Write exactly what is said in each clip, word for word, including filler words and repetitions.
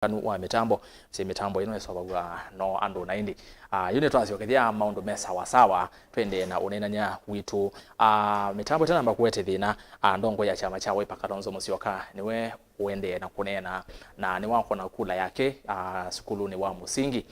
ũkanu wa mĩtambo. Sĩ mĩtambo ĩno ĩseũvaw'a no andũ na ĩndĩ. Ah, yu nĩtwasyokethya maũndũ me sawa sawa, twendee na ũneenany'a witũ. Ah, mĩtambo ĩtanamba kũete thĩna, ah, ndongoi ya kyama kya Wiper Kalonzo Musyoka nĩwe ũendee na kũneena, na nĩwakũna kula yake, ah, sukulunĩ wa mũsingi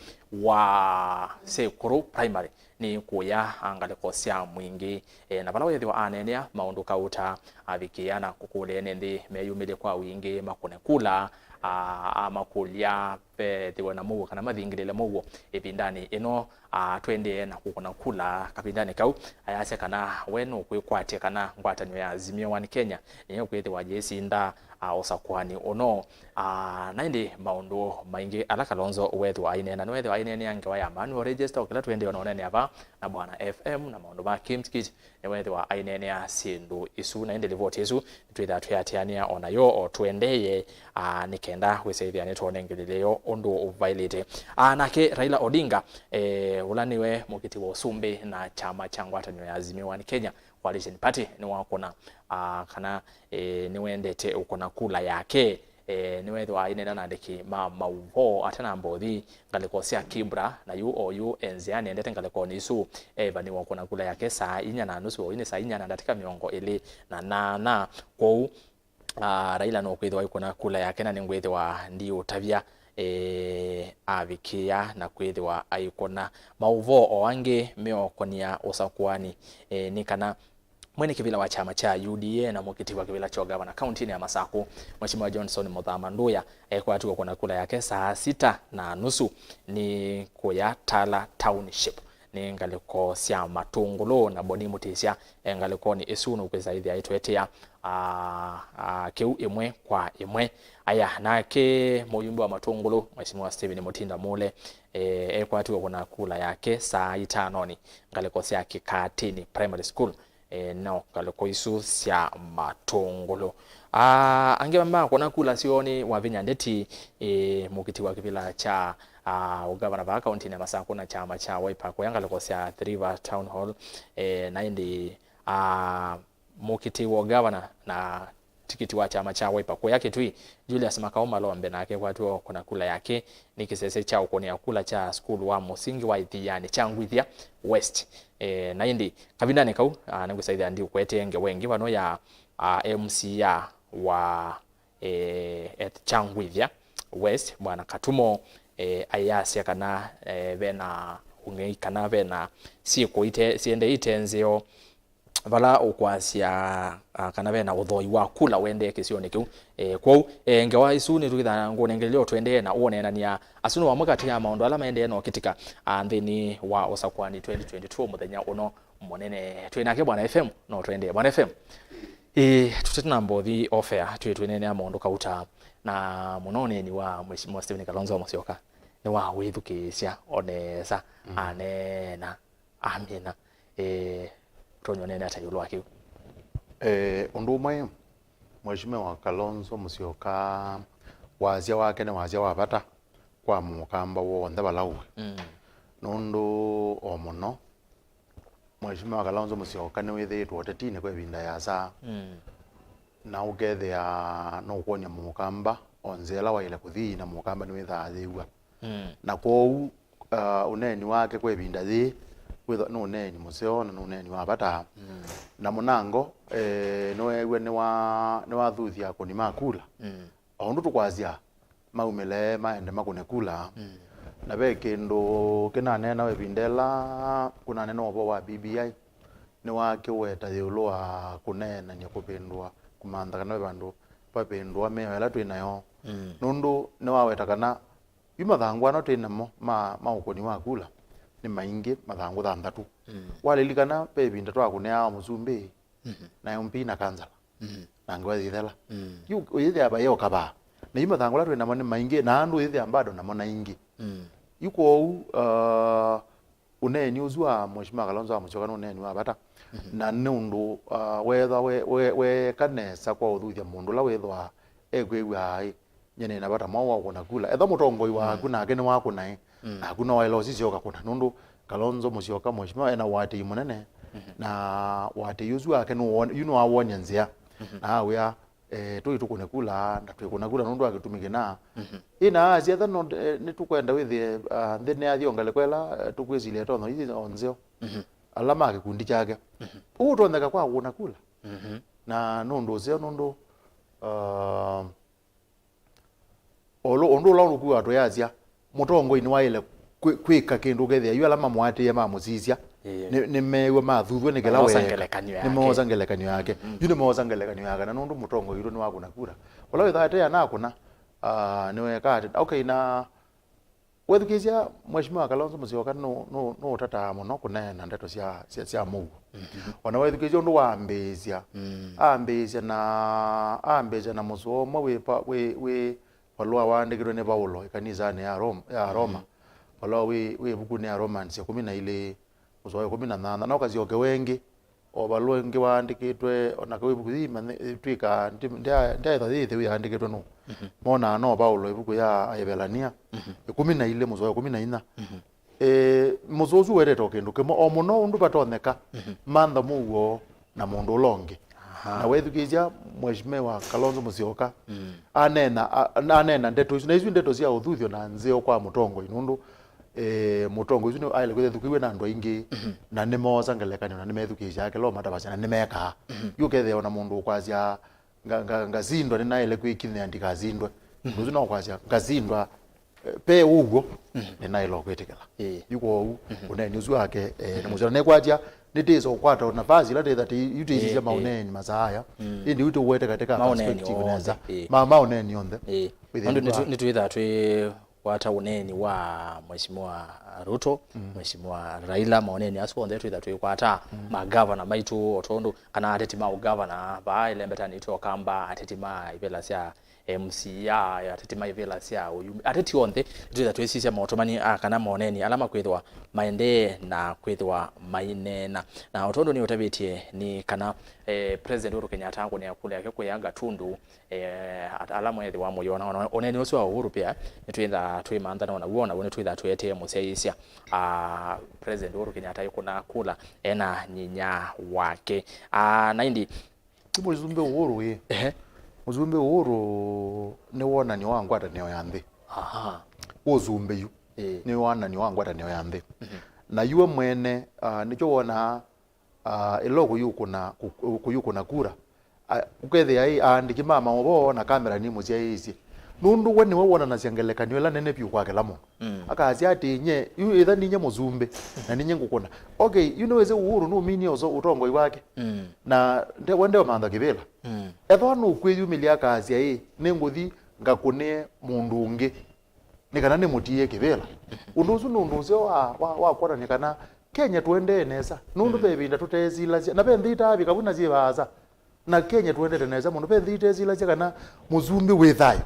wa Sekũrũ Primary nĩ kũya, ah, ngalĩko sya mwingĩ, eh, na vala wĩthĩwa aneenea maũndũ kauta avikĩa na kũkũlya ene nthĩ meyumĩlye kwa wingĩ makũne kula, ah, amakũlya vethĩwe na mũuo kana mathingĩlĩle mũuo ĩvindanĩ ĩno, ah, twendee na kũkũna kula kavindanĩ kau. Ayasya kana we nũkwĩkwatya kana ngwatanĩo ya Azimio One Kenya nĩyo kwĩthĩwa yĩsinda, ah, ũsakũani ũno. Ah, na ĩndĩ maũndũ maingĩ ala Kalonzo wethĩwa ainena, nĩwethĩwa aineenea ngewa ya manual register, o kĩla twendee ona ũneenea va na Bwana F M na maũndũ ma Kimskit, nĩwethĩwa aineenea syĩndũ isu, na ĩndĩ livoti ĩsu nĩtwĩthaa twĩatĩanĩa o nayo o tũendee, ah, nĩ kenda wĩsĩthĩa nĩtwonengelelyo ũndũ ũvaĩlĩte. Ah, nake Raila Odinga, eh, ũla nĩwe mũkiti wa ũsumbĩ na kyama kya ngwatanĩo ya Azimio One Kenya Coalition Party, nĩwakũna, ah, kana, eh, nĩwendete ũkũna kula yake. Eh, nĩwethĩwa aineena na andĩki ma maũvoo atanamba ũthi ngalĩko sya Kibra, na yu o yu e nzĩanĩ endete ngalĩkonĩ isu, eĩvanĩwa ũkũna kula yake saa inya na nusu, oyu nĩ saa inya na ndatĩka mĩongo ĩlĩ na nana. Kwoou, ah, Raila nũkwĩthĩwa aikũna kula yake, na nĩngwĩthĩwa ndiũtavya, eh, avikĩa na kwĩthĩwa aikũna. Maũvoo o angĩ meũkonia ũsakũani, eh, nĩ kana mwene kĩvĩla wa kyama kya U D A na mũkiti wa kĩvĩla kya ũgavana kauntinĩ ya Masakũ, Mheshimiwa Johnson Mũthama Nduya, ekwatiwe kũna kula yake saa sita na nusu nĩ kũya Tala Township, nĩ ngalĩko sya Matũngũlũ, na Boni Mũtĩsya e ngalĩkonĩ ĩsu nũkwĩsa ĩthĩa aitwetea, ah, ah, kĩu ĩmwe kwa ĩmwe. Aya, nake mũyumbe wa Matũngũlũ, Mheshimiwa Stephen Mũtinda Mũle, eh, ekwatiwe kũna kula yake saa itanonĩ ngalĩko sya Kĩkatĩnĩ Primary School, eh, no ngalĩko isu sya Matũngũlũ. Ah, angĩ makũna kula syoo nĩ Wavinya Ndeti, eh, mũkiti wa kĩvĩla kya, ah, ũgavana vaa kauntinĩ ya Masakũ na kyama kya Wiper kũya ngalĩko sya Athi River Town Hall, eh, na ĩndĩ, ah, mũkiti wa ũgavana na tikiti wa kyama kya Wiper kũya Kitui, Julius Makau Malombe, nake ekwatiwe kũna kula yake nĩ kĩsese kya ũkũnĩa kula kya sukulu wa mũsingi wa Ithianĩ kya Ngwithya West. Eh, na ĩndĩ kavindanĩ kau, ah, nĩngũsaĩthĩa ndiũkwetee ngewa ĩngĩ vano ya, ah, M C A wa, eh, Eth-, kya Ngwithya West, Bwana Katumo, eh, ayasya kana, eh, vena ũng'ei kana vena syĩko ite-, syendee ite nzeo vala ũkwasya, ah, kana vena ũthoi wa kula wendee kĩsionĩ kĩu. Eh, kwoou, eh, ngewa isu nĩtwĩthaa ngũnengelelyo tũendee na ũneenany'a. Asu nĩ amwe katĩ ya maũndũ ala maendee na ũkĩtika, ah, nthĩnĩ wa ũsakũani twenty twenty-two mũthenya ũno mũnene. Twĩ nake Bwana F M, no tũendee. Bwana F M, ĩĩ, tũtanamba ũthi off air, twĩ twĩneenea maũndũ kauta, na mũno ũneeni wa Mheshimiwa Stephen Kalonzo Musyoka nĩwawĩthukĩĩsya o nesa, mm, aneena. Amina. Eh, ũtonya ũneena ata ĩũlũ wa kĩu? Eh, ũndũ ũmwe, Mheshimiwa Kalonzo Musyoka, wasya wake nĩ wasya wa vata kwa mũkamba w'onthe vala ũĩ. Mm. Nũndũ o mũno, Mheshimiwa Kalonzo Musyoka nĩwĩthĩĩtwe ũtetinĩ kwa ĩvinda yasa. Mm. Na ũkethĩa nũkwony'a mũkamba o nzĩa ĩla waĩle kũthi, na mũkamba nĩwĩthaa ayĩw'a. Mm. Na kwoou, ah, ũneeni wake kwa ĩvinda yĩĩ, wĩthwa nĩ ũneeni mũseo na nĩ ũneeni wa vata. Mm. Na mũnango, eh, nĩweew'a nĩwa-, nĩwathuthya akũni ma kula. Mm. O ũndũ tũkwasya, maumĩle maende makũne kula. Mm. Na ve kĩndũ kĩnaneenawa ĩvinda ĩla kũnaneenawa ũvoo wa B B I, nĩwakĩweta ĩũlũ wa kũneenany'a kũvĩndũa, kũmantha kana ve vandũ vavĩndũa mĩao ĩla twĩ nayo. Mm. Nũndũ nĩwaweta kana yu mathangũ ana twĩ namo ma, ma ũkũni wa kula nĩ maingĩ, mathangũ thanthatũ. Mm. Walilikana ve ĩvinda twakũnĩaa mũsumbĩ, mhm, na M P na kansala. Mm. Na ngewa yĩthela. Mm. Yu ũyĩthĩa vaĩ o kavaa. Na yu mathangũ ala twĩ namo nĩ maingĩ, na andũ ũyĩthĩa bado namo na ingĩ. Mm. Yu kwoou, uh, ũneeni ũsu wa Mheshimiwa Kalonzo wa Musyoka nĩ ũneeni wa vata. Mhm. Na nĩ ũndũ, uh, weethwa we, we, weeka nesa kwa ũthuthya mũndũ ũla wĩthwaa ekwĩw'aa ĩ, nyie nĩ na vata mwaũ wa ũkũna kula. Ethwa mũtongoi waku, mm, nake nĩwakũna ĩ, mm, naku no waĩle ũsisya ũkakũna. Nũndũ Kalonzo Musyoka, Mheshimiwa, ena ũatĩi mũnene, mhm, na ũatĩi ũsu wake nũwon-, yu nĩwawony'a nzĩa, mhm, na awĩa eh, tũi tũkũne kula, na twĩkũna kula nũndũ wa kĩtumi kĩna. Mhm. Ĩna asya etha no, eh, nĩtũkwenda wĩthĩe, ah, nthĩ nĩyathi o ngalĩko ĩla, eh, tũkwĩsilya ĩtonya ii o nzeo. Mhm. Ala ma kĩkundi kyake. Mhm. Ũu ũtonyeka kwa kũna kula. Mhm. Na nũndũ ũseo nũndũ, ah, Ũlũ, ũndũ ũla ũkuaa twĩasya, mũtongoi nĩwaĩle kwĩ-, kwĩka kĩndũ ũkethĩa yu ala mamũatĩĩe mamũsisya, ĩĩ, nĩ, nĩmeew'a mathuthw'e nĩ kĩla weeka. Nĩmoosa ngelekany'o yake. Nĩmoosa ngelekany'o yake. Mm. Yu nĩmoosa ngelekany'o yake, na nũndũ mũtongoi witũ nĩwakũna kura. Ũla wĩthaa ate anakũna, ah, nĩweekaa atĩ, okay, na wethukĩĩsya Mheshimiwa Kalonzo Musyoka nũ-, nũ-, nũũtataa mũno kũneena ndeto sya, sya, sya mũuo. Mhm. Ona wethukĩĩsya ũndũ wambĩĩsya, mm, ambĩĩsya na, ambĩĩsya na mũsoa ũmwe wĩ pa-, wĩ, wĩ valũa waandĩkĩtwe nĩ Vaulo ĩkanisanĩ ya Rom-, ya Roma. Mhm. Valũa wĩ, wĩ ĩvukunĩ ya Romans ĩkũmi na ilĩ, mũsoa wa ĩkũmi na nyanya, na ũkasyokewa ĩngĩ, o valũa ĩngĩ waandĩkĩtwe, o na kau ĩvuku yĩu manye-, ĩtw'ĩkaa, ndi-, ndya-, ndyaĩthwa yĩ ĩtheu yaandĩkĩtwe nũũ? Mhm. Monaa no Vaulo ĩvuku ya Aevelania, mhm, ĩkũmi na ilĩ, mũsoa wa ĩkũmi na inya. Mhm. Ĩĩ, mũsoa ũsu ũetete o kĩndũ kĩmwe, o mũno ũndũ vatonyeka, mhm, mantha mũuo na mũndũ ũla ũngĩ. Aha. Na wethukĩĩsya Mheshimiwa Kalonzo Musyoka, mm, aneena, a-, aneena ndeto isu, na isu ndeto sya ũthuthyo na nzeo kwa mũtongoi, nũndũ, eh, mũtongoi ũsu nĩ aĩle kwĩthĩwa ethukĩĩw'e na andũ aingĩ, mhm, na nĩmoosa ngelekany'o, na nĩmethukĩĩsyaa kĩla ũmatavasya, na nĩmekaa. Mhm. Yu ũkethĩa o na mũndũ ũkwasya, nga-, nga-, ngasindwa, nĩnaĩle kwĩkinyĩa ndikasindwe. Mhm. Ũndũ ũsu no kwasya, ngasindwa, eh, pe ũw'o, mhm, nĩnaĩle kwĩtĩkĩla. Ĩĩ. Yu kwoou, mhm, ũneeni ũsu wake, eh, nĩ, mhm, mũseo. Na nĩkwatya, nĩtĩsa ũkwata nafasi ĩla tĩtha tĩ-, yu tĩsisya, ĩĩ, ĩĩ, maũneeni masaa aya. Mm. Ĩndĩ yu tũwete katika maũneeni perspective onthe, nesa. Ĩĩ. Ma-, maũneeni onthe. Ĩĩ. Wĩthĩa nũndũ nĩtwĩ-, nĩtwĩthaa twĩ kwata ũneeni wa Mheshimiwa Ruto, mm, Mheshimiwa Raila, maũneeni asu onthe twĩtha twĩkwata, mm, magavana maitũ, o tondũ kana ateti ma ũgavana vaa ĩlembetanĩ itũ Ũkamba, ateti ma ivĩla sya M C A, ateti ma ivĩla sya ũyumbi, ateti onthe twĩtha twĩsisya maũtũmani a kana maũneeni ala makwĩthĩwa maendee na kwĩthĩwa maineena. Na o tondũ nĩũtavĩtye nĩ kana, eh, President Uhuru Kenyatta akũnĩa kula yake kũya Gatundu, eh, at-, ala mwethĩwa mũyona. Ona ũneeni ũsu wa Uhuru pia, nĩtwĩthaa twĩmantha na naw'o, naw'o nĩtwĩthaa twĩetee mũsyaĩĩsya, ah, President Uhuru Kenyatta aikũna kula ena nyinya wake. Ah, na ĩndĩ. Ti mũsumbĩ Uhuru ĩ. Ehe. Mũsumbĩ Uhuru nĩ wonany'o wa ngwatanĩo ya nthĩ. Aha. Ũsumbĩ yu. Ĩĩ. Nĩ wonany'o wa ngwatanĩo ya nthĩ. Mhm. Na yu we mwene, ah, nĩkyo wonaa ah, ĩla ũkũyũkũna, kũ-, kũyũkũna kura, ah, ũkethĩa ĩ aandĩki ma maũvoo na kamera nimũsyaĩĩsye. Nũndũ we nĩwe wonanasya ngelekany'o ĩla nene vyũ kwa kĩla mũndũ. Mm. Akasya atĩ, "Nye, yu ĩtha ninye mũsumbĩ, na ninye ngũkũna." Okay, yu nĩwĩsĩ Uhuru nũminie ũso-, ũtongoi wake. Mm. Na nde-, we ndeũmantha kĩvĩla. Mm. Ethĩwa nũkwĩyumĩlya akasya, "Ĩ, nĩngũthi ngakũnĩe mũndũ ũngĩ." Nĩ kana nĩmũtiĩe kĩvĩla. Ũndũ ũsu nĩ ũndũ ũseo wa, wa, wa kwonany'a kana Kenya tũendee nesa. Nũndũ, mm, ve ĩvinda tũteesilasya, na ve nthĩ itaavika vu na syĩ vaasa. Na Kenya tũendete nesa mũno. Ve nthĩ itesilasya kana mũsumbĩ wĩ thayũ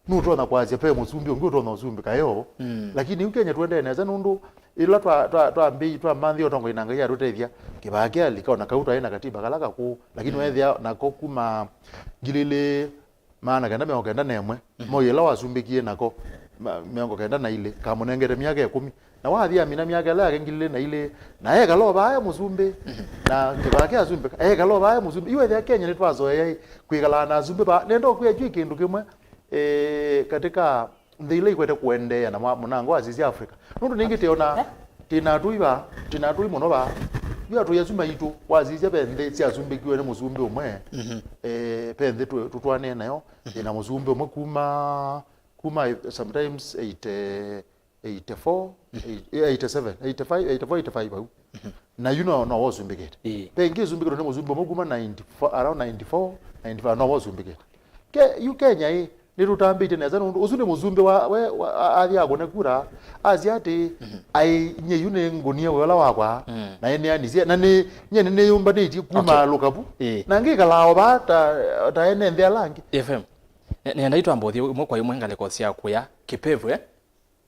nũtonya kwasya ve mũsumbĩ ũngĩ ũtonya ũsumbĩka eo. Mm. Lakini yu Kenya tũendee nesa nũndũ ĩla twa, twa, twambĩ-, twamanthie ũtongoi na Ngai atũtethya, Kĩbaki alika, o na kau twaĩ na katiba kala kakũũ. Lakini, mm, weethĩa nako kuma ngili ilĩ maana kenda mĩongo kenda na ĩmwe, mhm, Moi ĩla wasumbĩkie nako, ma-, mĩongo kenda na ilĩ, kamũnengete myaka ĩkũmi. Na wathi amina myaka ĩla yake ngili ilĩ na ilĩ, na ekala o vaa e mũsumbĩ, mhm, na Kĩbaki asumbĩka, ekala o vaa e mũsumbĩ. Yu ethĩa Kenya nĩtwazoea ĩ, kwĩkalaa na asumbĩ vaa. Nenda ũkwĩa yu kĩndũ kĩmwe, eh, katika nthĩ ila ikwete kũendeea na mwa-, mũnango wa sisya Africa. Nũndũ nĩngĩ tĩona, eh? Twĩ na atũi vaa, twĩ na atũi mũno vaa. Yu atũi asu maitũ, wasisya ve nthĩ syasumbĩkiwe nĩ mũsumbĩ ũmwe, mhm, eh, ve nthĩ tũ-, tũtwanĩe nayo, mhm, ĩna mũsumbĩ ũmwe kuma, kuma sometimes eighty, eighty-four, mhm, eight-, eighty-seven, eighty-five, eighty-four, eighty-five au. Mhm. Na yu no, no wasumbĩkĩte. Ĩĩ. Ve ĩngĩ ĩsumbĩkĩtwe nĩ mũsumbĩ ũmwe kuma ninety-four, around ninety-four, ninety-five, no wasumbĩkĩte. Ke, yu Kenya ĩ, nĩtũtambĩte nesa nũndũ ũsu nĩ mũsumbĩ wa, we, wa, a-, athi akũne kura, asya atĩ, mhm, "Ai, nyie yu nĩ ngũnie wĩa ũla wakwa, mm, na ĩneanisye, na nĩ, nyie nĩnĩyũmbanĩtye kuma, okay, lũkavu, ĩĩ, na ngĩkalaa o vaa ta, ta ene nthĩ ala angĩ." F M. Nĩ-, nĩenda itwambe ũthiĩ ĩmwe kwa ĩmwe ngalĩko sya kũya Kĩpevũ, eh?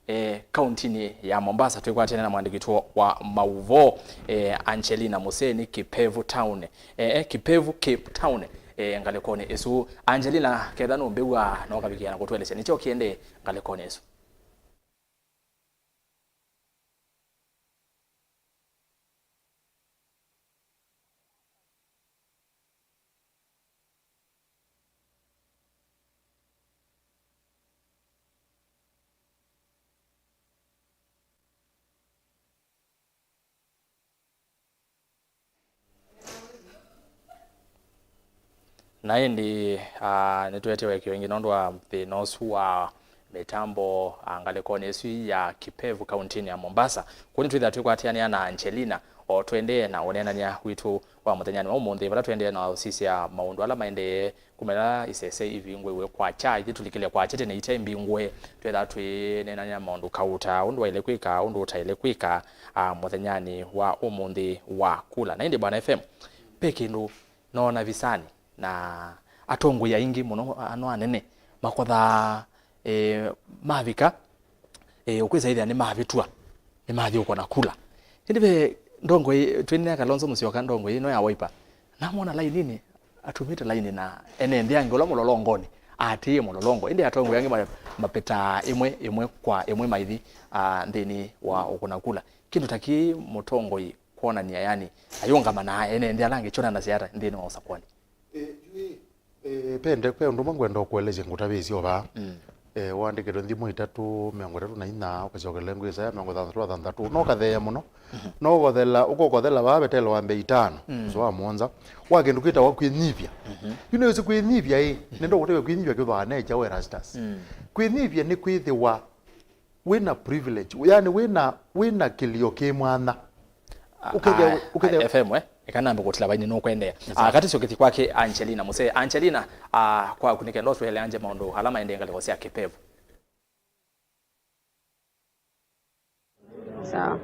Eh, kauntinĩ ya Mombasa, twĩkwatene na mwandĩki witũ wa maũvoo, eh, Angelina Museni, Kĩpevũ Town, eh, eh, Kĩpevũ, Cape Town, eh, ngalĩkonĩ ĩsu. Angelina, ketha nũmbĩw'a na ũkavikĩa na kũtũelesya nĩkyo kĩendee ngalĩkonĩ ĩsu. Na ĩndĩ, ah, nĩtũetewe kĩo ĩngĩ nũndũ wa thĩna ũsu wa mĩtambo, ah, ngalĩkonĩ ĩsu ya Kipevu, kauntinĩ ya Mombasa. Kũu nĩtwĩthĩa twĩkwatĩanĩa na Angelina, o tũendee na ũneenany'a witũ wa mũthenyanĩ wa ũmũnthĩ, vala tũendee na ũsisya maũndũ ala maendee kumĩla isese ivingũiwe kwakya, ithi tũlikĩle kwakya tene ite mbingũe, twĩthaa twĩneenany'a maũndũ kauta, ũndũ waĩle kwĩka, ũndũ ũtaĩle kwĩka, ah, mũthenyanĩ wa ũmũnthĩ wa kula. Na ĩndĩ Bwana F M, ve kĩndũ noona visanĩ, na atongoi aingĩ mũno ano anene makothaa, e, mavika, e, ũkwĩsa ĩthĩa nĩmavĩtw'a, nĩmathi ũkũna kula. Ĩndĩ ve ndongoi, twĩnĩa Kalonzo Musyoka, ndongoi ĩno ya Wiper, namwona laininĩ, atumĩte laini na ene nthĩ angĩ ũla mũlolongonĩ, aatĩĩe mũlolongo. Ĩndĩ atongoi angĩ ma-, mapetaa ĩmwe, ĩmwe kwa ĩmwe maithi, a, nthĩnĩ wa ũkũna kula. Kĩndũ ta kĩĩ mũtongoi kwonania, yani, ayũngama na ene nthĩ ala angĩ kyonanasya ata nthĩnĩ wa ũsakũani? E, yu ĩ, e, pende, pe ũndũ ũmwe ngwenda ũkũelesye ngũtavĩsye o vaa. Mm. E, waandĩkĩtwe nthimo itatũ, mĩongo ĩtatũ na inya, ũkasyokelela ĩngĩ Isaya mĩongo thanthatũ na thanthatũ. No ũkatheea mũno. Mhm. No ũkothela, ũkokothela vaa Vetelo wa mbee itano, mm, mũsoa wa mũonza, wa kĩndũ kĩtawa kwĩnyivya. Mhm. Yu nĩwĩsĩ kwĩnyivya ĩ, nĩndokũtavya kwĩnyivya kĩthwaa nature wa Erastus. Mm. Kwĩnyivya nĩ kwĩthĩwa wĩna privilege, yani wĩna, wĩna kĩlio kĩ mwanya. Ũkethĩa, ah, ũkethĩa F M, eh? Eka nambe kũtila vaini nũkwendea. Yes, ah, sir. Katĩ syũkĩthi kwake Angelina Musee. Angelina, ah, kwaku nĩ kenda ũtũeleangye maũndũ ala maendee ngalĩko sya Kipevu. Sawa.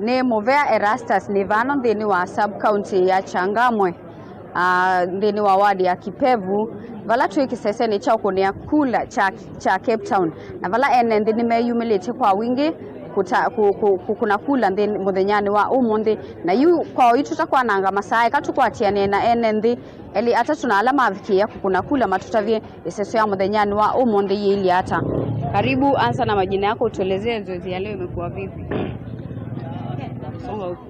Nĩ Mũvea Erastus, nĩ vano nthĩnĩ wa sub county ya Changamwe, ah, nthĩnĩ wa ward ya Kipevu, vala twĩ kĩsesenĩ kya ũkũnĩa kula kya, kya Cape Town, na vala ene nthĩ nĩmeyumĩlĩtye kwa wingĩ kũta-, kũ-, kũ-, kũkũna kula nthĩ mũthenyanĩ wa ũmũnthĩ. Na yu kwa oyu tũtakwananga masaa, eka tũkwatĩanĩe na ene nthĩ elĩ atatũ na ala mavikĩĩa kũkũna kula matũtavye ĩseso ya mũthenyanĩ wa ũmũnthĩ yĩilye ata. Karibu, anza na majina yako, utuelezee zoezi ya leo imekuwa vipi? Songa huku.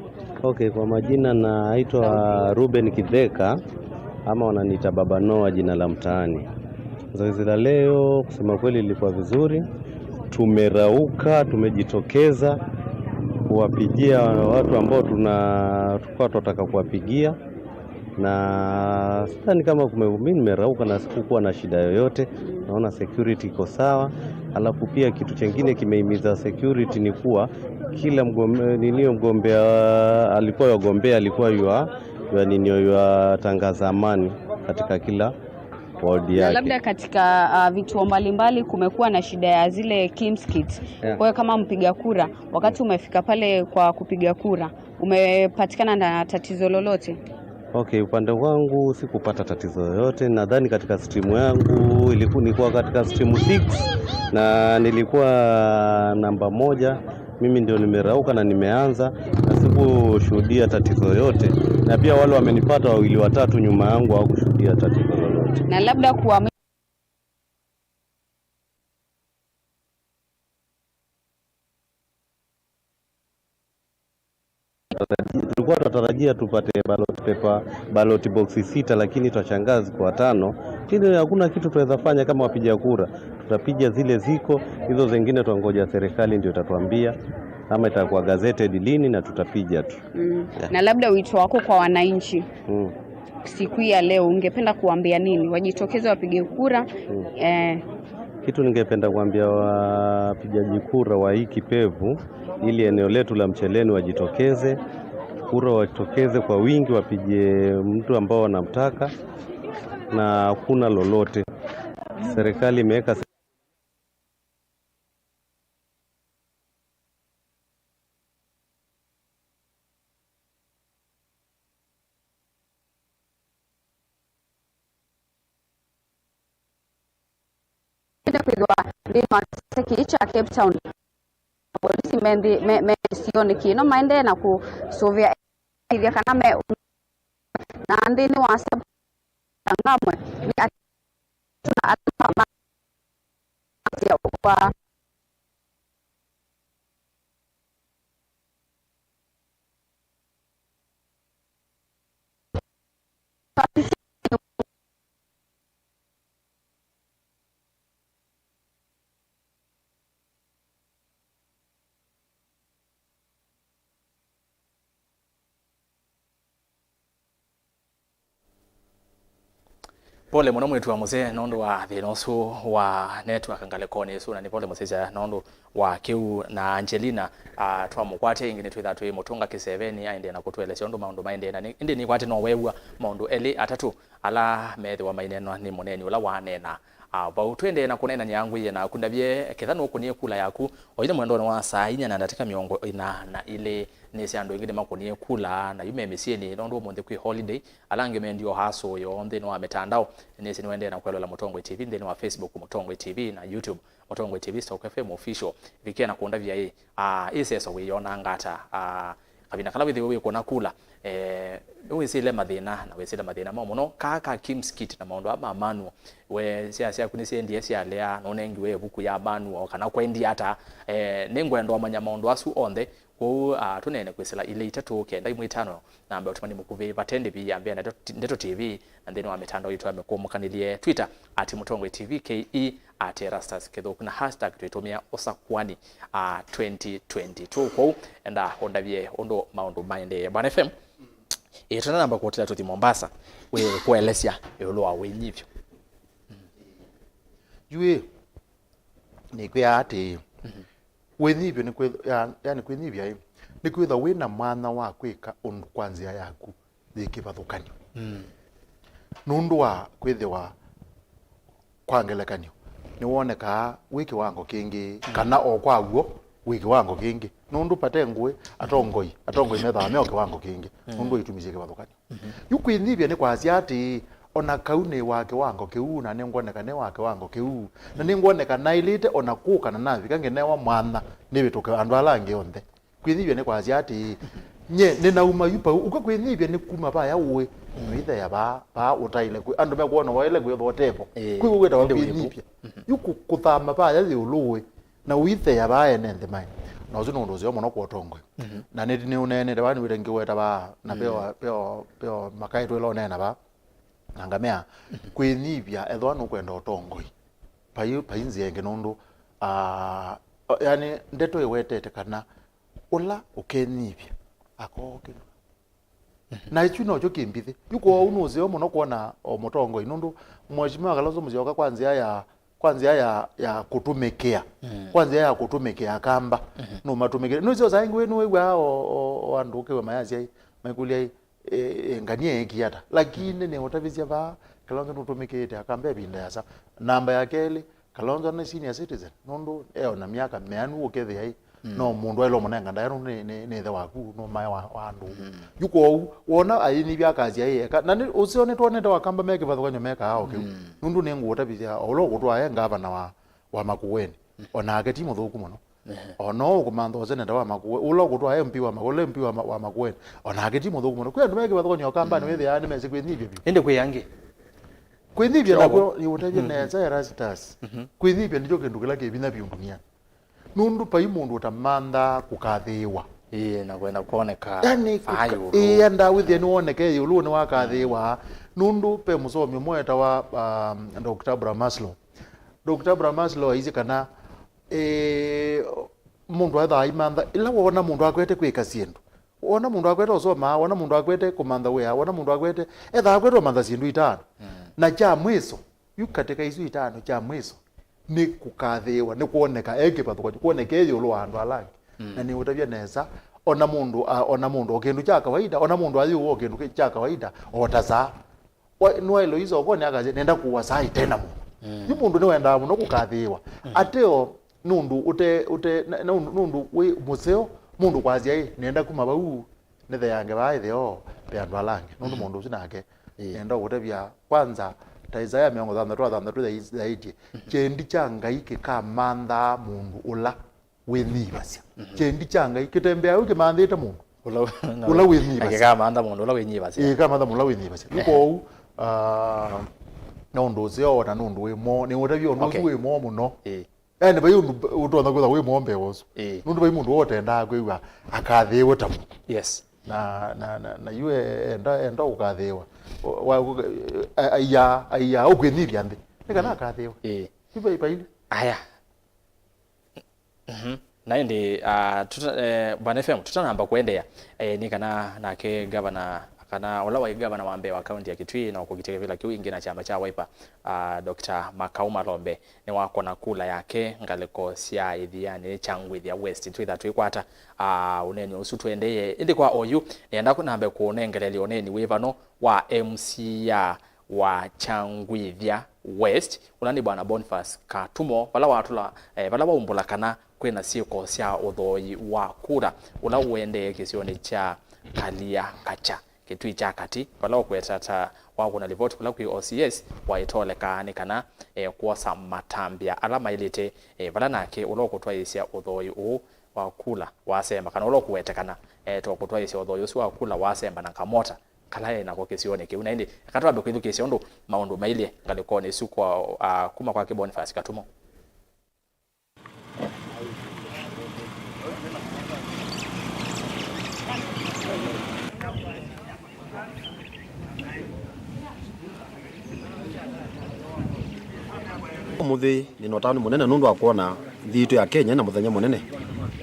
Okay, kwa majina naitwa Ruben Kitheka, ama wananiita Baba Noah, jina la mtaani. Zoezi la leo, kusema kweli, lilikuwa vizuri. Tumerauka, tumejitokeza kuwapigia watu ambao tuna-, tulikuwa tunataka kuwapigia. Na sidhani kama kume-, mi nimerauka na sikukuwa na shida yoyote. Naona security iko sawa. Alafu pia kitu chengine kimehimiza security ni kuwa kila mgombe-, nini, mgombea alikuwa yagombea, alikuwa yua, yua nini, yua tangaza amani katika kila ward yake. Na labda katika, ah, vituo mbalimbali kumekuwa na shida ya zile KIMS kits. Yeah. Kwa hiyo kama mpiga kura, wakati umefika pale kwa kupiga kura, umepatikana na tatizo lolote? Okay, upande wangu sikupata tatizo yoyote. Nadhani katika stream yangu iliku-, nilikuwa katika stream six na nilikuwa namba moja. Mimi ndio nimerauka na nimeanza, na sikushuhudia tatizo yoyote. Na pia wale wamenipata wawili watatu nyuma yangu hawakushuhudia tatizo lolote. Na labda kuwa Tulikuwa tunatarajia tupate ballot paper, ballot box sita, lakini twashangaa ziko tano. Lakini hakuna kitu tunaweza fanya kama wapiga kura. Tutapiga zile ziko, hizo zingine twangoja serikali ndio itatuambia, ama itakuwa gazetted lini na tutapiga tu. Mm. Yeah. Na labda wito wako kwa wananchi. Mm. Siku hii ya leo, ungependa kuambia nini? Wajitokeze wapige kura. Mm. Eh. Kitu ningependa kuambia wapigaji kura wa hii Kipevu, ili eneo letu la Mcheleni wajitokeze, kura wajitokeze kwa wingi, wapige mtu ambao wanamtaka, na hakuna lolote. Serikali imeweka Ende kwĩthĩwa nthĩnĩ wa kĩsese kĩĩ kya Cape Town, polisi me nthĩ, me, me kĩsionĩ kĩno maendee na kũsũvĩa ethĩa kana me na nthĩnĩ wa sub Changamwe nĩ atatu na ala ma, ma, Pole mũno mwĩĩtu wa mũsee nũndũ wa thĩna ũsu wa network ngalĩkonĩ ĩsu, na nĩ pole mũsyaĩĩsya nũndũ wa kĩu. Na Angelina, ah, twamũkwatya ĩngĩ nĩtwĩthaa twĩ mũtũnga kĩseveni aendee na kũtũelesya ũndũ maũndũ maendee. Na nĩ- ĩndĩ nĩkwatĩ no weew'a maũndũ elĩ atatũ ala meethĩwa maineenwa nĩ mũneeni ũla waneena, ah, vau. Twendee na kũneenany'a ngwĩie naku ndavye, ketha nũkũnie kula yaku oine mwendonĩ wa saa inya na ndatĩka mĩongo ĩna na ilĩ. Nĩsĩ andũ aingĩ nĩmakũnie kula na yu me mĩsyĩnĩ nũndũ ũmũnthĩ kwĩ holiday. Ala angĩ me ndio hasũyo nthĩnĩ wa mĩtandao. Nĩsĩ nĩwendee na kwelũla Mũtongoi T V nthĩnĩ wa Facebook Mũtongoi T V na YouTube Mũtongoi T V Stock F M Official. Vikie na kũndavya ĩ, ah, ĩ seso wĩyonanga ata? Ah, kavina kala wĩthĩwe wĩkũna kula, eh, nĩwĩsĩle mathĩna, na wĩsĩle mathĩna mo mũno. Kaa ka Kim's Kit na maũndũ aa ma manual, we syana syaku nĩsyendie syalea, nũnengiwe ĩvuku ya manual, kana kwendia ata? Eh, nĩngwenda ũmanya maũndũ asu onthe. Kwoou, ah, tũneene kwĩsĩla ilĩ itatũ kenda imwe itano, namba ya ũtũmani mũkuvĩ vate ndĩvi ya mbĩa na Ndeto, Ndeto T V, na nthĩnĩ wa mĩtandao yitũ ya mĩkũmũkanĩlye, Twitter at Mũtongoi T V K E, at Erastus Kĩthũku, na hashtag twĩtũmĩa ũsakuani, ah, twenty twenty-two. Kwoou enda ũndavye ũndũ maũndũ maendee. Bwana F M, ĩĩ, tũtanamba kũtĩla tũthi Mombasa, wĩ kũelesya ĩũlũ wa wĩnyivyo. Yu ĩ, nĩkwĩaa atĩĩ, wĩnyivyo nĩ kwĩth-, ya-, yani kwĩnyivya ĩ, nĩ kwĩthwa wĩ na mwanya wa kwĩka ũndũ kwa nzĩa yaku yĩ kĩvathũkany'o. Mm. Nũndũ wa kwĩthĩwa, kwa ngelekany'o, nĩwonekaa wĩ kĩwango kĩngĩ, kana o kwa w'o wĩ kĩwango kĩngĩ. Nũndũ vate ngũĩ, atongoi, atongoi methaa me o kĩwango kĩngĩ, nũndũ wa itumi syĩ kĩvathũkany'o. Yu kwĩnyivya nĩ kwasya atĩĩ, o na kau nĩ wa kĩwango kĩu, na nĩngwoneka nĩ wa kĩwango kĩu, na nĩngwoneka naĩlĩte o na kũka na navika ngenewa mwanya nĩvĩtũke andũ ala angĩ onthe. Kwĩnyivya nĩ kwasya atĩĩ, nye nĩnauma yu pau. Ũka kwĩnyivya nĩ kuma vaya ũĩ, na ũitheea vaa, vaa ũtaĩle kwĩ andũ mekwona waĩle kwĩthwa ũtevo. Ĩĩ. Kwĩ wĩtawa kwĩnyivya. Yu kũ-, kũthama vaya yĩ ũlũ ũĩ, na ũitheea vaa ene nthĩ maĩ. Na ũsu nĩ ũndũ ũseo mũno kwa ũtongoi. Na nĩ, nĩũneenete vaa, nĩwĩte ngĩweta vaa, na veo, veo, veo makaĩ twĩla ũneena vaa. Na ngamea, kwĩnyivya, ethĩwa nũkwenda ũtongoi, vai, vai nzĩa ĩngĩ nũndũ, ah, yani, ndeto ĩwetete kana ũla ũkenyivya akoo kĩndũ. Na ĩkyu nokyo kĩmbithĩ. Yu kwoou nĩ ũseo mũno kwona o mũtongoi, nũndũ Mheshimiwa Kalonzo Musyoka kwa nzĩa ya, kwa nzĩa ya, ya kũtũmĩkĩa, kwa nzĩa ya kũtũmĩkĩa Akamba, nũmatũmĩkĩte. Nũseo saa ingĩ nĩwĩw'aa o, o, o andũ ũkĩw'a mayasya ĩ, maikũlya ĩ, e, e, ngania eekie ata? Lakini nĩũtavisye vaa, Kalonzo nũtũmĩkĩĩte Akamba ĩvinda yasa. Namba ya kelĩ, Kalonzo nĩ senior citizen, nũndũ e o na myaka mĩanu ũkethĩa ĩ, no mũndũ aĩle ũmũnenga ndaĩa nũndũ nĩ, nĩ, nĩ ĩthe waku, nũmae wa, wa andũ. Yu kwoou, wona ayĩnyivya akasya ĩ, eka, na nĩ, ũseo nĩtwonete Wakamba me kĩvathũkany'o mekaa o kĩu. Nũndũ nĩngũũtavisya, o ũla ũkũtwaa e ngavana wa, wa Makueni, o nake ti mũthũku mũno. Ehe. O no ũkũmantha ũseneta wa Makueni, ũla ũkũtwaa M P wa Makueni, ũla M P wa, Ma-, wa Makueni, o nake ti mũthũku mũno. Kwĩ andũ me kĩvathũkany'o Kambanĩ wĩthĩaa nĩmesĩ kwĩnyivya vyũ. Ĩndĩ kwĩ angĩ. Kwĩnyivya nakwo, nĩũtavye nesa Erastus. Kwĩnyivya nĩkyo kĩndũ kĩla kĩ vinya vyũ ndunianĩ. Nũndũ vai mũndũ ũtamanthaa kũkathĩĩwa. Ĩĩ, na kwenda kwoneka. Yani, ĩenda wĩthĩe nĩwoneke ĩũlũ nĩwakathĩĩwa. Nũndũ ve mũsomi ũmwe wetawa, um, Doctor Abraham Maslow. Doctor Abraham Maslow aisye kana, eh, mũndũ aethaa aimantha, ĩla woona mũndũ akwete kwĩka syĩndũ, woona mũndũ akwete ũsomaa, woona mũndũ akwete kũmantha wĩa, woona mũndũ akwete, ethaa akwete ũmantha syĩndũ itano. Na kya mwĩso, yu katĩ ka isu itano kya mwĩso, nĩ kũkathĩĩwa, nĩ kwoneka e kĩvathũkany'o, kwoneka e ĩũlũ wa andũ ala angĩ. Na nĩũtavya nesa, ona mũndũ, a, ona mũndũ o kĩndũ kya kawaida, ona mũndũ ayĩũwa o kĩndũ kya kawaida, o ta saa. Wa-, nĩwaĩle ũisa ũkonĩ akasya, "Nenda kũũa saa ĩte na mũndũ." Yu mũndũ nĩwendaa mũno kũkathĩĩwa. Ateo nũndũ ũte, ũte, na, na, nũndũ wĩ mũseo, mũndũ kwasya, "Ĩ, nenda kuma vau, nĩtheange vaa ĩtheo ve andũ ala angĩ." Nũndũ mũndũ ũsu nake nenda ũkũtavya, kwanza, ta Isaya mĩongo thanthatũ na thanthatũ yaisyaĩtye, "Kyendi kya Ngai kĩkamanthaa mũndũ ũla wĩnyivasya." Kyendi kya Ngai kĩtembeaa yu kĩmanthĩte mũndũ ũla wĩnyivasya. Kĩkamantha mũndũ ũla wĩnyivasya. Ĩĩ, kĩkamantha mũndũ ũla wĩnyivasya. Yu kwoou, ah, na ũndũ ũseo na nũndũ wĩ moo, nĩũtavya ũndũ ũsu wĩ moo mũno. Ĩĩ. Yani, vai ũndũ ũtonya kwĩthwa wĩ moo mbee wa ũsu. Ĩĩ. Nũndũ vai mũndũ ũtendaa kwĩw'a akathĩĩwe ta mũndũ. Yes. Na, na, na, na yu e-, enda, enda ũkathĩĩwa. Wa, wa, a-, aiya, aiya, ũkwĩnyivya nthĩ. Nĩ kana akathĩĩwe. Ĩĩ. Yu vai, vai. Aya. Mhm. Na ĩndĩ, ah, tuta-, eh, Bwana F M, tũtanamba kũendeea, eh, nĩ kana nake Ngavana kana ũla waĩ ngavana wa mbee wa kaunti ya Kitui na ũkũkitĩa kĩvĩla kĩu ĩngĩ na kyama kya Wiper, ah, Doctor Makau Malombe, nĩwakũna kula yake ngalĩko sya ĩthianĩ Kyangwĩthya West. Twĩtha twĩkwata, ah, ũneeni ũsu tũendee. Ĩndĩ kwa oyu, nĩenda nambe kũũnengeleelya ũneeni wĩ vano wa M C A wa Kyangwĩthya West, ũla nĩ Bwana Boniface Katumo, vala watũla, eh, vala waumbũla kana kwĩna syĩko sya ũthooĩ wa kula ũla ũendee kĩsionĩ kya Kaliakacha, Kitui kya Katĩ, vala ũkweta ta wakũna livoti kũla kwĩ O C S, waĩtoleka nĩ kana, eh, kwosa matambya ala maĩlĩte, eh, vala nake ũla ũkũtwaĩĩsya ũthooĩ ũũ wa kula wasemba, kana ũla ũkũwetekana, eh, ta ũkũtwaĩĩsya ũthooĩ ũsu wa kula wasemba na kamota kala e nako kĩsionĩ kĩu. Na ĩndĩ, eka twambe kwĩthukĩĩsya ũndũ maũndũ mailye ngalĩkonĩ ĩsu kwa, ah, kuma kwake Boniface Katumo. Ũmũnthĩ nĩ na ũtanu mũnene nũndũ wa kwona nthĩ yitũ ya Kenya ĩna mũthenya mũnene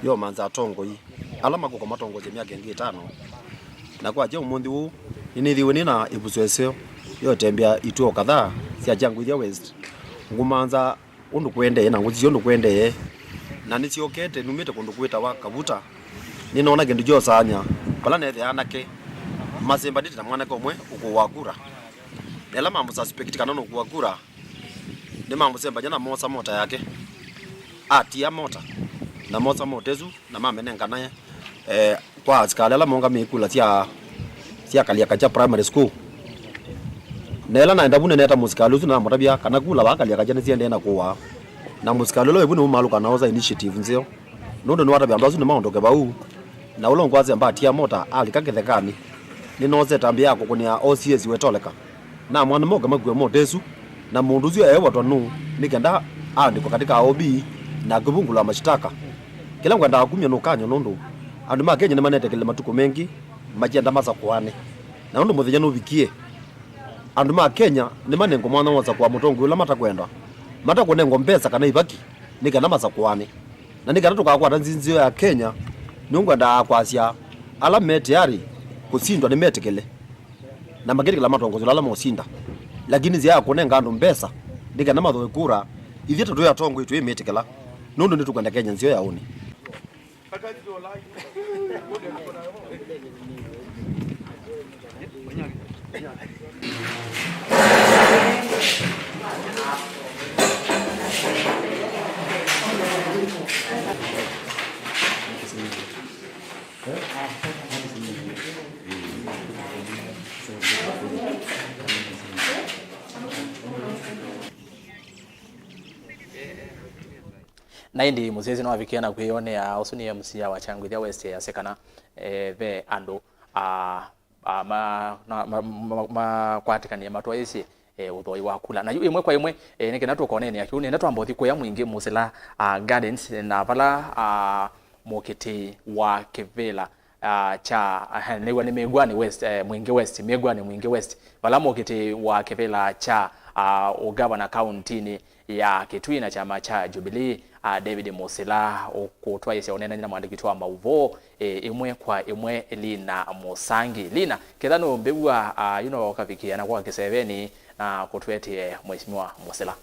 yomanza atongoi ala makũka matongosye myaka ĩngĩ ĩtano. Na kwakya ũmũnthĩ ũũ, nĩnĩthĩwe nĩ na ĩvuso ĩseo yotembea ituo kadhaa sya Kyangwĩthya West. Ngũmanza ũndũ kũendee na ngũsisya ũndũ kũendee, na nĩsyokete numĩte kũndũ kwĩtawa Kavuta. Nĩnoona kĩndũ kyosaany'a vala neethĩa anake masembanĩte na mwanake ũmwe ũkũũa kura. Na ĩla mamũsuspect kana nũkũũa kura, nĩmamũsembany'a na moosa mota yake. Atia mota, na moosa mota ĩsu, na mamenengana, eh, kwa asikalĩ ala maũngamĩe kula sya, sya Kaliakacha Primary School. Na ĩla naenda vu nĩneeta mũsikalĩ ũsu na namũtavya kana kula vaa Kaliakacha nĩsiendee na kũaa. Na mũsikalĩ ũla wĩ vu nĩwaumalũka na oosa initiative nzeo. Nũndũ nĩwatavya andũ asu nĩmaondoke vau. Na ũla ũngwasya mbatia mota alika kĩthekanĩ. Nĩnoosete mbĩa ya kũkũnĩa O C S wetoleka. Namwaa nĩmoke makue mota ĩsu, na mũndũ ũsu eewatwa nũũ, nĩ kenda aandĩkwe katĩ ka O B na akĩvungũlwa mashitaka. Kĩla ngwendaa kumya nĩ ũkany'o nũndũ andũ ma Kenya nĩmanetĩkĩlile matukũ mengĩ makyenda masakũane. Na nũndũ mũthenya nũvikie, andũ ma Kenya nĩmanengwe mwanya wa ũsakũa mũtongoi ũla matakwenda, matakũnengwa mbesa kana ivaki nĩ kenda masakũane. Na nĩ kana tũkakwata nzĩ nzeo ya Kenya, nĩngwendaa kwasya ala me tayarĩ kũsindwa nĩmetĩkĩle, na maketĩkĩla matongosyo ala mosinda. Lakini nzĩa ya kũnenga andũ mbesa nĩ kana mathooe kura, ithyĩ ta twĩ atongoi tũimĩtĩkĩla, nũndũ nĩtũkwenda Kenya nzeo ya ũnĩ. Na ĩndĩ mũsyaĩĩsya nĩwavikie na kwĩyonea, ũsu nĩ M C A wa Kyangwĩthya West, easya kana, eh, ve andũ, ah, ah, ma-, na-, ma-, ma-, makwatĩkanie matwaĩĩsye, eh, ũthooĩ wa kula. Na yu ĩmwe kwa ĩmwe, eh, nĩ kenda tũkoneenea kĩu, nĩenda twamba ũthi kũya Mwingĩ Mũsila, ah, Gardens, na vala, ah, mũkitĩi wa kĩvĩla, ah, kya, ah, nĩw'a nĩ Mĩw'anĩ West, eh, Mwingĩ West, Mĩw'anĩ Mwingĩ West, vala mũkitĩi wa kĩvĩla kya, ah, ũgavana kauntinĩ ya Kitui na kyama kya Jubilee, ah, David Musila ũkũtwaĩĩsya ũneenany'a na mwandĩki witũ wa maũvoo, eh, ĩmwe kwa ĩmwe, Lina Mũsangi. Lina, ketha nũmbĩw'a, ah, yu no ũkavikĩa na kwa kĩsevenĩ na kũtũetee Mheshimiwa Musila.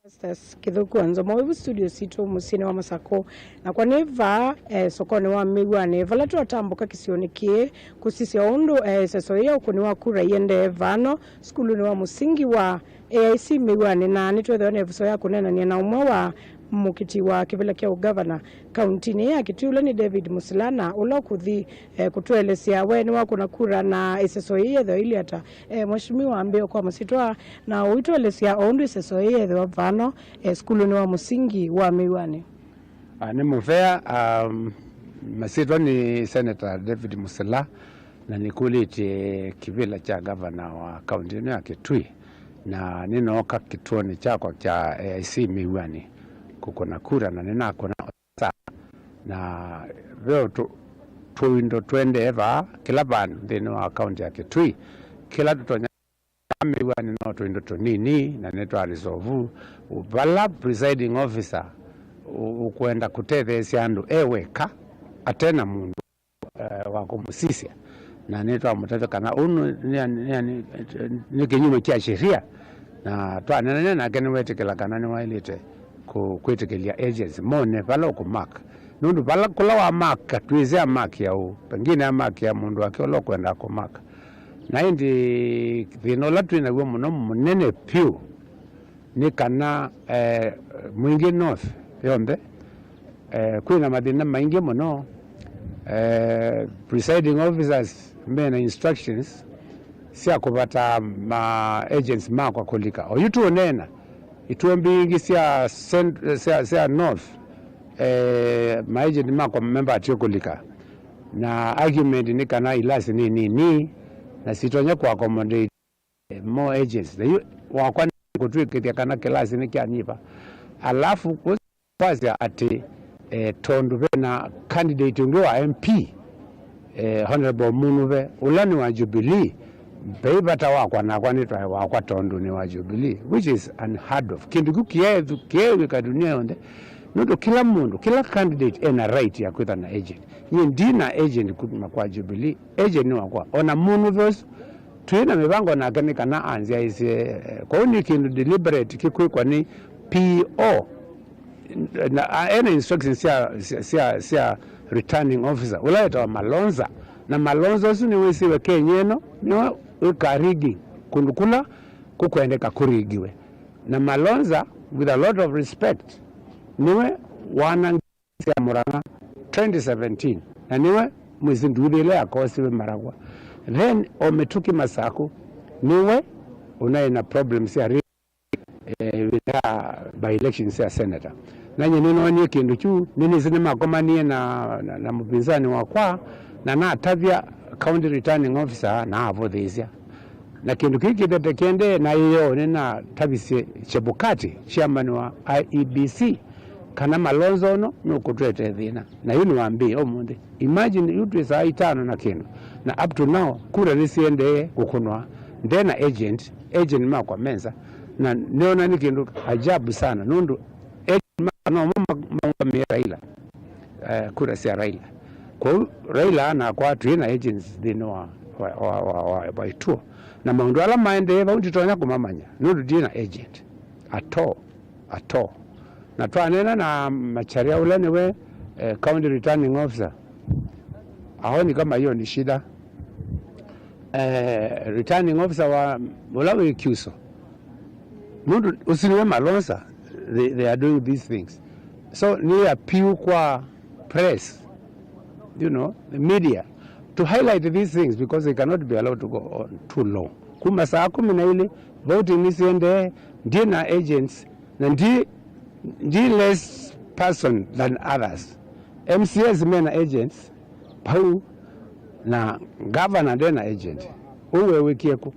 Festus Kĩthũku wa Nzomo wĩ vu studio sitũ mũsyĩnĩ wa Masakũ, nakwa nĩ vaa, eh, sokonĩ wa Mĩw'anĩ, vala twatambũka kĩsionĩ kĩĩ kũsisya ũndũ, eh, ĩseso yĩĩ ya ũkũni wa kura iendee vano sukulunĩ wa mũsingi wa A I C Mĩw'anĩ, na nĩtwethĩwa na ĩvuso ya kũneenany'a na ũmwe wa mũkiti wa kĩvĩla kya ũgavana kauntinĩ ya Kitui, ũla nĩ David Musila, na ũla ũkũthi, eh, kũtũelesya we nĩwakũna kura na ĩseso yĩĩ yethĩwa ĩilyĩ ata. Eh, Mheshimiwa, mbee kwa masyĩtwa na ũitũelesya o ũndũ ĩseso yĩĩ yethĩwa vano, eh, sukulunĩ wa mũsingi wa Mĩw'anĩ. Ah, nĩ mũvea, um, masyĩtwa nĩ Senator David Musila, na nĩkũlĩtye kĩvĩla kya gavana wa kaunti ĩno ya Kitui, na nĩnooka kĩtuonĩ kyakwa kya A I C Mĩw'anĩ kũkũna kura, na nĩnakũna sana. Na ve tũ- tũindo tũendee vaa kĩla vandũ nthĩnĩ wa kaunti ya Kitui, kĩla tũtonya mĩw'anĩ no tũindo tũnini na nĩtwa resolve vala presiding officer ũ- ũkwenda kũtetheesya andũ e weka ate na mũndũ eh, wa kũmũsisya. Na nĩtwamũtavya kana ũu nĩ- nĩ- nĩ- nĩ- nĩ kĩnyume kya sheria, na twaneenania nake nĩwetĩkĩla kana nĩwaĩlĩte kũ- kwĩtĩkĩlya agents mone vala ũkũmark. Nũndũ vala kũla wamarka twĩsĩ amarkia ũu, pengine amarkia mũndũ wake ũla ũkwendaa kũmarka. Na ĩndĩ thĩna ũla twĩ naw'o mũno mũnene vyũ nĩ kana eh, Mwingi North yonthe eh, kwĩna mathĩna maingĩ mũno. Eh, presiding officers mena instructions sya kũvata ma agents makwa kũlika. Oyu tũũneena, ituo mbingĩ sya, cent- sya, sya North, eh, ma agent makwa membatie kũlika, na argument nĩ kana ilasi nĩ nini na sitonya kũ accommodate eh, more agents. Na yu wakwa nĩ kũtw'ĩkĩthya kana kĩlasi nĩ kyanyiva. Alafu kwasya atĩ eh, tondũ vena candidate ũngĩ wa M P, eh, Honorable Munuve, ũla nĩ wa Jubilee, vei vata wakwa nakwa nĩtwae wakwa tondũ nĩ wa Jubilee, which is unheard of. Kĩndũ kĩu kĩeethũ- kĩew'ĩka dunia yonthe, nũndũ kĩla mũndũ, kĩla candidate ena right ya kwĩtha na agent. Nyie ndi na agent kuma kwa Jubilee, agent nĩ wakwa. Ona Munuve ũsu, twĩ na mĩvango nake nĩ kana anzyaĩsye, eh, kwoou nĩ kĩndũ deliberate kĩkwĩkwa nĩ P O. Na a- ena instructions sya, sya, sya, sya returning officer ũla wĩtawa Malonza. Na Malonza ũsu nĩwĩsĩwe Kenya ĩno nĩwe wĩka rigging kũndũ kũla kũkwendeka kũrigiwe. Na Malonza, with a lot of respect, nĩwe wana sya Murang'a twenty seventeen, na nĩwe mwĩsĩ nduthi ĩla yakosiwe Maragwa. Then o Mĩtũkĩ Masaku nĩwe ũnaĩ na problem sya ri- eh, ĩvinda ya by election sya senator. Na nyie nĩnoonie kĩndũ kyu, nĩnĩsĩ nĩmakomanie na, na, na mũpinzani wakwa, na natavya county returning officer na avũthĩĩsya. Na kĩndũ kĩu kĩthete kĩendee, na ĩyoo nĩnatavisye Chebukati, chairman wa I E B C, kana Malonza ũno nũkũtwete thĩna. Na yu nĩwambĩĩe ũmũnthĩ. Imagine, yu twĩ saa itano na kĩndũ, na up to now kura nĩsiendee kũkũnwa. Nde na agent, agent makwa me nza. Na nĩona nĩ kĩndũ ajabu sana, nũndũ agent makwa nomo ma- maũngamĩe Raila, eh, kura sya Raila. Kwoou Raila nakwa twĩ na agents nthĩnĩ wa, wa, wa, wa, wa, wa ituo. Na maũndũ ala maendee vau nditonya kũmamanya, nũndũ ndirĩ na agent at all, at all. Na twaneena na Macharia ũla nĩwe eh, county returning officer, aoni kama hiyo ni shida. Eh, returning officer wa ũla wĩ Kyuso, nũndũ ũsu nĩwe Malonza, they, they are doing these things. So nĩ appeal kwa press, you know, the media, to highlight these things because they cannot be allowed to go on too long. Kuma saa kũmi na ilĩ, voting nĩsiendee, ndiĩ na agents, na ndi, ndi less person than others. M C As mena agents pau, na governor ndena agent. Ũu wewĩkie kũ?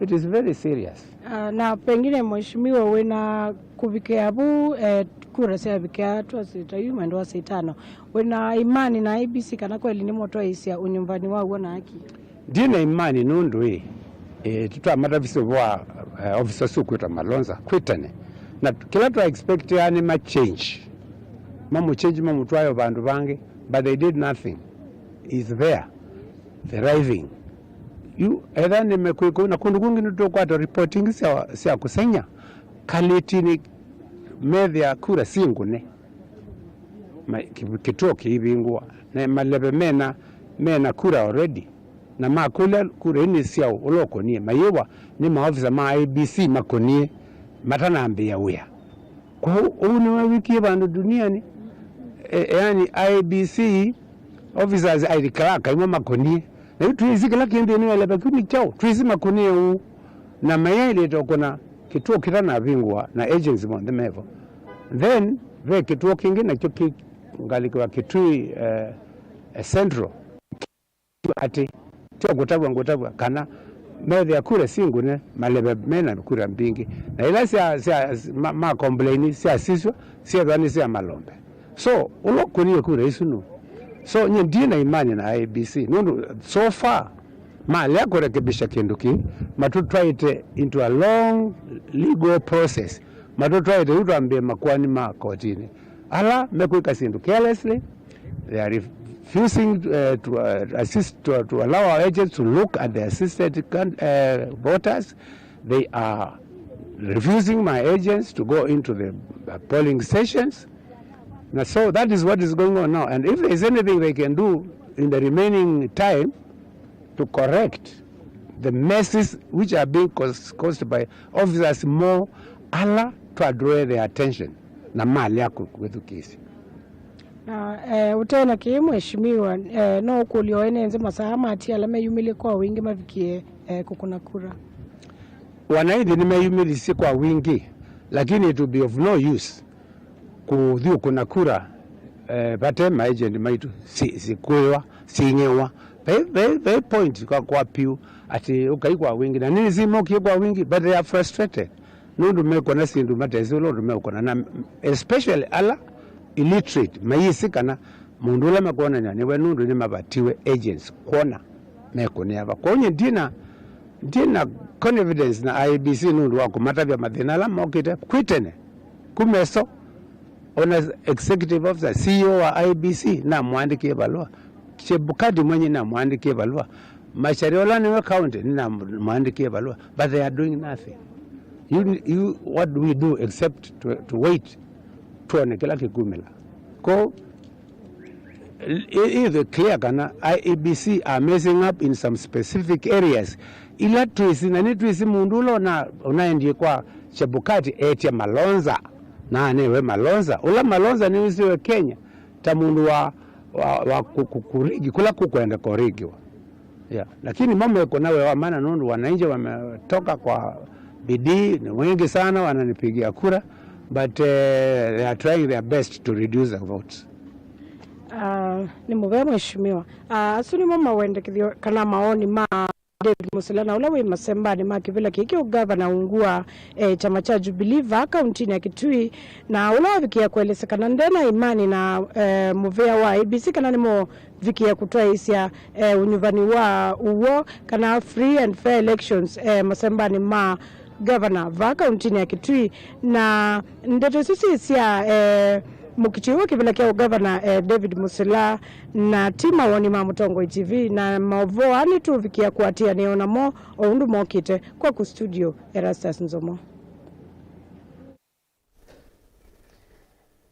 It is very serious. Ah, na pengine mheshimiwa wĩna kũvikĩa vu, eh, kura syavikĩa twasĩta yu mwendo wa saa itano, wĩna imani na I E B C kana kweli nĩmũtwaĩsya ũnyuvani wa w'o na haki? Ndi na imani nũndũ ĩ, eh, tũtamatavisye ũvoo wa eh, officer ũsu kwĩtwa Malonza kwĩ tene, na kĩla twa expectea nĩ ma change, mamũ change, mamũtwae vandũ vangĩ, but they did nothing. Is there thriving? Yu etha nĩmekwĩka ũu, na kũndũ kũngĩ nĩtũkwata ripoti ingĩ sya, sya kũseng'ya kalĩtinĩ, methĩa kura syĩ ngũne, ma- kĩ- kĩtuo kĩivingũa, na maleve mena, mena kura already, na makũlya kura ii nĩ syaũ, ũla ũkũnie, mayĩwa nĩ maofisa ma I E B C makũnie matanambĩĩa wĩa. Kwoou ũu nĩweevikie vandũ duniani. E, yani I E B C officers, I D clerk, imwe makũnie. Na yu twĩsĩ kĩla kĩ nthĩnĩ wa ĩleva kĩu nĩ kyaũ, twĩsĩ makũnie ũu. Na mayaĩlĩte ũkũna kĩtuo kĩtanavingũa na agents monthe mevo. Then ve kĩtuo kĩngĩ nakyo kĩ ngalĩko ya Kitui eh, eh, Central. Atĩ tyo kũtavw'a ngũtavw'a kana methĩa kura syĩ ngũne, maleve mena kura mbingĩ, na ila sya, sya ma, ma complain syasisw'a syethwa nĩ sya malombe. So, ũla ũkũnie kura isu nũ? So, nye ndina imani na I E B C, nũndũ so far malea kũrekebisha kĩndũ kĩĩ, matũtwaĩte into a long legal process. Matũtwaĩte yu twambĩe makoani ma kotinĩ. Ala mekwĩka syĩndũ carelessly, they are refusing uh, to uh, assist to, to allow our agents to look at the assisted can- uh, voters. They are refusing my agents to go into the uh, polling stations. And so that is what is going on now. And if there is anything they can do in the remaining time to correct the messes which are being caused, caused by officers more, ala to draw their attention na malea kwĩthukĩĩsya. Na eh, ũtena kĩĩ mheshimiwa, eh, no ũkũlyo ene nzĩ masaa matia ala meyumĩlye kwa wingĩ mavikie eh, kũkũna kura? Wananchi nĩmeyumĩlisye kwa wingĩ, lakini it will be of no use kũthi ũkũna kura eh, vate maagent maitũ si- sikwĩwa, sinyĩwa. Ve, ve, ve point kwa, kwa piu atĩ ũkai kwa wingĩ. Na nĩnĩsĩ mokie kwa wingĩ, but they are frustrated. Nũndũ mekũna syĩndũ matesĩ ũla ũndũ meũkũna. Na especially ala illiterate, mayĩsĩ kana mũndũ ũla mekwonany'a nĩwe nũndũ nĩmavatiwe agents kwona mekũnĩa va. Kwoou nye ndina, ndina confidence na I E B C nũndũ wa kũmatavya mathĩna ala mokĩte kwĩ tene. Kuma ĩso, ona executive officer, C E O wa I E B C namũandĩkĩe valũa. Chebukati mwenye namũandĩkĩe valũa. Macharia ũla nĩwe county nĩnamũandĩkĩe valũa. But they are doing nothing. You, you, what do we do except to, to wait twone kĩla kĩkumĩla? Ko i- i- the clear kana I E B C are messing up in some specific areas ila twĩsĩ, na nĩtwĩsĩ mũndũ ũla ũna- ũnaendie kwa Chebukati etye Malonza, na anewe Malonza. Ũla Malonza nĩwĩsĩwe Kenya ta mũndũ wa, wa, wa ku- ku- kurigi kũla kũkwenda kũrigiwa. Yeah. Lakini mo mekũna wĩa wa mana nũndũ wananchi wametoka kwa bidii, ni wengi sana wananipigia kura, but uh, they are trying their best to reduce the votes. Ah, nĩ mũvea mheshimiwa. Ah, asu nĩmo mawendekethyo kana maoni ma David Musila, na ũla wĩ masembanĩ ma kĩvĩla kĩĩ kya ũgavana ungu wa eh, kyama kya Jubilee vaa kauntinĩ ya Kitui, na ũla wavikĩa kũelesya kana ndena imani na eh, mũvea wa I E B C kana nĩmo vikĩe kũtwaĩĩsya eh, ũnyuvani wa ũw'o kana free and fair elections eh, masembanĩ ma gavana vaa kauntinĩ ya Kitui. Na ndeto isu syĩ sya eh, mũkitio wa kĩvĩla kya ũgavana eh, David Musila, na ti mawoni ma Mũtongoi T V, na maũvoo aa nĩtũvikĩa kũatĩanĩa o namo o ũndũ mokĩte. Kwaku studio, Erastus Nzomo.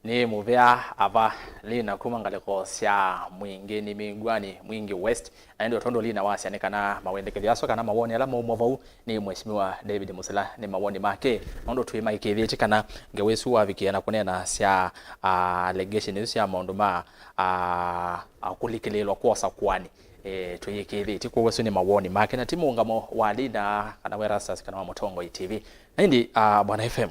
Nĩ mũvea ava Lina kuma ngalĩko sya Mwingĩ nĩ Mĩngwani, Mwingĩ West. Na ĩndĩ o tondũ Lina wasya nĩ kana mawendekethyo asu kana mawoni ala maumwa vau nĩ Mheshimiwa David Musila nĩ mawoni make, nũndũ twĩmaĩkĩĩthĩtye kana ngewa ĩsu wavikĩe na kũneena sya ah, allegation ĩsu sya maũndũ ma ah, ah, kũlikĩlĩĩlwa kwosa kwani eh, twĩyĩkĩĩthĩtye. Kwoou asu nĩ mawoni make na ti mũũngamo wa Lina kana wa Erastus kana wa Mũtongoi T V. Na ĩndĩ ah, Bwana F M,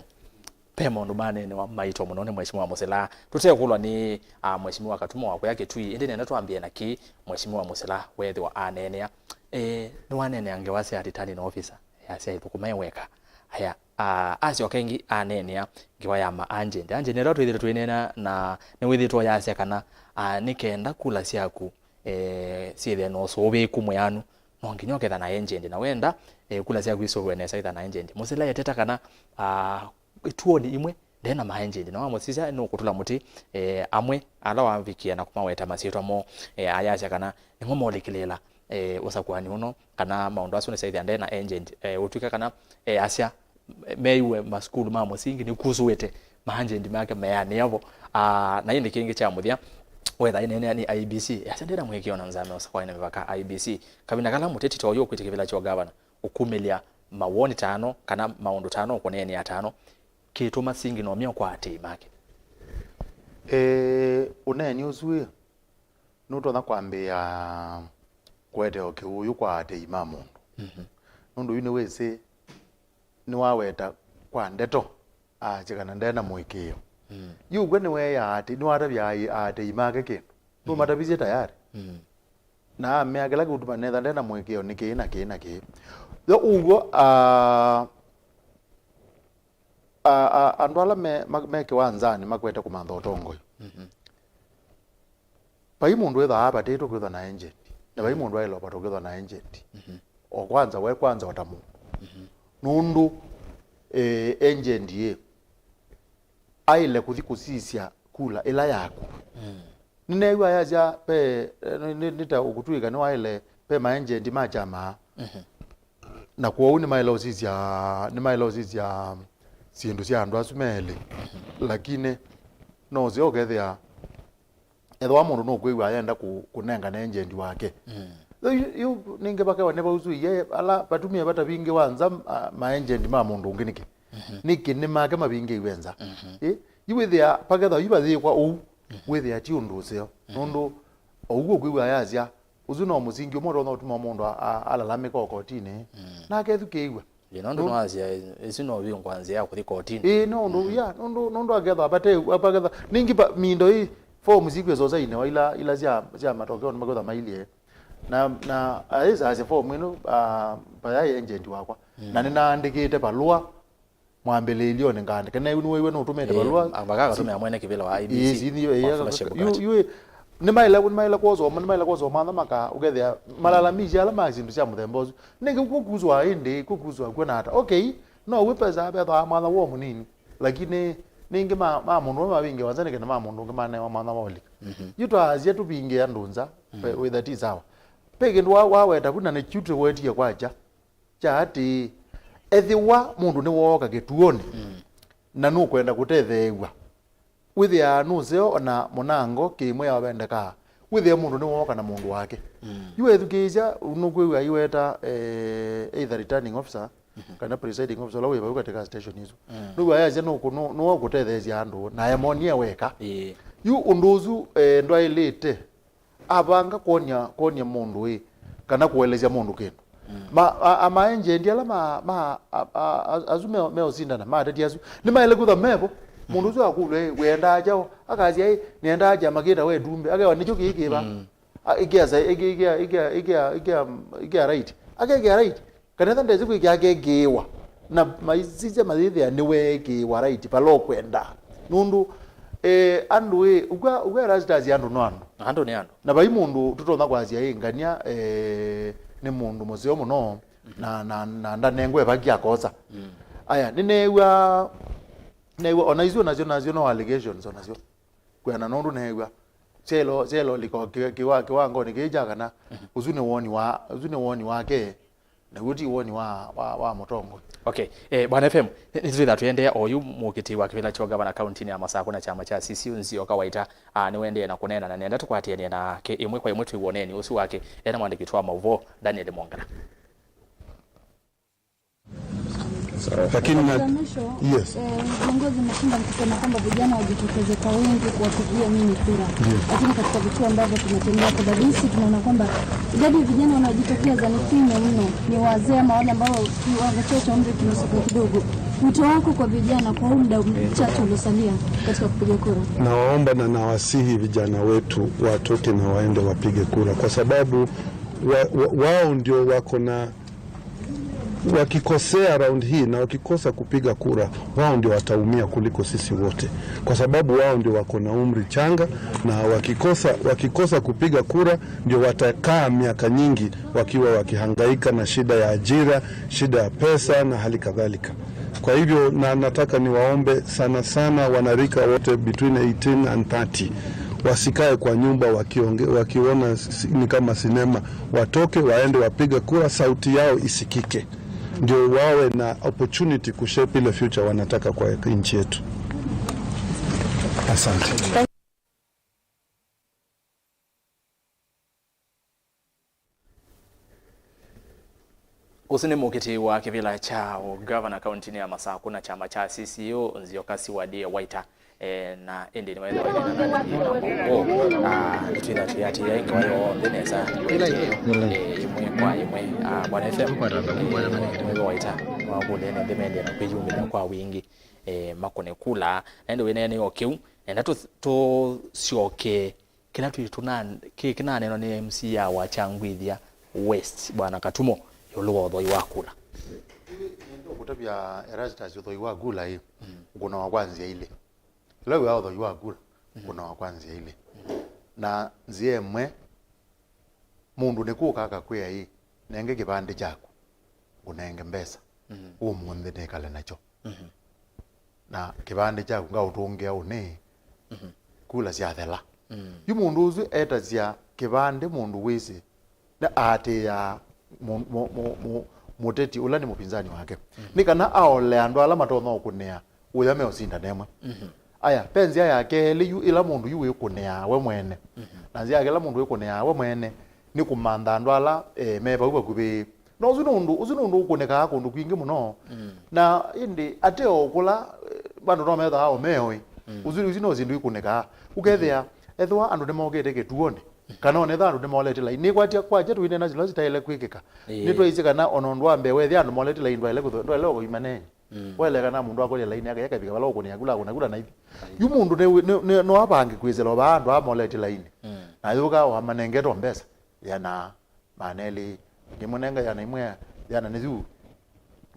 ve maũndũ maneenewa maito mũno nĩ Mheshimiwa Musila. Tũtekũlwa nĩ ah, Mheshimiwa Katuma wa kũya Kitui, ĩndĩ nenda twambĩe na kĩĩ Mheshimiwa Musila weethĩwa aneenea. Eh, nĩwaneenea ngewa sya returning officer, yasya ĩthũkũma ĩ weka. Aya, ah, asyoka ĩngĩ aneenea ngewa ya ma agent. Agent ĩla twĩthĩtwe twĩneena na nĩwĩthĩtwe yasya kana ah, nĩ kenda kula syaku eh, syĩthĩe na ũsũvĩĩku mwĩanu, no nginya ũketha na agent, na wenda eh, kula syaku isũvĩwe nesa, ĩtha na agent. Musila eteta kana ah, ituonĩ imwe ndena ma agent, na wamũsisya nũkũtũla mũtĩ eh, amwe ala wavikie na kũmaweta masyĩtwa moo, eh, ayasya kana nĩmo molikĩlĩĩla eh, ũsakuani ũno, kana maũndũ asu nĩsaĩthya ndena agent, eh, ũtw'ĩka kana eh, asya meiwe masukulu ma mũsingi nĩkusũĩte maagent make meanĩa vo. Ah, na ĩndĩ kĩngĩ kya mũthya, wetha ĩneenea nĩ I E B C, yasya ndĩna mũĩkĩĩo na nzame ũsakwani na mĩvaka I E B C. Kavinda kala mũteti ta ũyũ ũkwĩtĩ kĩvĩla kya ũgavana ũkumĩlya mawoni tano kana maũndũ tano ũkũneenea tano, kĩtũma singi nomya kwa atĩĩ make. Ĩĩ, ũneeni ũsu ĩ, nũtonya kwambĩĩa kũete o kĩwũyũ kwa atei ma mũndũ. Nũndũ yu nĩwĩsĩ nĩwaweta kwa ndeto aasye kana ndena mũĩkĩĩo. Yu ũkw'a nĩweeaa atĩ, nĩwatavya aĩ- aatei make kĩndũ. Nũmatavisye tayarĩ. Na amea kĩla kĩũtuma netha ndena mũĩkĩĩo nĩ kĩĩ na kĩĩ na kĩĩ. Yo ũw'o, aa, a, a, andũ ala me, ma, me kĩwanzanĩ makwete kũmantha ũtongoi. Vai mũndũ wĩthaa apatĩtwe kwĩthwa na agent, na vai mũndũ aĩle ũpata kwĩthwa na agent. O kwanza, we kwanza ũta mũndũ. Nũndũ, eh, agent ĩ, aĩle kũthi kũsisya kula ĩla yaku. Nĩneew'a ayasya ve, eh, nĩ, nĩ, nĩ ta ũkũtw'ĩka nĩwaĩle ve ma agent ma kyama. Na kwoou nĩmaĩle ũsisya, nĩmaĩle ũsisya syĩndũ sya andũ asu me elĩ. Lakini no ũseo ũkethĩa, ethĩwa mũndũ nũkwĩw'a ayenda kũ-, kũnengane agent wake. Yu, yu nĩngĩ vakewa nĩ vausu iye, ala vatumie vata vingĩ wa nza, a, ma agent ma mũndũ ũngĩ nĩkĩ? Nĩkĩ nĩ make mavingĩiwe nza? Ĩ, yu wĩthĩa pakethwa yu vathĩĩkwa ũu, wĩthĩa ti ũndũ ũseo. Nũndũ o ũu ũkwĩw'a ayasya, ũsu no mũsingi ũmwe ũtonya ũtuma mũndũ a-, a-, alalamĩka o kotinĩ, na akethukĩĩw'a. Ĩ, nũndũ nũndũ nĩwasya, ĩ-, ĩsu no vingwa nzĩa ya kũthi kotinĩ. Ĩĩ, no ũndũ, ya, nũndũ, nũndũ akethwa apate, apaketha. Ningĩ pa, mindo ĩ, form sikwĩsa ũsainĩwa ila, ila sya, sya matokeo nĩmakwĩtha mailyĩ. Na, na ayĩsasya form ĩno, ah, payai agent wakwa. Na nĩnaandĩkĩte valũa mwambĩlĩĩlyonĩ ngaandĩka. Nĩwĩw'a nũtũmĩte valũa. Amba kakatũmĩa mwene kĩvĩla wa I E B C. Ĩĩ, yu, ĩĩ, confirmation yu, card. Yu, ĩ, nĩmaĩle, nĩmaĩle kwosoma, nĩmaĩle kwosoma matha maka, ũkethĩa, malalamisya ala ma syĩndũ sya mũthemba ũsu. Nĩngĩ kw'o kuswa ĩndĩ, kw'o kuswa kw'o na ata. Okay, no wĩ pesa vethwa mwanya woo mũnini. Lakini nĩngĩ ma, ma mũndũ ũmwe mavingĩwa nza nĩkenda ma mũndũ ũngĩ manewa mwanya wa ũlika. Yu twaasya tũvingĩe andũ nza, wĩ, wĩtha ti sawa. Ve kĩndũ wa, waweta vu na nĩ kyu tũwetie kwakya. Kya atĩĩ, ethĩwa mũndũ nĩwooka kĩtuonĩ, na nũkwenda kũtetheew'a, wĩthĩaa nũseo ona mũnango kĩmwe yavendekaa, wĩthĩe mũndũ nĩwooka na mũndũ wake. Yu wethukĩĩsya, nũkwĩw'a aiweta, eh, either returning officer kana presiding officer ũla wĩ vau katika station isu. Nũw'a ayasya nũkũ-, nũ-, nũwa ũkũtetheesya andũ, na emonie weka. Ĩĩ. Yu ũndũ ũsu, eh, ndwaĩlĩte avanga kwony'a, kwony'a mũndũ ĩ, kana kũelesya mũndũ kĩndũ. Ma, a, a, ma agent ala ma, ma, a, a, a, asu me, meũsindana, ma ateti asu, nĩmaĩle kwĩtha mevo. Mũndũ ũsu akũlw'a ĩ, wĩendaa kyaũ? Akasya ĩ, nĩendaa kyama kĩtawa Ĩtumbĩ. Akewa nĩkyo kĩĩ kĩva? A, ĩkĩa sa-, ĩkĩa, ĩkĩa, ĩkĩa, ĩkĩa, ĩkĩa right. Akekĩa right. Kana etha ndesĩ kwĩkĩa akekĩĩwa. Na maisisya mayĩthĩa nĩweekĩĩwa right vala ũkwenda. Nũndũ, eh, andũ ĩ, ũkw'a, ũkw'a Erastus andũ no andũ. Andũ nĩ andũ. Na vai mũndũ tũtonya kwasya ĩ ngania, eh, nĩ mũndũ mũseo mũno, na, na, na ndanengwe vaki akosa. Aya, nĩneew'a, neew'a, ona isu nasyo, nasyo no allegations onasyo. Kwĩana nũndũ neew'a. Syaĩlo, syaĩlo lika kĩ-, kĩwa-, kĩwangonĩ kĩĩ kya kana, ũsu nĩ woni wa, ũsu nĩ woni wake. Naw'o ti woni wa, wa, wa mũtongoi. Okay. Eh, Bwana F M, nĩ, nĩtwĩtha tũendeea oyu mũkĩtĩi wa kĩvĩla kya ũgavana kauntinĩ ya Masakũ na kyama kya C C U Nzioka Waita, ah, nĩwendee na kũneena, na nenda tũkwatĩanĩe nake ĩmwe kwa ĩmwe twĩw'e ũneeni ũsu wake, ena mwandĩki witũ wa maũvoo, Daniel Mwongela. Lakini na, yes. Eh, viongozi mmeshinda mkisema kwamba vijana wajitokeze kwa wingi kuwapigia nyinyi kura. Ndio. Lakini katika vituo ambavyo tumetembea kwa dadisi, tunaona kwamba idadi ya vijana wanaojitokeza ni finyu mno. Ni wazee ama wale ambao kiwango chao cha umri kimeshuka kidogo. Wito wako kwa vijana kwa huu muda mchache uliosalia katika kupiga kura? Nawaomba na nawasihi vijana wetu watoke na waende wapige kura, kwa sababu wa, wa, wao ndio wako na wakikosea round hii na wakikosa kupiga kura, wao ndio wataumia kuliko sisi wote, kwa sababu wao ndio wako na umri changa, na wakikosa, wakikosa kupiga kura, ndio watakaa miaka nyingi wakiwa wakihangaika na shida ya ajira, shida ya pesa na hali kadhalika. Kwa hivyo, na nataka niwaombe sana sana wanarika wote between eighteen and thirty, wasikae kwa nyumba wakionge-, wakiona si-, ni kama sinema. Watoke, waende wapige kura, sauti yao isikike, ndio wawe na opportunity kushape ile future wanataka kwa nchi yetu. Asante. Ũsu nĩ mũkĩtĩi wa kĩvĩla kya ũgavana kauntinĩ ya Masakũ na kyama kya C C U, Nzioka Siwadie Waita. Eh, na ĩndĩ nĩwaĩle waĩle na nandĩkĩe na maũvoo. Ah, nĩtwĩtha tũyatĩĩa ĩngewa yonthe nesa. Eh, ĩmwe kwa ĩmwe. Ah, Bwana F M, eh, Waita, nĩwakũlya ene nthĩ mendee na kwĩyumĩlya kwa wingĩ, eh, makũne kula. Na ĩndĩ wĩneenea o kĩu, nenda tũ-, tũsyoke kĩla twĩ tũna-, kĩ-, kĩnaneenwa nĩ M C A wa Kyangwĩthya West, Bwana Katumo, ĩũlũ wa ũthoi wa kula. Nĩenda kũtavya Erastus ũthoi wa kula ĩ, ũkũnawa kwa nzĩa ilĩ. Ĩla wĩa ũthoi wa kula, ũkũnawa kwa nzĩa ilĩ. Na nzĩa ĩmwe, mũndũ nĩkũka akakwĩa, "Ĩ, nenge kĩvandĩ kyaku, ngũnenge mbesa, mhm, ũmũnthĩ nĩkale nakyo." Mhm. Na kĩvandĩ kyaku ngaũtũngĩa ũnĩ, mhm, kula syathela. Mm. Yu mũndũ ũsu etasya kĩvandĩ mũndũ wĩsĩ, na aatĩĩaa mũ-, mũ-, mũ-, mũ-, mũteti ũla nĩ mũpinzani wake. Mhm. Nĩ kana aole andũ ala matonya ũkũnĩa ũya meũsindana ĩmwe. Mhm. Aya, pe nzĩa ya kelĩ yu ĩla mũndũ yu wĩkũnĩaa we mwene. Mhm. Na nzĩa ya kelĩ ĩla mũndũ wĩkũnĩaa we mwene nĩ kũmantha andũ ala, eh, me vau vakuvĩ. Na ũsu nĩ ũndũ, ũsu nĩ ũndũ ũkũnĩkaa kũndũ kwingĩ mũno. Mm. Na ĩndĩ ate o kũla, eh, andũ no methaa o meoi. Mm. Ũsu, ũsu no syĩndũ ikũnĩkaa. Ũkethĩa, mm-hmm, ethĩwa andũ nĩmokĩte kĩtuonĩ, kana onetha andũ nĩmolete laini. Nĩkwatya kwakya tũinena sila sitaĩle kwĩkĩka. Ĩĩ. Nĩtwaisye kana ona ũndũ wa mbee wethĩa andũ molete laini ndwaĩle kũtho-, ndwaĩle o kũima neenyũ. Mm. Waĩle kana mũndũ akũlya laini yake, yekavika vala ũkũnĩa kula, akũna kula naithi. Ai. Yu mũndũ nĩ, nĩ, nĩ, no apange kwĩsĩla o vaa andũ amolete laini. Mm. Na yũka wamanengete o mbesa. Yana maana elĩ, ngĩmũnenga yana ĩmwe, yana nĩ yu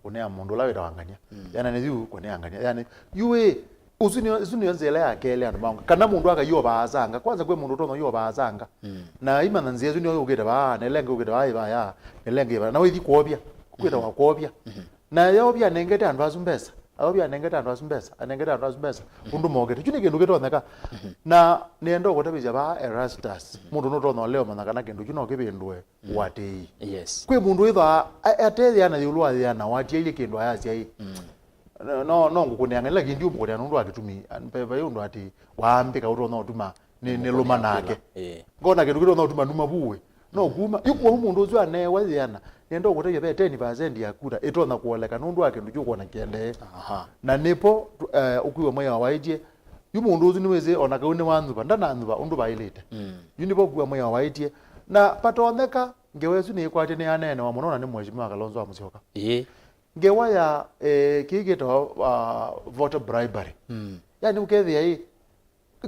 kũnĩa mũndũ ũla wĩtawa ngania. Mm. Yana nĩ yu kũnĩa ngania. Yana yu ĩ, ũsu nĩyo, ũsu nĩyo nzĩa ĩla ya kelĩ andũ maonga. Kana mũndũ akaiova asanga. Kwanza kwĩ mũndũ ũtonya ũiova asanga. Mm. Na imanya nzĩa ĩsu nĩyo yũkĩte vaa, na ĩla ĩngĩ yũkĩte vaa, ĩvaya, na ĩla ĩngĩ ĩvaya. Na wĩthi kwovya, kwĩtawa kwovya. Mhm. Na yovya anengete andũ asu mbesa. Ayovya anengete andũ asu mbesa, anengete andũ asu mbesa. Mhm. Ũndũ mokĩte. Kyu nĩ kĩndũ kĩtonyeka. Mhm. Na nĩenda ũkũtavĩsya vaa Erastus. Mhm. Mũndũ nũtonya ũlea ũmanya kana kĩndũ kyu no kĩvĩndũe. Mm. Ũatĩĩi. Yes. Kwĩ mũndũ wĩthwa a-, atethĩa na ĩũlũ wa yĩana, watiaie kĩndũ ayasya ĩ. Mm. No, no, no ngũkũnĩanga ĩla kĩndũ ũmũkũnĩa nũndũ wa kĩtumi, an-, ve, ve ũndũ atĩ waambĩka ũtonya ũtuma nĩ, nĩ lũma nake. Ĩĩ. Ngona kĩndũ kĩtonya ũtuma numa vuĩ. No kuma, yu kwoou mũndũ ũsu aneewa yĩana, nĩenda ũkũtavya ve ten percent ya kura ĩtonya kũoleka nũndũ wa kĩndũ kyu ũkwona kĩendee. Aha. Na nĩpo, tu-, eh, ũkwĩw'a mwĩao waĩtye, yu mũndũ ũsu nĩwĩsĩ ona kau nĩwanyuva, ndananyuva ũndũ vaĩlĩte. Mm. Yu nĩvo ũkwĩw'a mwĩao waĩtye. Na patonyeka, ngewa ĩsu nĩĩkwatya nĩyaneenewa mũno na nĩ Mheshimiwa Kalonzo wa Musyoka. Ĩĩ. Ngewa ya, eh, kĩĩ kĩtawa, ah, voter bribery. Mm. Yani ũkethĩa ĩ,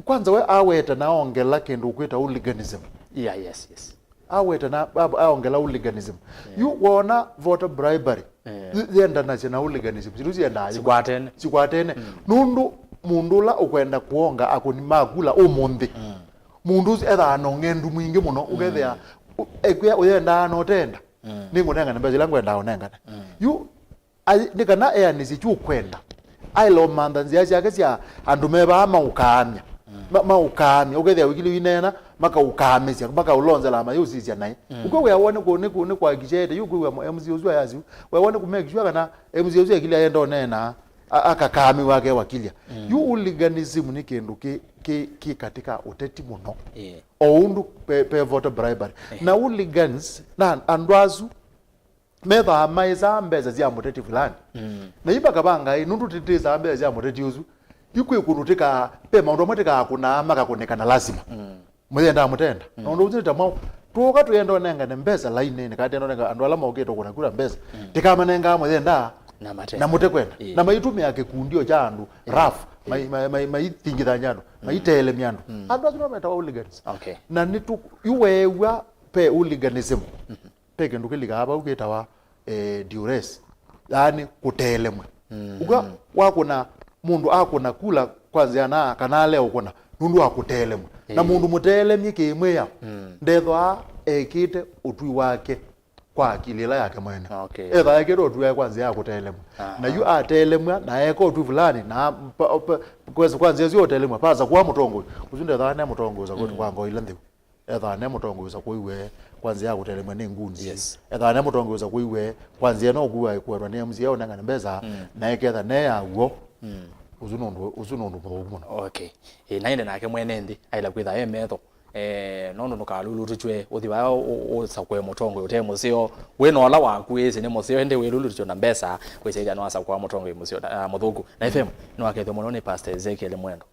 kwanza we aweta na aongela kĩndũ kwĩta hooliganism. Yeah, yes, yes. Aweta na a-, aongela hooliganism. Yeah. Yu wona voter bribery, yeah, yu yendanasya na hooliganism. Situ siendaa sikwatene. Sikwatene. Mm. Nũndũ mũndũ ũla ũkwenda kuonga akũni ma kula ũmũnthĩ. Mm. Mũndũ ũsu ethaa na ũng'endu mwingĩ mũno, mm, ũkethĩa, ũ-, ekwĩa ũyendaa na ũtenda. Mm. Nĩngũnengane mbesa ila ngwendaa ũnengane. Mm. Yu, ai-, nĩ kana eanĩsye kyu ũkwenda. Aĩle ũmantha nzĩa syake sya andũ me vaa maũkaamya. Mm. Ma-, maũkaamya. Ũkethĩa wĩkile wĩneena, makaũkaamĩsya, makaũlonzela mayũsisya naĩ. Mm. Ũkwĩw'a wone kũ-, nĩ kũ-, nĩ kũakikisha ete, yu kwĩw'a mo-, M C A ũsu ayasiu. We wone kũ make sure kana M C A ũsu ekile ayenda ũneena, a-, akakaamĩwa ake wakilya. Mm. Yu hooliganism nĩ kĩndũ kĩ, kĩ, kĩ katika ũteti mũno. Yeah. O ũndũ pe, pe voter bribery. Eh. Na hooligans, na andũ asu, methaa maĩsaa mbesa sya mũteti fulani. Mm. Na yu makavanga ĩ, nũndũ tĩtĩsaa mbesa sya mũteti ũsu, yu kwĩ kũndũ tĩkaa, ve maũndũ amwe tĩkaakũnaa makakũnĩka na lasima. Mm. Mũyendaa mũtenda. Mm. Na ũndũ ũsu nĩ ta mwaũ, twoka tũyenda ũnengane mbesa lainĩnĩ, kana tũyenda ũnenga andũ ala mokĩte kũna kura mbesa, mm, tĩkamanengaa mũyendaa na mate, na mũtekwenda. Ĩĩ. Na maitũmĩa kĩkundio kya andũ, ĩĩ, rough, ĩĩ, mai-, mai-, mai-, maithingithany'a andũ, mm, maitelemya andũ. Mm. Andũ asu no metawa hooligans. Okay. Na nĩtũ-, yu weew'a ve hooliganism. Mhm. Ve kĩndũ kĩlikaa vau kĩtawa, eh, duress, yaani kũtelemw'a. Mm. Ũka wakũna, mũndũ akũna kula kwa nzĩa na kana alea ũkũna nũndũ wa kũtelemw'a. Na, eh, mũndũ mũtelemye kĩmwĩao, mm, ndethwaa ekĩte ũtwi wake kwa akili ĩla yake mwene. Okay. Ethaa ekĩte ũtwi wake kwa nzĩa ya kũtelemw'a. Aha. Na yu atelemw'a na eka ũtwi fulani na pa-, pa-, kwesa kwa nzĩa ĩsu ũtelemw'a, pasa kwa mũtongoi. Ũsu ndethaa ne mũtongoi ũsa kũndũ, mm, kwa ngoo ila ntheu. Ethaa ne mũtongoi ũsa kũiwe kwa nzĩa ya kũtelemw'a nĩ ngundi. Yes. Ethaa ne mũtongoi ũsa kũiwe kwa nzĩa no kuwa ĩkũetwa nĩ M C A ũnengane mbesa, mm, na eketha ne ya w'o. Mm. Ũsu nĩ ũndũ, ũsu nĩ ũndũ mũthũku mũno. Okay. Ĩ, na ĩndĩ nake mwene nthĩ aĩle kwĩtha e metho. Eh, nũndũ ndũkalulutũtw'e ũthi vaya ũ-, ũ-, ũsakũe mũtongoi ũte mũseo. Wĩ na ũla waku wĩsĩ nĩ mũseo, ĩndĩ wĩlulutũtw'e na mbesa, kwĩsĩthya nĩwasakũa mũtongoi mũseo, ah, mũthũku. Na F M nĩwakethwa mũno nĩ Pastor Ezekiel Mwendo.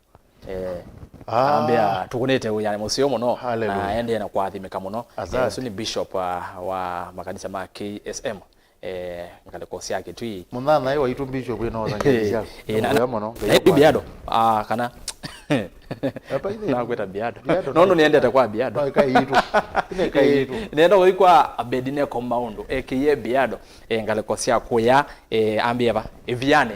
Eh, ah, ambĩa tũkũnĩte wĩanĩ mũseo mũno. Hallelujah. Na endee na kũathimĩka mũno. Asante. Eh, ũsu nĩ bishop wa, wa makanisa ma K S M, eh, ngalĩko sya Kitui. Mũnyanyae waitũ bishop wĩ na ũthangaĩi syaku. Eh, na, mũno. Na ĩndĩ Biado, ah, kana nakwĩta Biado. Biado no, no, nĩendete kwa Biado. No, ĩkai itũ. Ĩne ĩkai itũ. Eh, nenda kũthi kwa Abednego Maũndũ, A K A Biado, eh, ngalĩko sya kũya, eh, ambĩa va, Ĩvianĩ.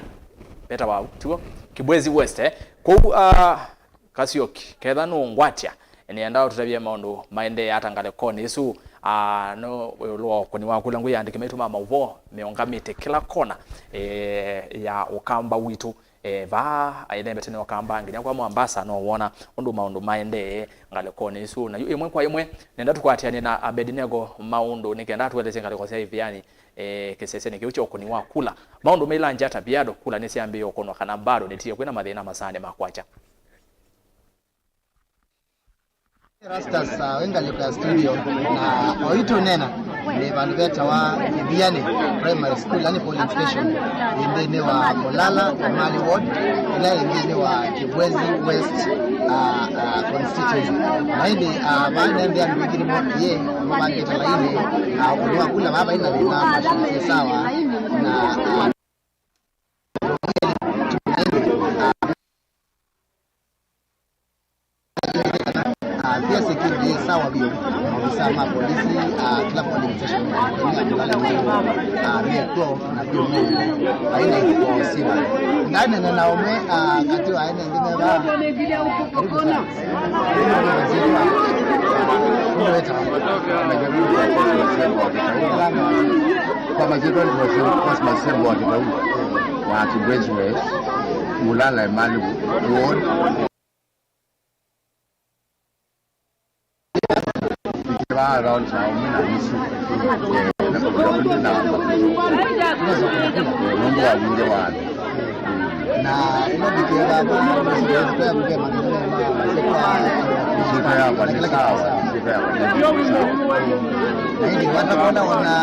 Vetawa tiwo Kibwezi West, eh. Kũu, ah, Kasioki, ketha nũngwatya, Nĩenda ũtũtavye maũndũ maendee ata ngalĩkonĩ ĩsu, ah, no ĩũlũ wa ũkũni wa kula ngũĩ ya andĩki maitũ ma maũvoo meũngamĩte kĩla kona, eh, ya ũkamba witũ. Eh, vaa ailembete nĩ ũkamba nginya kwa Mombasa no wona ũndũ maũndũ maendee ngalĩkonĩ ĩsu. Na yu ĩmwe kwa ĩmwe, nenda tũkwatĩanĩe na Abednego Maũndũ nĩ kenda atũelesye ngalĩko sya ĩvĩanĩ, eh, kĩsesenĩ kĩu kya ũkũni wa kula. Maũndũ mailangya ata? Bado kula nĩsyambĩĩe ũkũnwa kana bado nĩtie kwĩna mathĩna masaanĩ ma kwakya? Rastas, uh, wĩ ngalĩko ya studio, na oyu tũnena nĩ vandũ vetawa Ĩvianĩ Primary School, yani polling station, ĩ nthĩnĩ wa Molala Emali Ward, ĩla ĩ nthĩnĩ wa Kibwezi West, uh, uh, constituency. Na ĩndĩ, uh, vaa nĩ andũ aingĩ nĩmo ye mavangĩte lainĩ, uh, ũkũni wa kula vaa vaina thĩna, machine syĩ sawa, na, uh, Ah, pia security ĩ sawa vyũ. Maofisa ma polisi, ah, kila polling station, ah, Molala Emali, ah, mekw'o na vyũ mũno. Haina ikuwa usiwa. Ndanene na ũmwe, ah, katĩ wa ene nthĩ meva. Karibu sana. Ndio weta. Kwa majina ni Cosmas Sembo wa Kitau, wa Kibwezi West, Molala Emali Ward. Vaa around saa ũmwe na nusu. Eh, na kũvika kũndũ na nũndũ wa wingĩ wa andũ. Na ĩno ndĩkĩĩva kwa mĩsyĩ yakwa nĩ sawa, mĩsyĩ yakwa nĩ sawa. Na ĩndĩ wata wona wona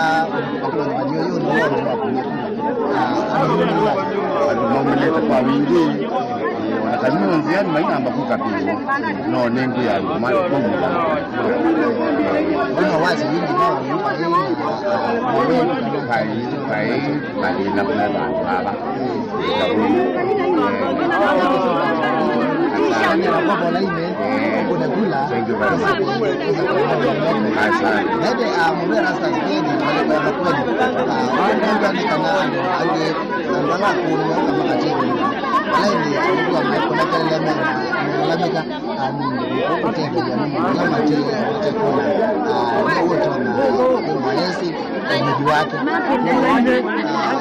maũndũ ũyũ nĩ wona wa kũnyakula. Andũ maumĩlĩte kwa wingĩ, eh, ona kana nĩ nzĩa nĩ mainamba kũka pĩvo. No nĩ ngwĩa andũ maĩ kũu. Ona wasi wingĩ no wingĩ. Kaĩ, kaĩ, mathĩna me vandũ vava. Thank you very much. Asante. Ũtethany'a nĩ mũndũ ũla mate, mate kũla, ah, nĩ ũtonya, nĩ mwaesi, ũnyuvi wake. Nĩ, ah,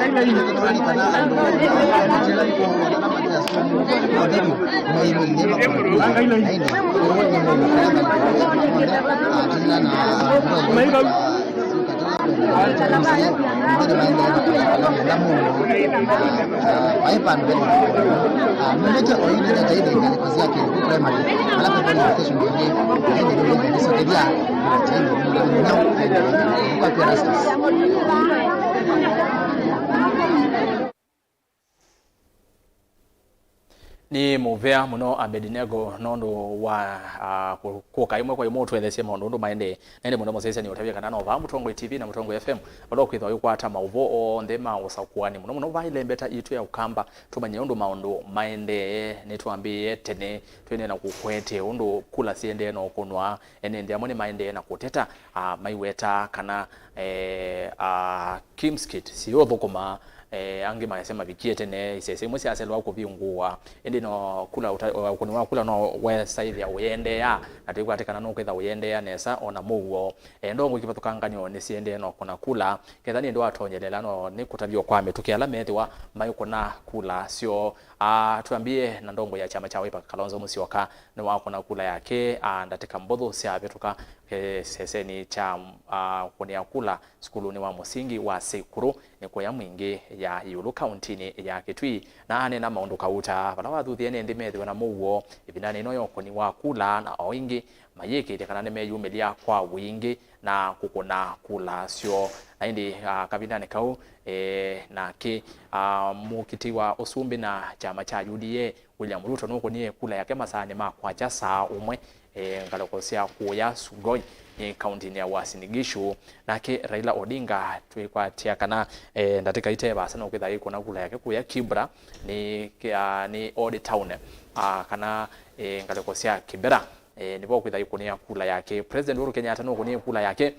nĩ kana andũ, ah, matila kũona na mate asumu, no thĩu, no ĩmwe nĩ makũla kũla, na ĩndĩ, ũũ nĩ mũndũ ũla mate kũla, ah, tũnyila na, ah, Vai vandũ vena mũndũ, ah, vai vandũ vena mũndũ, ah, nũmĩte oyu nĩnete ĩthĩ ngalĩko sya Kĩlĩku Primary, ala kwĩ polling station ĩngĩ, na ĩndĩ nĩwĩthĩa nĩsokethya, na kyaĩ mũndũ mũnyau, aĩ kwa Erastus. Nĩ mũvea mũno Abednego nũndũ wa, ah, kũ-, kũka ĩmwe kwa ĩmwe ũtũelesye maũndũ ũndũ maendee. Na ĩndĩ mũno mũsyaĩĩsya nĩũtavye kana no vaa Mũtongoi T V na Mũtongoi F M, vala ũkwĩthĩwa ũikwata maũvoo onthe ma ũsakũani, mũno mũno vaa ĩlembeta yitũ ya Ũkamba, tũmanye ũndũ maũndũ maendee. Nĩtwambĩĩe tene twĩneena kũkwete ũndũ kula syendee na ũkũnwa. Ene nthĩ amwe nĩmaendee na kũteta, ah, maiweta kana, eh, ah, Kimskit siũthũkũma, eh, angĩ makasya mavikie tene, isese imwe syaselwa kũvingũwa. Ĩndĩ no kula ũta-, ũkũni wa kula no wesaĩthya ũyendeea, na twĩkwatĩ kana nũkwĩtha ũyendeea nesa o na mũuo. Eh, ndongoi kĩvathũkanganyo nĩsiendee no kũna kula, ketha nĩ ndwatonyelela no nĩ kũtavya kwa mĩtũkĩ ala methĩwa maikũna kula syoo. Ah, twambie na ndongoi ya kyama kya Wiper Kalonzo Musyoka, nĩwakũna kula yake, ah, ndatĩka mbũthũ syavĩtũka, eh, kĩsesenĩ kya, ah, kũnĩa kula sukulunĩ wa mũsingi wa Seikuru nĩ kũya mwingĩ ya ĩũlũ kauntinĩ ya Kitui, na aneena maũndũ kauta vala wathuthie ene nthĩ methĩwe na mũuo ĩvindanĩ ĩno ya ũkũni wa kula, na o ĩngĩ mayĩkĩĩthya kana nĩmeyumĩlya kwa wingĩ na kũkũna kula syoo. Na ĩndĩ, ah, kavindanĩ kau, eh, nake, ah, mũkiti wa ũsumbĩ na kyama kya U D A William Ruto nũkũnie kula yake masaanĩ ma kwakya saa ũmwe, e, ngalĩko sya kũya Sugoi, e, kauntinĩ ya Uasin Gishu. Nake Raila Odinga twĩkwatĩa kana, e, ndatĩka ite vaasa nũkwĩtha ĩkũna kula yake kũya Kibra, nĩ, a, nĩ Old Town, a, kana, e, ngalĩko sya Kibera, e, nĩvo kwĩtha ĩkũnĩa kula yake. President Uhuru Kenyatta nũkũnie kula yake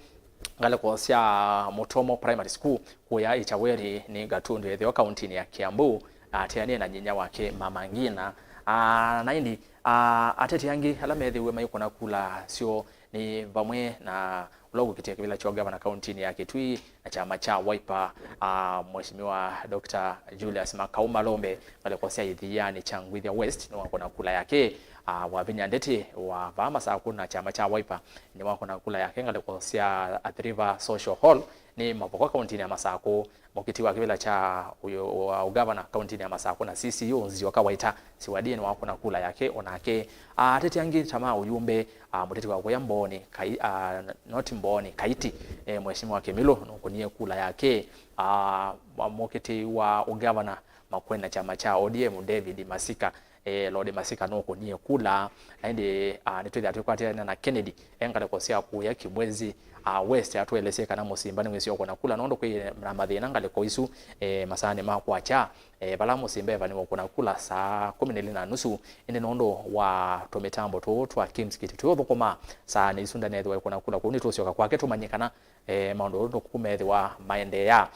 ngalĩko sya Mutomo Primary School kũya Ichaweri nĩ Gatundu ĩtheo kauntinĩ ya Kiambu, ateanĩe na nyinya wake Mama Ngina. Ah, na ĩndĩ, Ah, ateti angĩ ala methĩiwe maikũna kula syoo nĩ vamwe na ũla ũkũkitĩa kĩvĩla kya ũngavana kauntinĩ ya Kitui na kyama kya Wiper, ah, Mheshimiwa Doctor Julius Makau Malombe, ngalĩko sya Ithianĩ kya Ngwithya West, nĩwakũna kula yake. Ah, Wavinya Ndeti wa vaa Masakũ na kyama kya Wiper nĩwakũna kula yake ngalĩko sya Athi River Social Hall nĩ Mavoko kauntinĩ ya Masakũ. Mũkiti wa kĩvĩla kya ũyũ wa ũgavana kauntinĩ ya Masakũ na C C U Nzioka Waita, Siwadie nĩwakũna kula yake, onake. Ah, ateti angĩ ta ma ũyumbe, ah, mũteti wa kũya Mbooni, Kai-, ah, not Mbooni, Kaiti, eh, Mheshimiwa Kimilu nũkũnie kula yake. Ah, mũkiti wa ũgavana Makueni na kyama kya O D M, David Masika, eh, Lord Masika nũkũnie kula. Na ĩndĩ, ah, nĩtwĩthĩa twĩkwatĩana na Kennedy e ngalĩko sya kũya Kibwezi, ah, West, atũelesye kana Mũsimba nĩwĩsĩ ũkũna kula nũndũ kwĩ na mathĩna ngalĩko isu, eh, masaanĩ ma kwakya, eh, vala Mũsimba evanĩwe ũkũna kula saa kũmi na ilĩ na nusu, ĩndĩ nũndũ wa tũmĩtambo tũũ twa Kimskit tũũthũkũma, saanĩ isu ndanethĩwa ĩkũna kula. Kwoou nĩtũũsyoka kwake tũmanye kana, eh, maũndũ nũkũ methĩwa maendeea.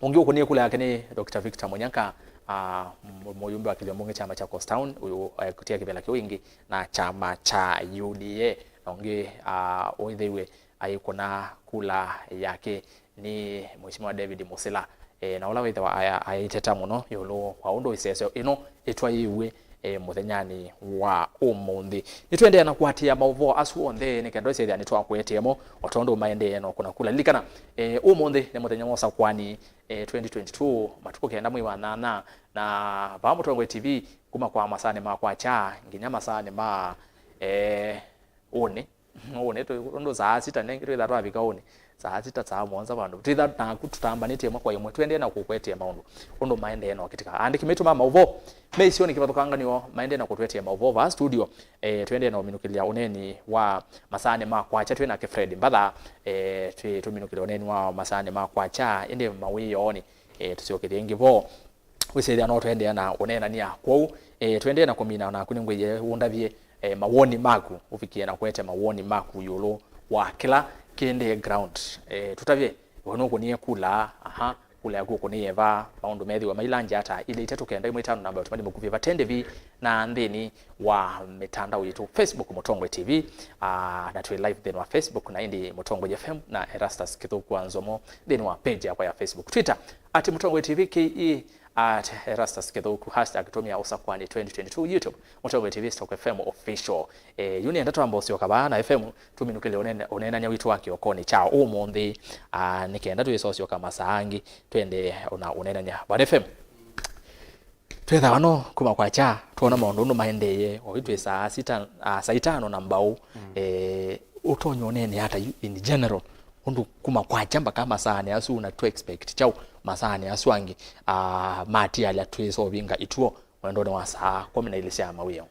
Ũngĩ ũkũnie kula yake nĩ Doctor Victor Mũnyaka, ah, mũ-, mũyumbe wa kĩlio mbunge kya Machakos Town, ũyũ, eh, kũtia kĩvĩla kĩu ĩngĩ na kyama kya U D A. Na ũngĩ, ah, ũĩthĩiwe aikũna kula yake nĩ Mheshimiwa David Musila, eh, na ũla wĩthĩwa aya-, aiteta mũno ĩũlũ wa ũndũ ĩsesyo ĩno ĩtwaĩĩw'e, eh, mũthenyanĩ wa ũmũnthĩ. Nĩtũendeea na kũatĩĩa maũvoo asu onthe nĩ kenda ũsethĩa nĩtwakũetee mo o tondũ maendee na ũkũna kula. Lilikana, eh, ũmũnthĩ nĩ mũthenya wa ũsakwani, eh, twenty twenty-two, matukũ kenda mwei wa nyanya, na vaa Mũtongoi T V kuma kwa masaanĩ ma kwakya nginya masaanĩ ma, eh, ũnĩ. Ũnĩ tũ-, ũndũ saa sita nengĩ twĩtha twavika ũnĩ. Saa sita, saa mũonza vandũ. Twĩtha naku tũtambanĩtye ĩmwe kwa ĩmwe. Tũendee na kũkwetee maũndũ. Ũndũ maendee na ũkĩtĩka. Andĩki maitũ ma maũvoo me isionĩ kĩvathũkanganĩo maendee na kũtwetee maũvoo vaa studio. Eh, tũendee na ũminũkĩlya ũneeni wa masaanĩ ma kwakya twĩ nake Fred Mbatha. Eh, twĩ-, tũminũkĩlya ũneeni wa masaanĩ ma kwakya ĩndĩ mawĩoonĩ. Eh, tũsyokethye ĩngĩ vo. Wĩsĩthĩa no tũendee na ũneenany'a. Kwoou, eh, tũendee na kũmina naku nĩngwĩie ũndavye, eh, mawoni maku, ũvikie na kũete mawoni maku ĩũlũ wa kĩla kĩendee ground. Eh, tũtavye, we nũkũnie kula, aha, kula yaku ũkũnĩe va, maũndũ methĩwa mailangya ata, ilĩ itatũ kenda ĩmwe itano namba ũtũmani mũkuvĩ vate ndĩvi na nthĩnĩ wa mĩtandao yitũ, Facebook Mũtongoi T V, ah, na twĩ live nthĩnĩ wa Facebook na ĩndĩ Mũtongoi F M na Erastus Kĩthũku wa Nzomo nthĩnĩ wa page yakwa ya Facebook, Twitter at Mũtongoi T V K E, at Erastus Kĩthũku, hashtag tũmĩa ũsakwani twenty twenty-two, YouTube, Mũtongoi T V, Stock F M Official. Eh, yu nĩenda twamba ũsyoka vaa na F M, tũminũkĩle ũnene-, ũneenany'a witũ wa kĩokonĩ kya ũmũnthĩ, ah, nĩ kenda twĩsa ũsyoka masaa angĩ, twende ona ũneenany'a. Bwana F M, twĩthawa no kuma kwakya, twona maũndũ ũndũ maendee, o yu twĩ saa sita, ah, saa itano na mbau, mm, eh, ũtonya ũneenea ata yu in general, ũndũ kuma kwakya mbaka masaanĩ asu, na tũ expect kyaũ masaanĩ asu angĩ, ah, matialya twĩsa ũvinga ituo mwendonĩ wa saa kũmi na ilĩ sya mawĩoo?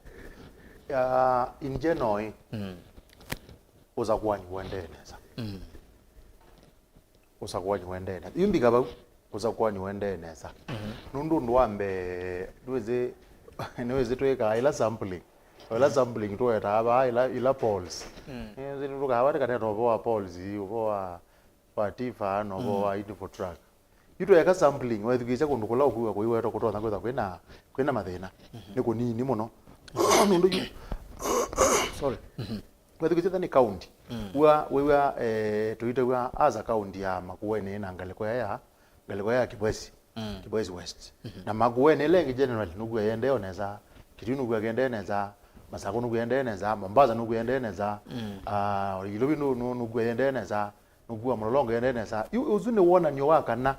Ya, in general, ĩ, mm, ũsakuani ũendee nesa. Mm. Ũsakuani ũendee nesa. Yu mbika vau, ũsakuani ũendee nesa. Mhm. Nũndũ ũndũ wa mbee, nĩwĩsĩ, nĩwĩsĩ twĩkaa ĩla sampling. O ĩla, mhm, sampling tũwetaa vaa ĩla, ĩla polls. Mm. Nĩwĩsĩ nĩtũkaa vaa tũkanena ũvoo wa polls, ũvoo wa, wa tifa, na ũvoo, mm, wa Infotrack. Yu tweka sampling, wethukĩĩsya kũndũ kũla ũkwĩw'a kũiwetwa kũtonya kwĩthwa kwĩna, kwĩna mathĩna. Mhm. Nĩ kũnini mũno. Nũndũ yu, sorry. Mhm. Wethukĩĩsya nĩ county. Mm. Wĩw'a, wĩw'a, eh, tũitew'a as a county ya Makueni na ngalĩko ya, ya, ngalĩko ya Kibwezi. Mm. Kibwezi West. Mhm. Na Makueni ĩla ĩngĩ generally, nũkw'a yendee o nesa. Kitui nũkw'a kĩendee nesa. Masakũ nũkw'a yendee nesa. Mombasa nũkw'a yendee nesa. Mm. Ah, Ilovi nũ-, nũ-, nũkw'a yendee nesa. Nũkw'a Mlolongo yendee nesa. Yu, ũsu nĩ wonany'o wa kana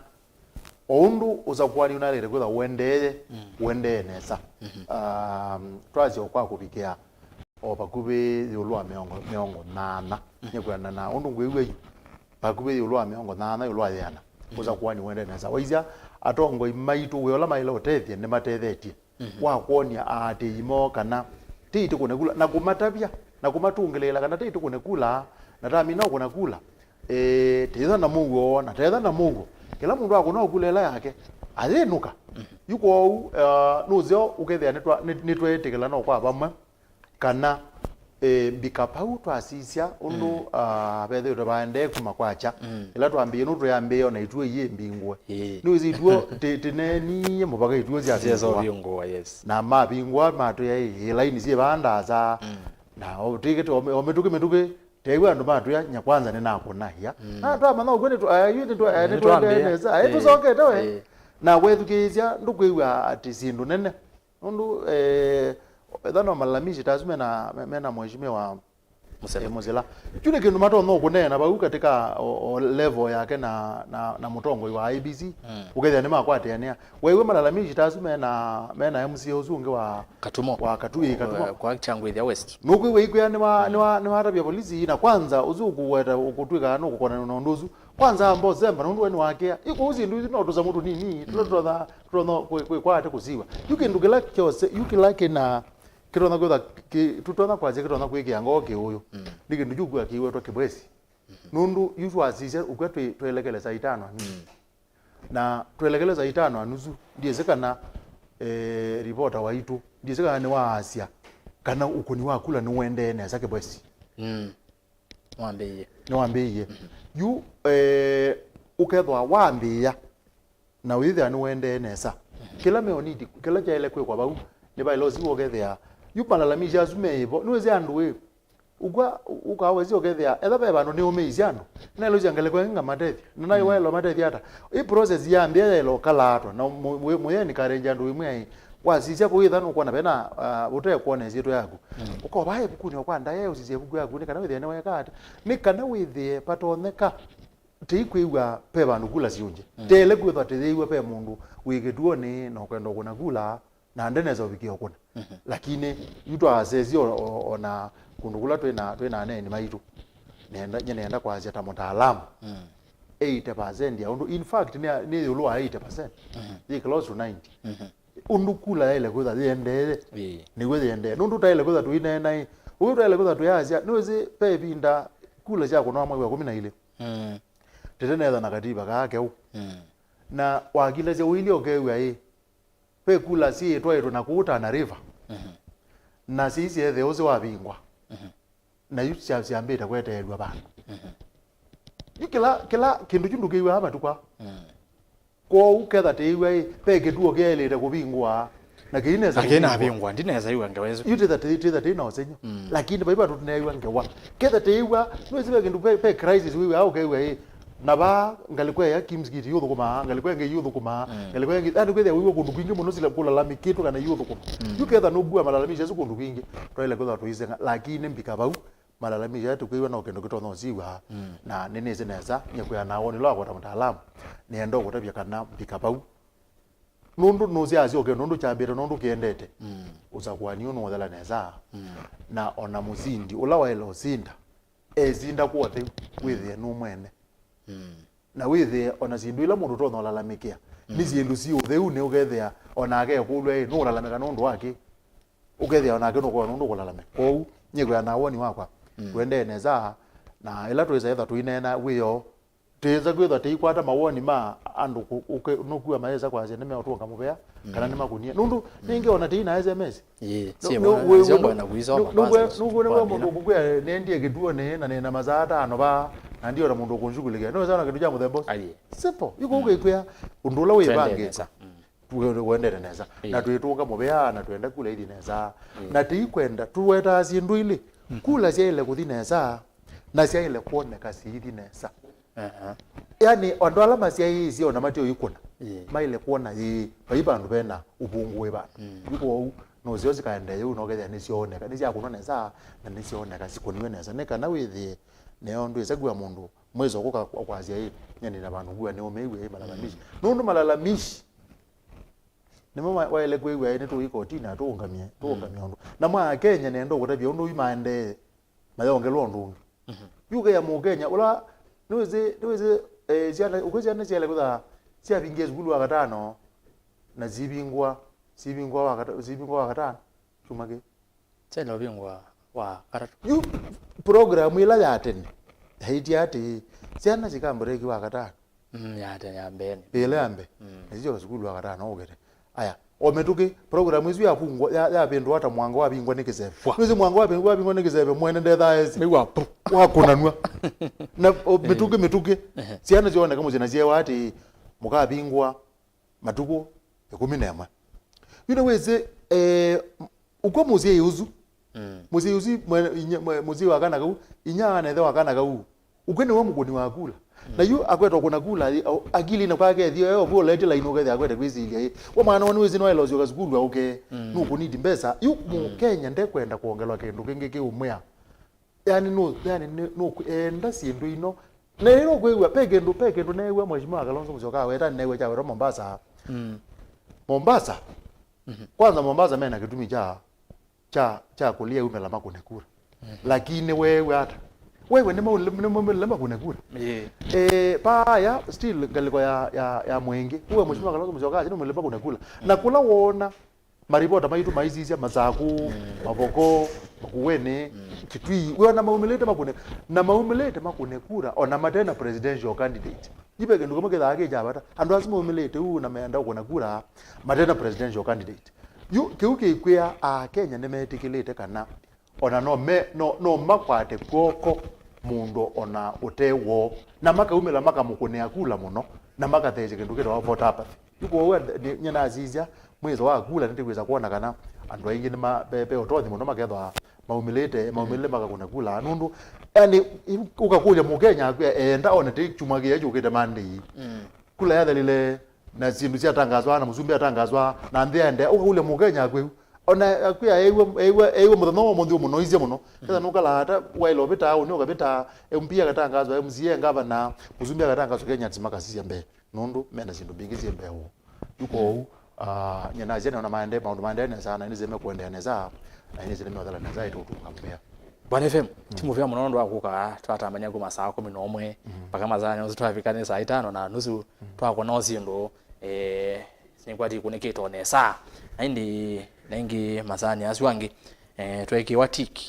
o ũndũ ũsakuani ũnaĩlĩte kwĩthwa ũendee, mm, ũendee nesa. Mhm. Um, twasya o kwa kũvikĩa o vakuvĩ ĩũlũ wa mĩongo, mĩongo nyanya. Mhm. Nĩkwĩana na ũndũ ngwĩw'a yu, vakuvĩ ĩũlũ wa mĩongo nyanya ĩũlũ wa yĩana. Mhm. Ũsakuani ũendee nesa. Waisya, atongoi maitũ wĩa ũla maĩle ũtethya nĩmatethetye, mhm, wa kwony'a aatĩĩi moo kana tei tũkũne kula, na kũmatavya, na kũmatũngĩlĩĩla kana tei tũkũne kula, na tamina ũkũna kula, ĩĩ, tĩtha na mũuo, na tetha na mũuo. Kĩla mũndũ akũna ũkula ĩla yake, ayĩnũka. Mhm. Yu kwoou, eh, nũseo ũkethĩa nĩtwa-, nĩ-, nĩtweetĩkĩla no kwa vamwe, kana E, mbika pau twasisya ũndũ, mm, ah, vethĩĩtwe vaendee kuma kwakya. Mm. Ĩla twambĩĩe, nũndũ twĩambĩĩe ona ituo iĩ mbingũe. Ĩĩ. Nĩwĩsĩ ituo ti-, tineenie mũvaka ituo syavingũa. Syavingũa, yes. Na mavingũa matwĩa, ĩ, ĩ, laini syĩ vaa ndaasa. Mm. Na o tĩkĩte o mĩ-, o mĩtũkĩ mĩtũkĩ, teew'a andũ matwĩa, nya kwanza nĩnakũna ia. Mm. Na twamanya ũkw'o nĩtũ-, eh, yu nĩtũ-, eh, nĩtũendee nesa. Eh, tũsokete we. Ĩĩ. Na wethukĩĩsya, ndũkwĩw'a atĩ syĩndũ nene. Nũndũ, eh, etha no malalamishi ta asu mena, me-, mena mheshimiwa, eh, Musila. Kyu nĩ kĩndũ matonya kũneena vau katika o, o level yake na, na, na mũtongoi wa I E B C. Mm. Ũkethĩa nĩmakwatĩanĩa. Weew'a malalamishi ta asu mena, mena M C A ũsu ũngĩ wa Katumo. Wa Katu-, ĩ, Katumo. Kwa Kyangwĩthya West. Nũkwĩw'a ikwĩa nĩwa-, nĩwa-, nĩwatavya polisi, na kwanza ũsu ũkũweta ũkũtwĩka nũkũkonana na ũndũ ũsu. Kwanza amba ũsemba, nũndũ we nĩwakĩa. Ĩ kũu syĩndũ isu no tũsamũ tũnini, tũla tũtonya, tũtonya kwĩ-, kwĩkwata kũsiwa. Yu kĩndũ kĩla kyose, yu kĩla kĩna, kĩtonya kwĩtha, kĩ-, tũtonya kwasya kĩtonya kwĩkĩa ngoo kĩũyũ. Mm. Nĩ kĩndũ kyu kwĩw'a kĩwetwa kĩbwesi. Nũndũ yu twasisya ũkw'a twĩ-, twelekele saa itano na nusu. Mm. Na twelekele saa itano na nusu, ndyĩsĩ kana, eh, ripota waitũ, ndyĩsĩ kana nĩwaasya kana ũkũni wa kula nĩũendee nesa kĩbwesi. Mm. Wambĩĩe. Nĩwambĩĩe. Yu, eh, ũkethwa wambĩĩa, na wĩthĩa nĩũendee nesa. Kĩla meoniti, kĩla kyaĩle kwĩkwa vau, nĩvaĩle ũsiw'a ũkethĩa. Yu malalamishi asu meĩvo, nĩwĩsĩ andũ ĩ, ũkwa, ũkawesĩ ũkethĩa, etha ve vandũ nĩũmĩisye andũ, naĩlosya ngalĩko ĩngĩ ngamatethya. Na naĩ waĩle ũmatethya ata? Ĩ process yambĩa yaĩle ũkalaatwa, na mũ-, mũ-, mũyeni karenja andũ ĩmwe aĩ, wasisya kũu ĩtha nũkwona vena, ah, ũtekwona ĩsyĩtwa yaku. Mm. Ũkova ĩvukunĩ o kwa ndaĩa, ũsisye ĩvuku yaku, nĩ kana wĩthĩe nĩweka ata? Nĩ kana wĩthĩe patonyeka tĩikwĩw'a ve vandũ kula siũngye. Mm. Teele kwĩthwa tĩyĩw'a ve mũndũ wĩ kĩtuonĩ na ũkwenda ũkũna kula, na ndenesa ũvikie ũkũna. Mhm. Lakini yu twasesye o, o, ona kũndũ kũla twĩna, twĩna aneeni maitũ. Nenda, nye nenda kwasya ta mũtaalamu. Mm. Eighty percent ya ũndũ, in fact, nĩ, nĩ ĩũlũ wa eighty percent. Mhm. Yĩ close to ninety. Mhm. Ũndũ kula yaĩle kwĩtha yĩendee, ĩĩ, nĩw'o yĩendee. Nũndũ twaĩle kwĩtha tũineena ĩ, ũyũ twaĩle kwĩtha tũyasya, nĩwĩsĩ ve ĩvinda kula syakũnawa mwei wa kũmi na ilĩ. Mm. Tĩtenetha na katiba kaa keũ. Mm. Na wakilasya ũilye ũkew'a ĩ, ve kula syĩtwaĩtwe na kũu Tana River. Mhm. Na syĩisye etheo ũsĩ wavingwa. Mhm. Na yu sya-, syambĩte kweteelw'a vandũ. Mhm. Yu kĩla, kĩla kĩndũ kyu ndũkĩw'aa matukũ aa. Mm. Kwoou ketha tĩĩw'a ĩ, ve kĩtuo kĩaĩlĩte kũvingũa, na kĩinesa kũvingũa. Akĩnavingwa, ndinesa iwa ngewa ĩsu. Yu tĩtha tĩ-, tĩtha tĩna ũsengy'o. Mm. Lakini vai vandũ tũneew'a ngewa. Ketha tĩĩw'a, nĩwĩsĩ ve kĩndũ, ve, ve crisis wĩw'aa ũkew'a ĩ, na vaa ngalĩko ĩya Kim's Kit yũthũkũmaa, ngalĩko ĩngĩ yũthũkũmaa, mm, ngalĩko ĩngĩ, yani kwĩthĩa wĩw'a kũndũ kwingĩ mũno sila kũlalamikĩtwe kana yũthũkũma. Mm. Yu ketha nũkua malalamishi asu kũndũ kwingĩ, twaĩle kwĩthwa tũiseng'a, lakini mbika vau, malalamishi aya tũkwĩw'a no kĩndũ kĩtonya ũsiw'a, mm, na nĩnĩsĩ nesa, nĩkwĩanaa woni ũla wakwa ta mũtaalamu, nĩenda ũkũtavya kana mbika vau. Nũndũ nũsyaasya ũkeo nũndũ kyambĩte nũndũ kĩendete, mm, ũsakũani ũũ nũũthela nesa, mm, na ona mũsindi ũla waĩle ũsinda, esinda kw'otheu, wĩthĩe nũmwene. Mm. Na wĩthĩe ona syĩndũ ila mũndũ ũtonya ũlalamĩkĩa, mm, nĩ syĩndũ syĩ ũtheunĩ, ũkethĩa onake ekũlw'a, ĩ, nũũlalamĩka nũndũ wa kĩ? Ũkethĩa onake nũkwona nũndũ ũkũlalamĩka. Kwoou, nyie kwĩanaa woni wakwa, mm, tũendee nesa, na ĩla twĩsa etha tũineena wĩoo, tĩĩsa kwĩthwa tĩikwata mawoni ma andũ kũ-, ũke-, nũkua mayĩsa kwasya nĩmeũtũnga mũvea, mm, kana nĩmakũnie. Nũndũ, mm, nĩngĩ ona tĩi na S M S. Ĩĩ, no, syĩ no, mwana, we, nĩsyo we, ngwenda kũisoma no, no, kwanza we, nũkwona we mũndũ ũkũkwĩa, nĩendie kĩtuonĩ, na nĩna masaa atano vaa, na ndiona mũndũ ũkũnshughulikia. Nĩwĩsana kĩndũ kya mũthemba ũsu? Aye. Simple. Iko, mm, ũkĩkwĩa ũndũ ũla wĩvangĩtwe. Nesa. Mm. Tu-, wendete nesa. Ĩĩ. Na twĩtũnga mũvea, na twenda kula ithi nesa. Ĩĩ. Na tĩikwenda, tũwetaa syĩndũ ilĩ. Mm. Kula syaĩle kũthi nesa, na syaĩle kwoneka siithi nesa. Aha. Yani, andũ ala masyaĩĩsye ona mate ũikũna, ĩĩ, maĩle kwona, ĩĩ, vai vandũ vena ũvũngũ wĩ vandũ. Mm. Yu kwoou, nũseo sikaendee ũu, nokethĩa nĩsyooneka, nĩsyakũnwa nesa, na nĩsyooneka, sikũniwe nesa. Nĩ kana wĩthĩe, neo ndwĩsa kwĩa mũndũ, mwĩso kũka kwasya, ĩ, nyie nĩ na vandũ ngua nĩũmĩw'e, ĩ, malalamishi. Mm. Nũndũ malalamishi, nĩmo ma-, waĩle kwĩw'a, ĩ, nĩtũi kotini na tũũngamie, tũũngamie, mm, ũndũ. Na mwa Kenya nenda ũkũtavya ũndũ ũyu maendee, mayongelwa ũndũ ũngĩ. Mhm. Yu ũkĩa Mũkenya, ũla, nĩwĩsĩ, nĩwĩsĩ, eh, syana, ũkwĩ syana syaĩle kwĩtha syavingie sukulu wa katano, na sivingwa, sivingwa wa kata-, sivingwa wa katano, kyuma kĩ? Syaĩle ũvingwa wa katatũ. Yu program ĩla ya tene, yaĩtye atĩ, syana sikambureki wa katano. Mm, ya tene ya mbeenĩ. Ĩla ya mbee. Mm. Nĩsyo sukulu wa katano ũkĩte. Aya, O mĩtũkĩ, program ĩsu yavungwa, ya, yavĩndũa ta mwango wavingwa nĩ kĩseve. Nĩwĩsĩ mwango wavĩ-, wavingwa nĩ kĩseve, mwene ndethaa esi. Mĩw'a, pu. Wakunanw'a. Na o mĩtũkĩ, mĩtũkĩ. Ehe. Syana syooneka mũsyĩ na syewa atĩ mũkavingwa matukũ ĩkũmi na ĩmwe. Yu nĩwĩsĩ, eh, ũkw'a mũsyai ũsu. Mm. Mũsyai ũsu, mwe-, inya-, mwe-, mũsyai wa kana kau, inya na ĩthe wa kana kau. Ũkw'a nĩwe mũkũni wa kula. Mm. Na yu akweta ũkũna kula, i-, o-, akili na kwake ethio, eh, ovu ũleti laini ũkethĩa akwete kwĩsilya, ĩ. Wa mwana wani wĩsĩ no elosyoka sukulu aũke. Mm. Nũkũniti mbesa. Yu Mũkenya ndekwenda kwongelwa kĩndũ kĩngĩ kĩũmwĩa. Yani, no, yani, nĩ, no, enda syĩndũ ino. Na ĩno kwĩw'a, pe kĩndũ, pe kĩndũ neew'a Mheshimiwa Kalonzo Musyoka aweta, neew'a kyawetwa Mombasa. Mm. Mombasa. Mhm. Kwanza Mombasa mena kĩtumi kya, kya, kya kũlea umĩla makũne kura. Mhm. Lakini weew'a ata? Weew'a nĩ maumĩlile makũne kura. Ĩĩ. Eh, paaya, still, ngalĩko ya, ya, ya Mwingi. Uwe Mheshimiwa Kalonzo Musyoka, achi nĩ maumĩlile makũne kura. Na kũla wona, maripota maitũ maisisya Masaku, mm, Mavoko, Makueni, mm, Kitui, wĩona maumĩlĩte makũne, na maumĩlĩte makũne kura, ona matena presidential candidate. Yu ve kĩndũ kĩmwe kĩthaa kĩ kya vata, andũ asu maumĩlĩte ũu na meenda ũkũna kura, matena presidential candidate. Yu, kĩu kĩkwĩa, Akenya nĩmetĩkĩlĩte kana ona no me, no, no makwate kw'oko mũndũ ona ũte woo, na makaumĩla makamũkũnĩa kula mũno, na makatheesya kĩndũ kĩtawa vote apathy. Yu kwoou, nĩ, nyie nasisya mwĩso wa kula nĩtĩkwĩsa kwona kana andũ aingĩ nĩ ma-, ve, ve ũtonyi mũno makethwa maumĩlĩte, maumĩlĩle makakũna kula. Nũndũ, yani, ũkakũlya Mũkenya akwĩa eenda one tĩ kyumwa kĩya kyũkĩte Monday. Mm. Kula yathelile, na syĩndũ syatangaswa, na mũsumbĩ atangaswa, na nthĩ yaendea, ũkakũlya Mũkenya akwĩu. Ona akwĩa eĩw'a, eĩw'a, eĩw'a mũthenya wa ũmũnthĩ ũmũnoisye mũno. Ketha nũkalaa ata, waĩle ũvĩtaa, ũnĩ ũkavĩtaa, M P akatangaswa, M C A, ngavana, mũsumbĩ akatangaswa, Kenyans makasisya mbee. Nũndũ mena syĩndũ mbingĩ syĩ mbee woo. Yu kwoou, ah, nyie nasya nĩona maende-, maũndũ maendee nesa, na nĩsĩ mekũendeea nesa, na nĩsĩ nĩmeũthela nesa, ĩtũũtũnga mũvea. Bwana F M, ti mũvea mũno nũndũ wa kũka twatambany'a kuma saa kũmi na ũmwe mpaka masaa nĩũsu twavika nĩ saa itano na nusu, twakona o syĩndũ, eh, nĩkwati ikunĩkĩte o nesa. Na ĩndĩ na ĩngĩ masaani asu angĩ, eh, tweekĩwa tik,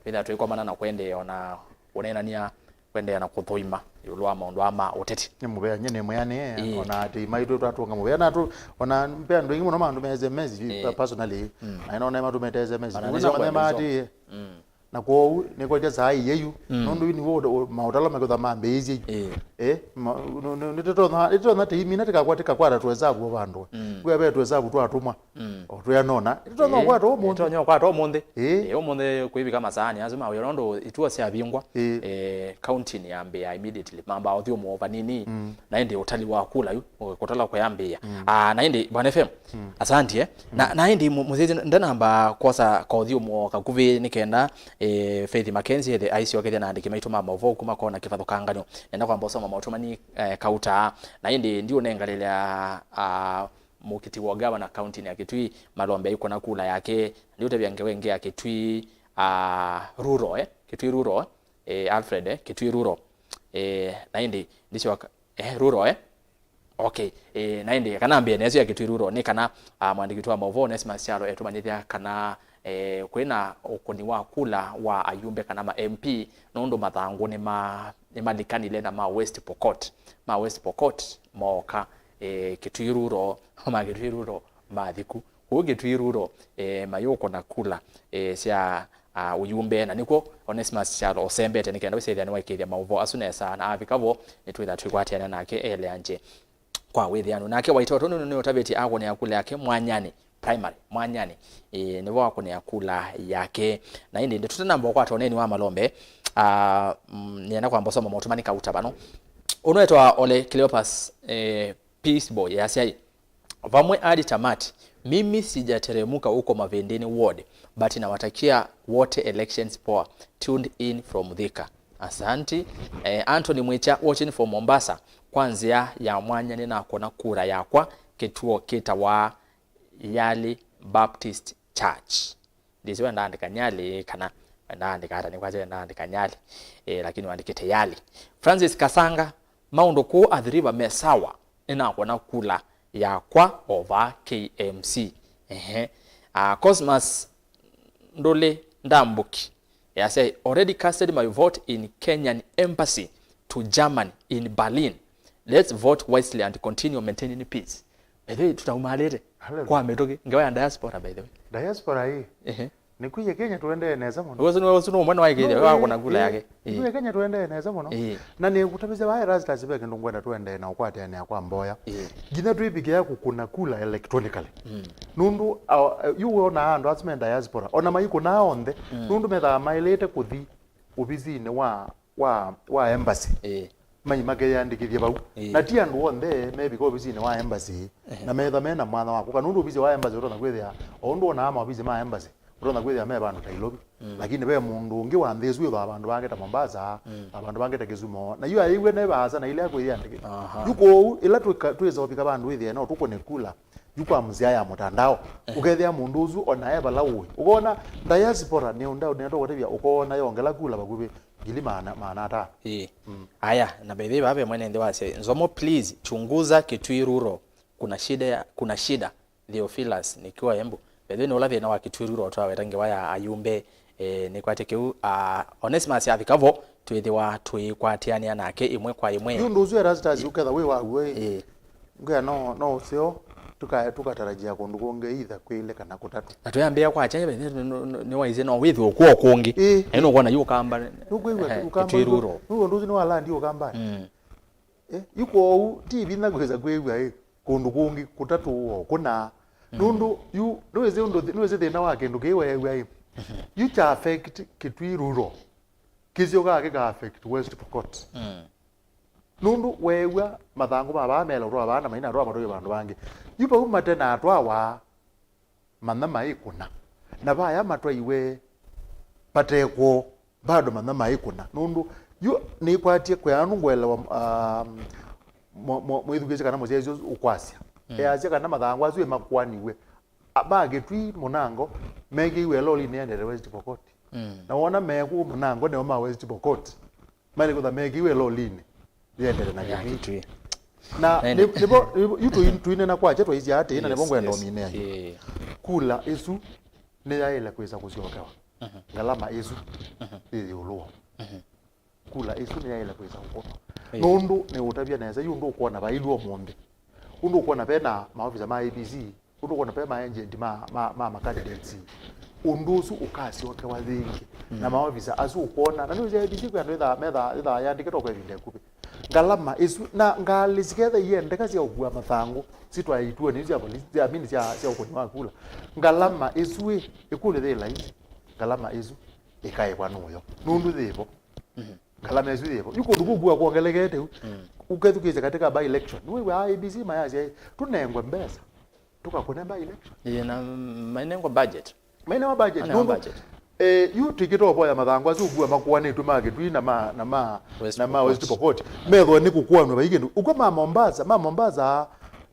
wĩthĩa twĩkomana na kũendeea o na kũneenany'a kũendeea na kũthũima ĩũlũ wa maũndũ aa ma ũteti. Nĩ mũvea, nyie nĩ mwĩanĩe, ĩĩ, ona atĩ maitũ twatũnga mũvea, na tũ-, ona ve andũ aingĩ mũno mandũmĩa S M S, ĩĩ, personally, mm, na nĩnona matũmĩte S M S. Ona nĩsyo namanya ngwenda iso. Maatĩĩe. Mm. Na kwoou, nĩkwetya saa ii yu, mm, nũndũ yu nĩw'o ũta-, ũ-, maũtalo mekũtha mambĩĩisye yu. Ĩĩ. Eh, ma-, nũ-, nũ-, nĩtũtonya, nĩtũtonya tĩimina tĩkakwa-, tĩkakwata tũesavu o vandũ. Mm. Kwĩa ve tũesavu twa atũmwa. Mm. O twĩanona. Nĩtũtonya, ĩĩ, ũkwata ũmũnthĩ. Nĩtũtonya ũkwata ũmũnthĩ. Ĩĩ. Ĩĩ, ũmũnthĩ kwĩvika masaani asu ma wĩa, nũndũ ituo syavingwa, ĩĩ, eh, counting yambĩĩa immediately. Mamba ũthyũmũo vanini. Mm. Na ĩndĩ ũtali wa kula yu, kũtala kũyambĩĩa. Mm. Ah, na ĩndĩ, Bwana F M, mm, asante, eh. Na, mm, na ĩndĩ mũ-, mũsyaĩĩsya ndanamba kwosa kaũthyũmũo kakuvĩ nĩ kenda, eh, Faith Mackenzie, the aisyookethya na andĩki maitũ ma maũvoo kuma kona kĩvathũkanganyo. Nenda kwamba ũsoma maũtũmani, eh, kautaa. Na ĩndĩ ndiũnengalĩlya, ah, mũkiti wa gavana kauntinĩ ya Kitui, Malombe aikũna kula yake, ndiũtavya ngewa ĩngĩ ya Kitui, ah, Rural, eh? Kitui Rural, eh, Alfred, eh? Kitui Rural. Eh, na ĩndĩ ndisyoka, eh, Rural, eh? Okay, eh, na ĩndĩ kana mbĩe nesyo ya Kitui Rural, nĩ kana, ah, mwandĩki witũ wa maũvoo Onesmus Kyalo etũmanyĩthya kana, eh, kwĩna ũkũni wa kula wa ayumbe kana ma M P, nũndũ mathangũ nĩma-, nĩmalikanile na ma West Pokot. Ma West Pokot mooka, eh, Kitui Rural, ma Kitui Rural mathi ku. Kũu Kitui Rural, eh, mayũkũna kula, eh, sya, ah, ũyumbe, na nĩkw'o Onesmus Kyalo ũsembete nĩ kenda wĩsĩthĩa nĩwaĩkĩĩthya maũvoo asu nesa, na avika vo, nĩtwĩtha twĩkwatĩana nake eleange kwa wĩthĩanu. Nake Waitoto nĩ, nĩũtavĩtye akũnĩa kula yake Mwanyanĩ Primary, Mwanyanĩ, eh, nĩvo akũnĩa kula yake. Na ĩndĩ tũtanamba ũkwata ũneeni wa Malombe, ah, mm, nĩenda kwamba ũsoma maũtũmani kauta vano. Ũnũ etwa Ole Cleopas, eh, Peace Boy, yasya ĩ, Vamwe hadi tamati. Mimi sijateremuka huko Mavendeni ward, but nawatakia wote elections poa. Tuned in from Thika. Asante. Eh, Anthony Mwicha watching from Mombasa. Kwa nzĩa ya mwanya nĩnakũna kura yakwa kĩtuo kĩtawa Yali Baptist Church. Ndĩsĩ wendaandĩka Nyali kana wendaandĩka ata, nĩkwasya wendaandĩka Nyali, eh, lakini wandĩkĩte Yali. Francis Kasanga, maũndũ kũũ Athi River me sawa, nĩnakũna kula yakwa o vaa K M C. Ehe. Ah, Cosmas Ndũlĩ Ndambuki, yasya, "Already casted my vote in Kenyan embassy to Germany in Berlin. Let's vote wisely and continue maintaining peace." By the way, tũtaumalĩte. Hallelujah. Kwa mĩtũkĩ, ngewa ya diaspora, by the way. Diaspora ĩĩ. Ehe. Nĩkwĩie Kenya tũendee nesa mũno. Ũsu nĩ, ũsu nĩ ũmwe nĩwaĩkĩĩthya, no, we wakũna kula, ĩĩ, yake. Ĩĩ. Nĩkwĩie Kenya tũendee nesa mũno. Ĩĩ. Na nĩkũtavĩsya vaa Erastus ve kĩndũ ngwenda tũendee na ũkwatanĩa kwa mboya. Ĩĩ. Nginya twĩvikĩa kũkũna kula electronically. Mm. Nũndũ, a, yu wonaa andũ asu me diaspora. Ona maikũnaa onthe. Mm. Nũndũ methaa maĩlĩte kũthi ovisinĩ wa wa, wa embassy. Ĩĩ. Mai makeyandĩkĩthya vau. Ĩĩ. Na ti andũ onthe mevika ovisinĩ wa embassy, ehe, na metha mena mwanya wa kũka. Nũndũ ovisi wa embassy ũtonya kwĩthĩa, o ũndũ wonaa maovisi ma embassy, ũtonya kwĩthĩa me vandũ ta Nairobi. Mm. Lakini ve mũndũ ũngĩ wa nthĩ ĩsu wĩthwa vandũ vangĩ ta Mombasa, mm, na vandũ vangĩ ta Kisumu. Na yu ayĩw'e ne vaasa na ile akwĩyandĩkĩthya. Aha. Yu kwoou, ĩla twĩka-, twĩsa ũvika vandũ wĩthĩe no tũkũne kula. Yu kwa mzia ya mũtandao. Eh. Ũkethĩa mũndũ ũsu ona e vala ũĩ. Ũkona diaspora nĩ ũndũ nenda kũtavya ũkona yongela kula vakuvĩ ngili maana, maana atano. Ĩĩ. Mm. Aya, na by the way, vave mwene nthĩ wasya, Nzomo, please, chunguza Kitui Rural. Kuna shida ya, kuna shida. Theophilus, nikiwa Embu. By the way, nĩ ũla thĩna wa Kitui Rural twaweta ngewa ya ayumbe, eh, nĩkwatya kĩu, ah, Onesimus avika vo, twĩthĩwa tũikwatĩanĩa nake ĩmwe kwa ĩmwe. Yu ũndũ ũsu Erastus, ĩĩ, ũketha wĩ waguo, ĩĩ. Ĩĩ. Ngwĩa no, no ũseo, tuka-, tukatarajia kũndũ kũngĩ either kwĩlĩ kana kũtatũ. Na twĩambĩa kwakya, nĩ, nĩ, nĩ, nĩwaisye no wĩthĩwe kuo kũngĩ. Ĩĩ. Na ĩno ũkwona yu Ũkamba, nũkwĩw'a, eh, Ũkamba Kitui Rural. Nũndũ ũsu nĩwalandi Ũkamba. Mm. Eh, yu kwoou, ti vinya kwĩsa kwĩw'a, ĩ, kũndũ kũngĩ kũtatũ o kũna. Mm. Nũndũ, yu, nĩwĩsĩ ũndũ, nĩwĩsĩ thĩna wa kĩndũ kĩĩ weew'a, ĩ. Mhm. Yu kya affect Kitui Rural. Kĩsyokaa kĩka affect West Pokot. Mm. Nũndũ weew'a mathangũ ma vaa mela ũtwaa vaa na maina atwaa matũie vandũ vangĩ. Yu vau mate na atwawa, manya maikũna. Na vaya matwaiwe patekw'o, bado manya maikũna. Nũndũ yu nĩkwatye kwĩana nũngũelewa, um, mũ-, mũ-, mwĩthukĩĩsye kana mũsyaĩĩsya ũsu ũkwasya. Mm. Easya kana mathangũ asu ĩmakuaniw'e. A, ma Kitui mũnango mekĩiwe lolinĩ yendete West Pokot. Mm. Na wona meku mũnango nĩo ma West Pokot. Maĩle kwĩtha mekĩiwe lolinĩ yendete na ya Kitui. Kitui. Na nĩ-, nĩvo, nĩvo, yu tũi-, tũinena kwakya twaisye atĩĩ, na nĩvo, yes, ngwenda, yes, ũminea yu. Ĩĩ. Kula ĩsu nĩyaĩle kwĩsa kũsyokewa. Mhm. Ngalama ĩsu, mhm, yĩ ĩũlũ wa. Mhm. Kula ĩsu nĩyaĩle kwĩsa kũkũnwa. Ĩĩ. Nũndũ nĩũtavya nesa, yu ũndũ ũkwona vailwe ũmũnthĩ. Ũndũ ũkwona vena maovisa ma I E B C, ũndũ ũkwona ve ma agent ma, ma, ma, ma candidates, ũndũ ũsu ũkasyokewa yĩngĩ. Mm. Na maovisa asu ũkwona, na nĩwĩsĩ I E B C kwĩ andũ ĩthaa, methaa, ĩthaa yandĩkĩtwe kwa ĩvinda ĩkuvĩ. Ngalama ĩsu, na ngalĩ siketha iendeka sya ũkua mathangũ, sitwaĩtw'e nĩ sya polisi, sya, I mean, sya, sya ũkũni wa kula. Ngalama ĩsu ĩ, ĩkũlyo yĩ laisi, ngalama ĩsu ĩkaĩvwa nũyo, nũndũ yĩvo. Mhm. Ngalama ĩsu yĩvo. Yu kũndũ kũkua kwongelekete u. Mm. Ũkethukĩĩsya katika by election. Nĩwĩw'aa I E B C mayasya, tũnengwe mbesa. Tũkakũne by election. Ĩĩ, na mainengwa budget. Mainengwa budget. Mainengwa nũndũ, budget. Eh, yu tikitovoya mathangũ asu ũkua makuanĩtw'e ma Kitui na ma, na ma, West, na ma West Pokot. Pokot. Methwa nĩ kũkuanw'a vai kĩndũ. Ũkwa ma Mombasa, ma Mombasa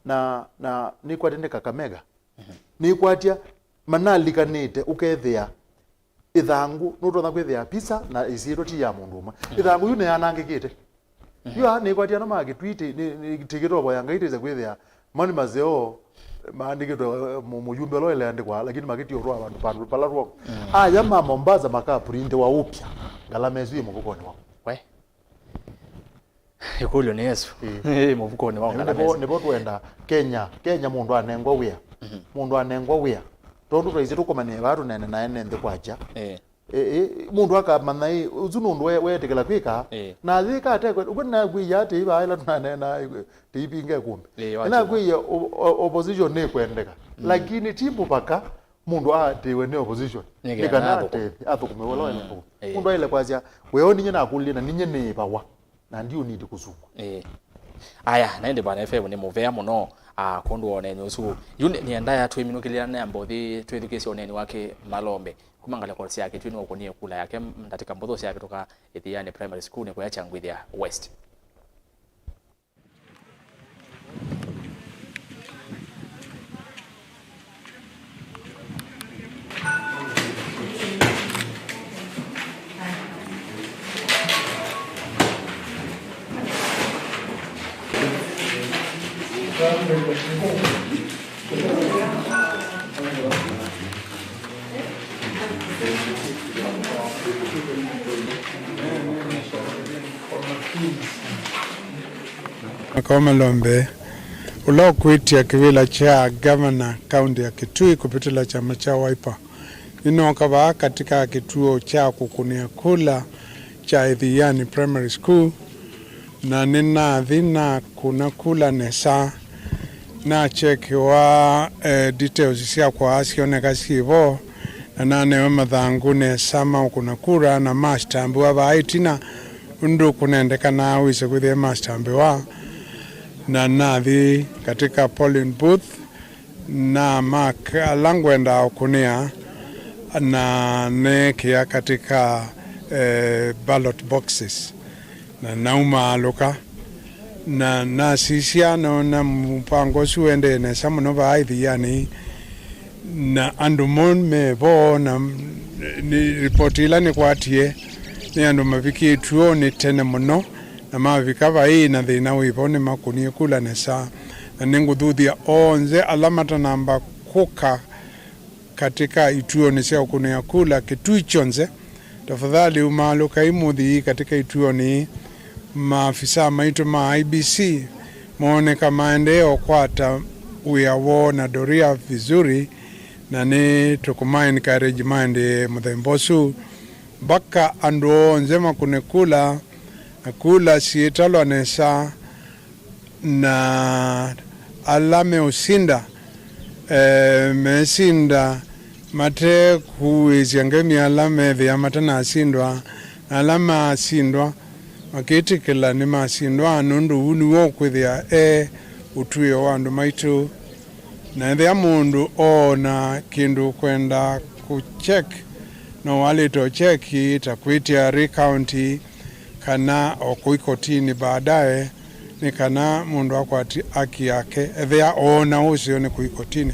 na, na nĩkwatya nĩ Kakamega. Mhm. Nĩkwatya manalikanĩte ũkethĩa ĩthangũ, nũtonya kwĩthĩa pizza na ĩsyĩtwa ti ya mũndũ ũmwe. Mm. Ĩthangũ yu nĩyanangĩkĩte. Mhm. Yu aa nĩkwatya ano ma Kitui ti-, nĩ, nĩ, tikitovoya Ngai tĩse kwĩthĩa mani maseo maandĩkĩtwe, eh, mũ-, mũyumbe ũla ũeleandĩkwa, lakini makĩtia ũtwaa vandũ, vandũ pala tw'o. Mm. Aya ma Mombasa makaprintĩwa ũpya, ngalama ĩsu yĩ mũvukonĩ wao. We. Ĩkũlyo nĩ Yesũ. Ĩĩ. Ĩ mũvukonĩ wa ngalama ĩsu. Nĩvo, nĩvo twenda Kenya. Kenya mũndũ anengwa wĩa. Mhm. Mũndũ anengwa wĩa. Tondũ twaisye tũkomanie vaa tũneene na ene nthĩ kwakya. Ĩĩ. Ĩ, ĩ, mũndũ akamanya ĩ, ũsu nũndũ we-, weetĩkĩla kwĩka. Ĩĩ. Na yĩka atekwe, ũkw'o nĩnakwĩie atĩ ivaa ĩla tũnaneena, ĩ, tĩipinga ĩkũmbĩ. Ĩĩ, wakyuma. Nĩnakwĩie o-, o-, opposition nĩkwendeka. Mm. Lakini ti mũvaka mũndũ aatĩĩwe nĩ opposition. Nĩ kana atethye, athũkũme wĩla waĩle kũthũkũma. Ĩĩ. Mũndũ aĩle kwasya, we o ninyie nakũlilye na ninyie nĩĩvawa. Na ndiũniti kũsukwa. Ĩĩ. Aya, na ĩndĩ Bwana F M nĩ mũvea mũno, ah, kwondũ wa ũneeni ũsu. Yu nĩ-, nĩendaa twĩminũkĩlĩla namba ũthi twĩthukĩĩsye ũneeni wake Malombe. Kuma ngalĩko sya Kitui nĩwaũkũnie kula yake ndatĩka mbũthũ syavĩtũka Ĩthianĩ Primary School nĩ kũya Kyangwithia West. Makao Malombe, Ũla ũkwĩtya kĩvĩla kya ngavana kaũntĩ ya Kitui kũvĩtĩla kyama kya Wiper, nĩnooka vaa katika kĩtuo kya kũkũnĩa kula kya Ĩthiani Primary School, na nĩnathi nakũna kula nesa, nakyekiwa, eh, details syakwa syoneka syĩ vo, na nanewe mathangũ nesa ma ũkũna kura na mastambĩwa vaa ĩtina, ũndũ kũnendekanaa wĩse kwĩthĩa mastambĩwa. Na nathi katika polling booth, na mark ala ngwendaa ũkũnĩa, na neekĩa katika, eh, ballot boxes, na naumaalũka, na nasisya, noona mũvango ũsu ũendee nesa mũno vaa Ĩthiani, na andũ mon me vo, na nĩ, ripoti ĩla nĩkwatie nĩ andũ mavikĩtw'e ũnĩ tene mũno, na mavika vai na thĩna wĩ vo, nĩmakũnie kula nesa. Na nĩngũthuthya onthe ala matanamba kũka katika ituonĩ sya ũkũnĩa kula Kitui kyonthe, tafadhali umaalũkai mũthi katika ituonĩ. Maafisa maitũ ma I E B C mooneka maendee ũkwata wĩa woo na doria vizuri, na nĩ tũkũma encourage maendee mũthemba ũsu mpaka andũ onthe makũne kula, na kula syĩtalwa nesa, na ala meũsinda, eh, mesinda mate kũĩsya ngemi ala methĩa matanasindwa, na ala masindwa makĩtĩkĩla nĩmasindwa, nũndũ ũu nĩw'o ũkwĩthĩa e ũtw'ĩo wa andũ maitũ. Na ethĩa mũndũ oona kĩndũ kwenda kũcheck, no walĩte ũcheki ta kwĩtya recounti, kana o kũi kotinĩ baadaye, nĩ kana mũndũ akwati haki yake, ethĩa oona ũseo nĩ kũi kotinĩ.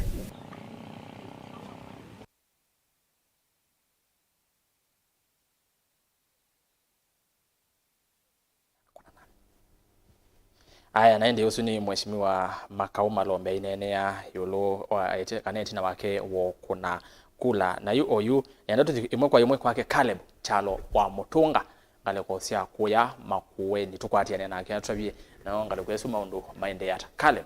Aya, na ĩndĩ ũsu nĩ Mheshimiwa Makau Malombe aineenea ĩũlũ wa ĩtĩ-, kana ĩtina wake wa ũkũna kula. Na yu oyu nĩenda tũthi ĩmwe kwa ĩmwe kwake Caleb Kyalo wa Mũtũnga, ngalĩko sya kũya Makueni, tũkwatĩane nake atũtavye nao ngalĩko ĩsu maũndũ maendee ata. Caleb.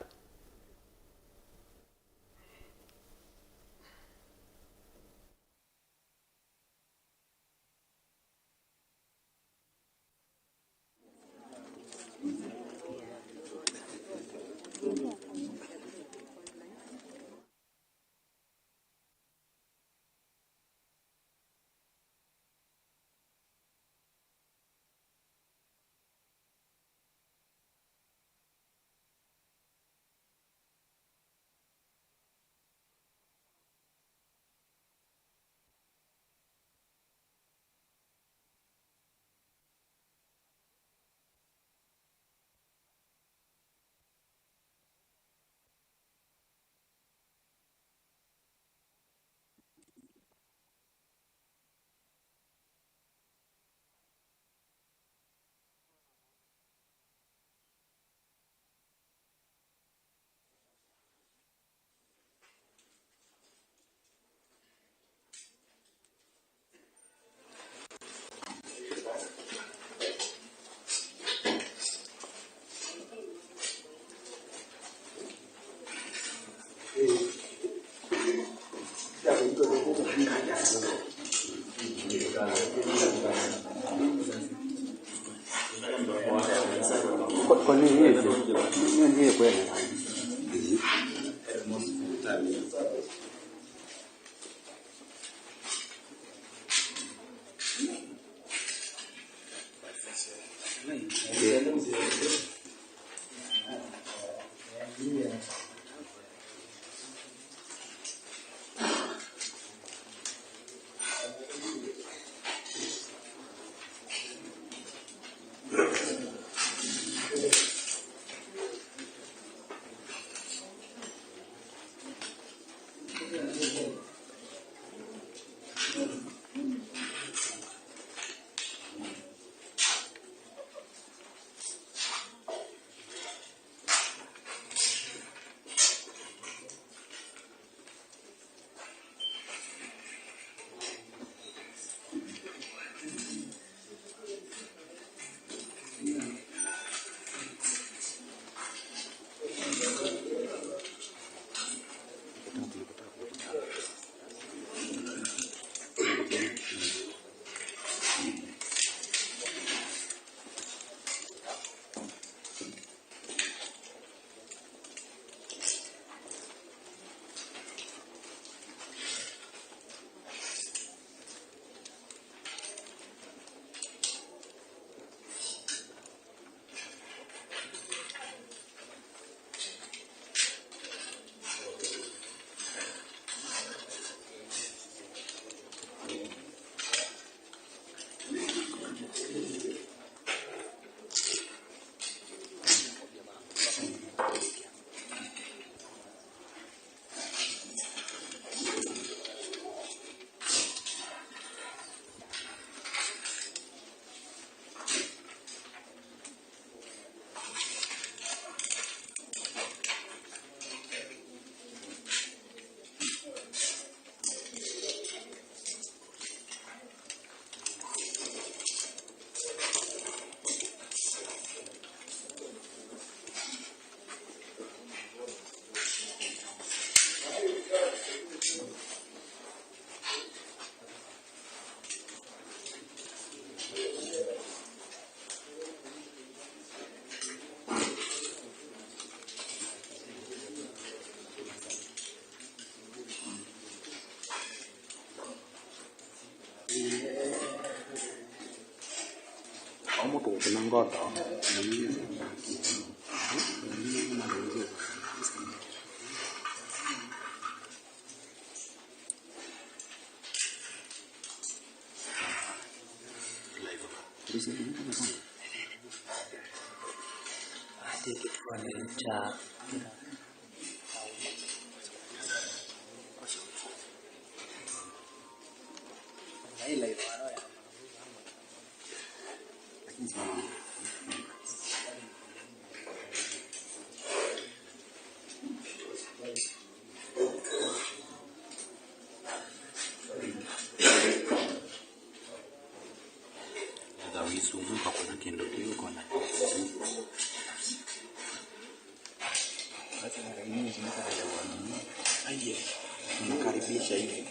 Omo tũkũna ngoto. Etha wĩsumũ, ũkona kĩndũ kĩu, ũkona kĩndũ kĩu. Basi na kainini zimekuja kwa nini? Aye, unakaribisha hivi.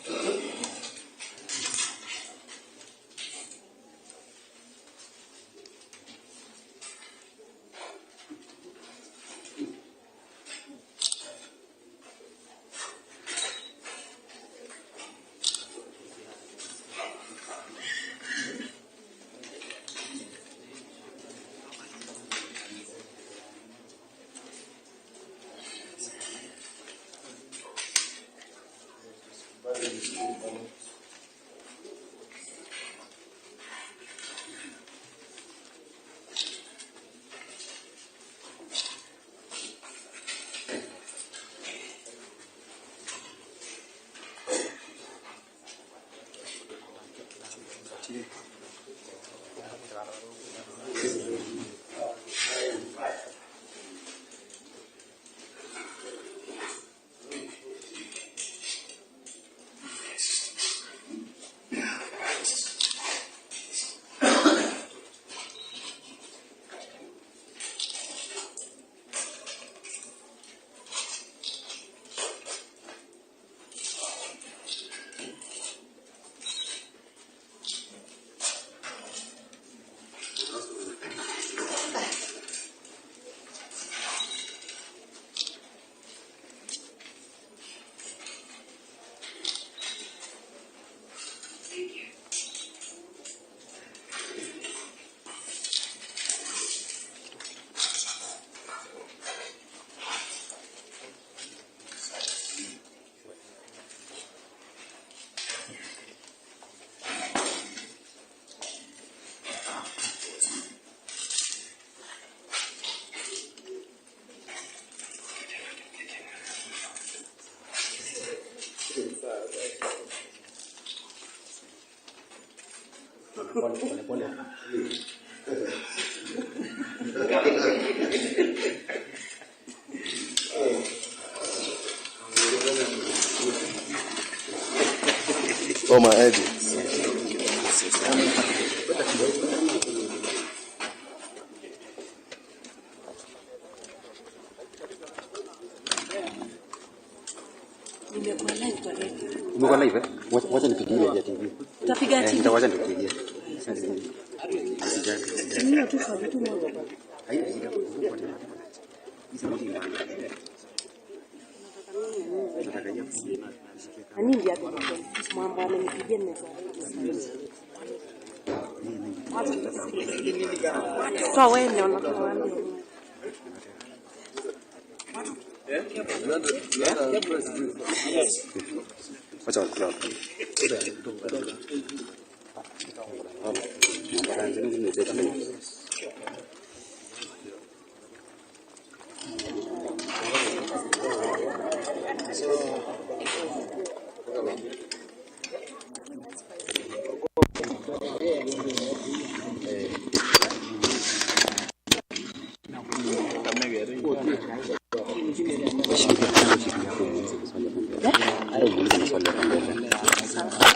Oh, my edges. Nimekuwa live kwa redio. Umekuwa live, eh? Wacha, wacha nipigie ile ya T V. Utapiga Eh, T V? Nitawacha nipigie. Mimi tu kwa vitu moja. Haina shida. Hizi ni Ani ndia mwamba ananipigia message. Kwa wewe unaona kwa wacha wa club. Shikilia, shikilia hapo, muulize maswali hapo mbele. Hata umuulize maswali hapo mbele.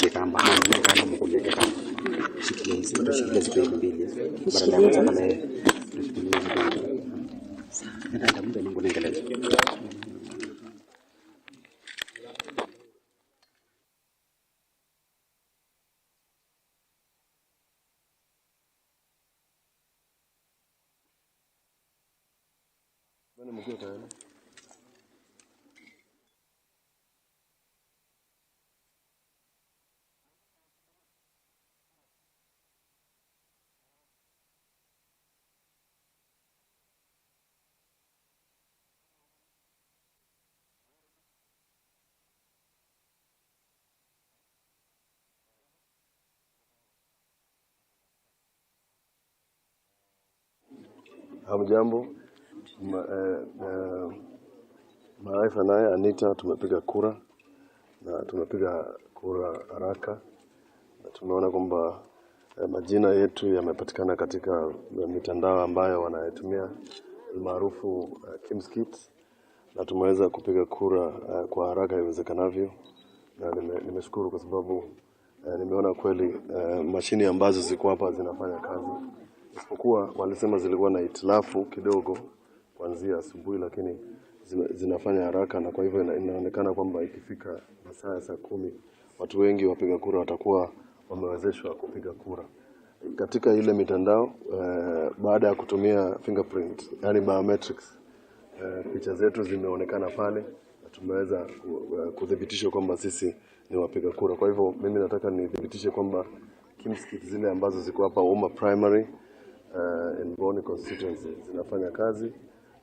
Kitamba, ah, mimi kama mkulia kitamba. Shikilia hizi, shikilia zipe mbili. Badala ya kwanza pale, shikilia hizi mbili. Nenda mtu ni mbona ngeleza. Bwana mkuu tayari. Hamjambo. Ma-, eh, eh, Maarifa naye Anita, tumepiga kura na tumepiga kura haraka, na tumeona kwamba, eh, majina yetu yamepatikana katika mitandao ambayo wanayetumia almaarufu, eh, Kimskit, na tumeweza kupiga kura, eh, kwa haraka iwezekanavyo, na nime-, nimeshukuru kwa sababu, eh, nimeona kweli, eh, mashini ambazo ziko hapa zinafanya kazi, isipokuwa walisema zilikuwa na hitilafu kidogo kuanzia asubuhi, lakini zime-, zinafanya haraka, na kwa hivyo ina-, inaonekana kwamba ikifika masaa ya saa kumi, watu wengi wapiga kura watakuwa wamewezeshwa kupiga kura. Katika ile mitandao, eh, baada ya kutumia fingerprint, yani biometrics, eh, picha zetu zimeonekana pale na tumeweza ku-, eh, kuthibitishwa kwamba sisi ni wapiga kura. Kwa hivyo mimi nataka nithibitishe kwamba Kimskit zile ambazo ziko hapa Uma Primary, eh, in Boni constituency zinafanya kazi,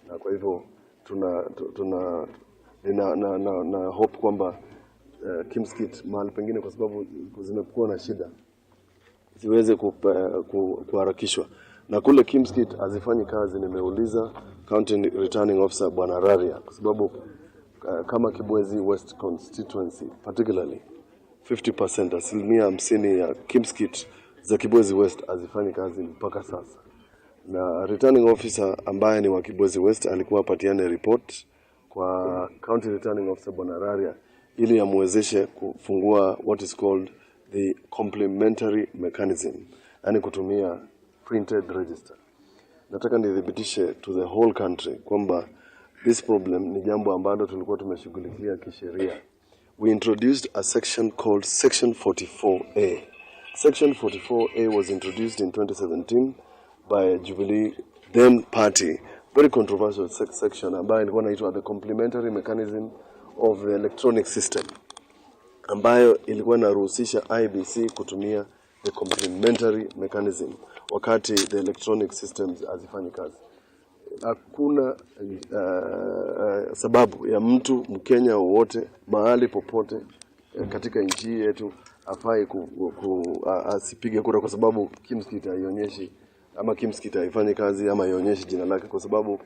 na kwa hivyo tuna, tu-, tuna, nina, na, na, na hope kwamba, eh, Kimskit mahali pengine, kwa sababu zimekuwa na shida, ziweze kupe-, ku-, kuharakishwa. Na kule Kimskit hazifanyi kazi, nimeuliza County Returning Officer Bwana Raria, kwa sababu, eh, kama Kibwezi West constituency particularly, fifty percent, asilimia hamsini ya Kimskit za Kibwezi West hazifanyi kazi mpaka sasa. Na returning officer ambaye ni wa Kibwezi West alikuwa apatiane report kwa County Returning Officer Bwana Raria ili amwezeshe kufungua what is called the complementary mechanism, yani kutumia printed register. Nataka nithibitishe to the whole country kwamba this problem ni jambo ambalo tulikuwa tumeshughulikia kisheria. We introduced a section called Section forty-four A. Section forty-four A was introduced in twenty seventeen by Jubilee then party, very controversial sec-, section ambayo ilikuwa inaitwa the complementary mechanism of the electronic system, ambayo ilikuwa inaruhusisha I E B C kutumia the complementary mechanism wakati the electronic systems hazifanyi kazi. Hakuna, uh, uh, sababu ya mtu Mkenya wowote mahali popote, eh, katika nchi hii yetu afai ku, ku, a-, asipige kura kwa sababu Kimskit haionyeshi ama Kimskit haifanyi kazi ama haionyeshi jina lake, kwa sababu,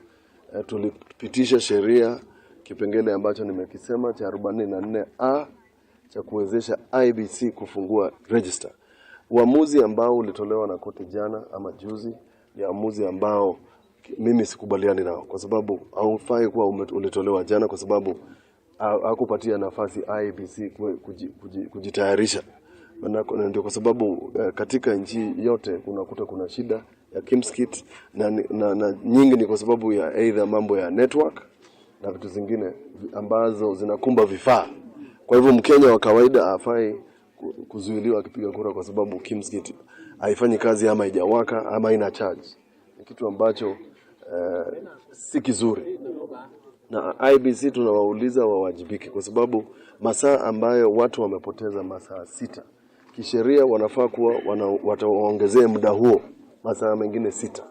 eh, tulipitisha sheria, kipengele ambacho nimekisema cha arobaini na nne A cha kuwezesha I E B C kufungua register. Uamuzi ambao ulitolewa na koti jana ama juzi ni uamuzi ambao mimi sikubaliani nao, kwa sababu haufai kuwa ume-, ulitolewa jana, kwa sababu ha-, hakupatia nafasi I E B C kue-, kuji-, kuji-, kujitayarisha. Na, na ndio kwa sababu, eh, katika nchi yote kunakuta kuna shida ya Kimskit na, na, na nyingi ni kwa sababu ya either mambo ya network na vitu zingine vi-, ambazo zinakumba vifaa. Kwa hivyo Mkenya wa kawaida hafai ku-, kuzuiliwa akipiga kura kwa sababu Kimskit haifanyi kazi ama haijawaka ama haina charge. Ni kitu ambacho, eh, si kizuri. Na I E B C tunawauliza wawajibike kwa sababu masaa ambayo watu wamepoteza, masaa sita, kisheria wanafaa kuwa wana-, watawaongezea muda huo masaa mengine sita.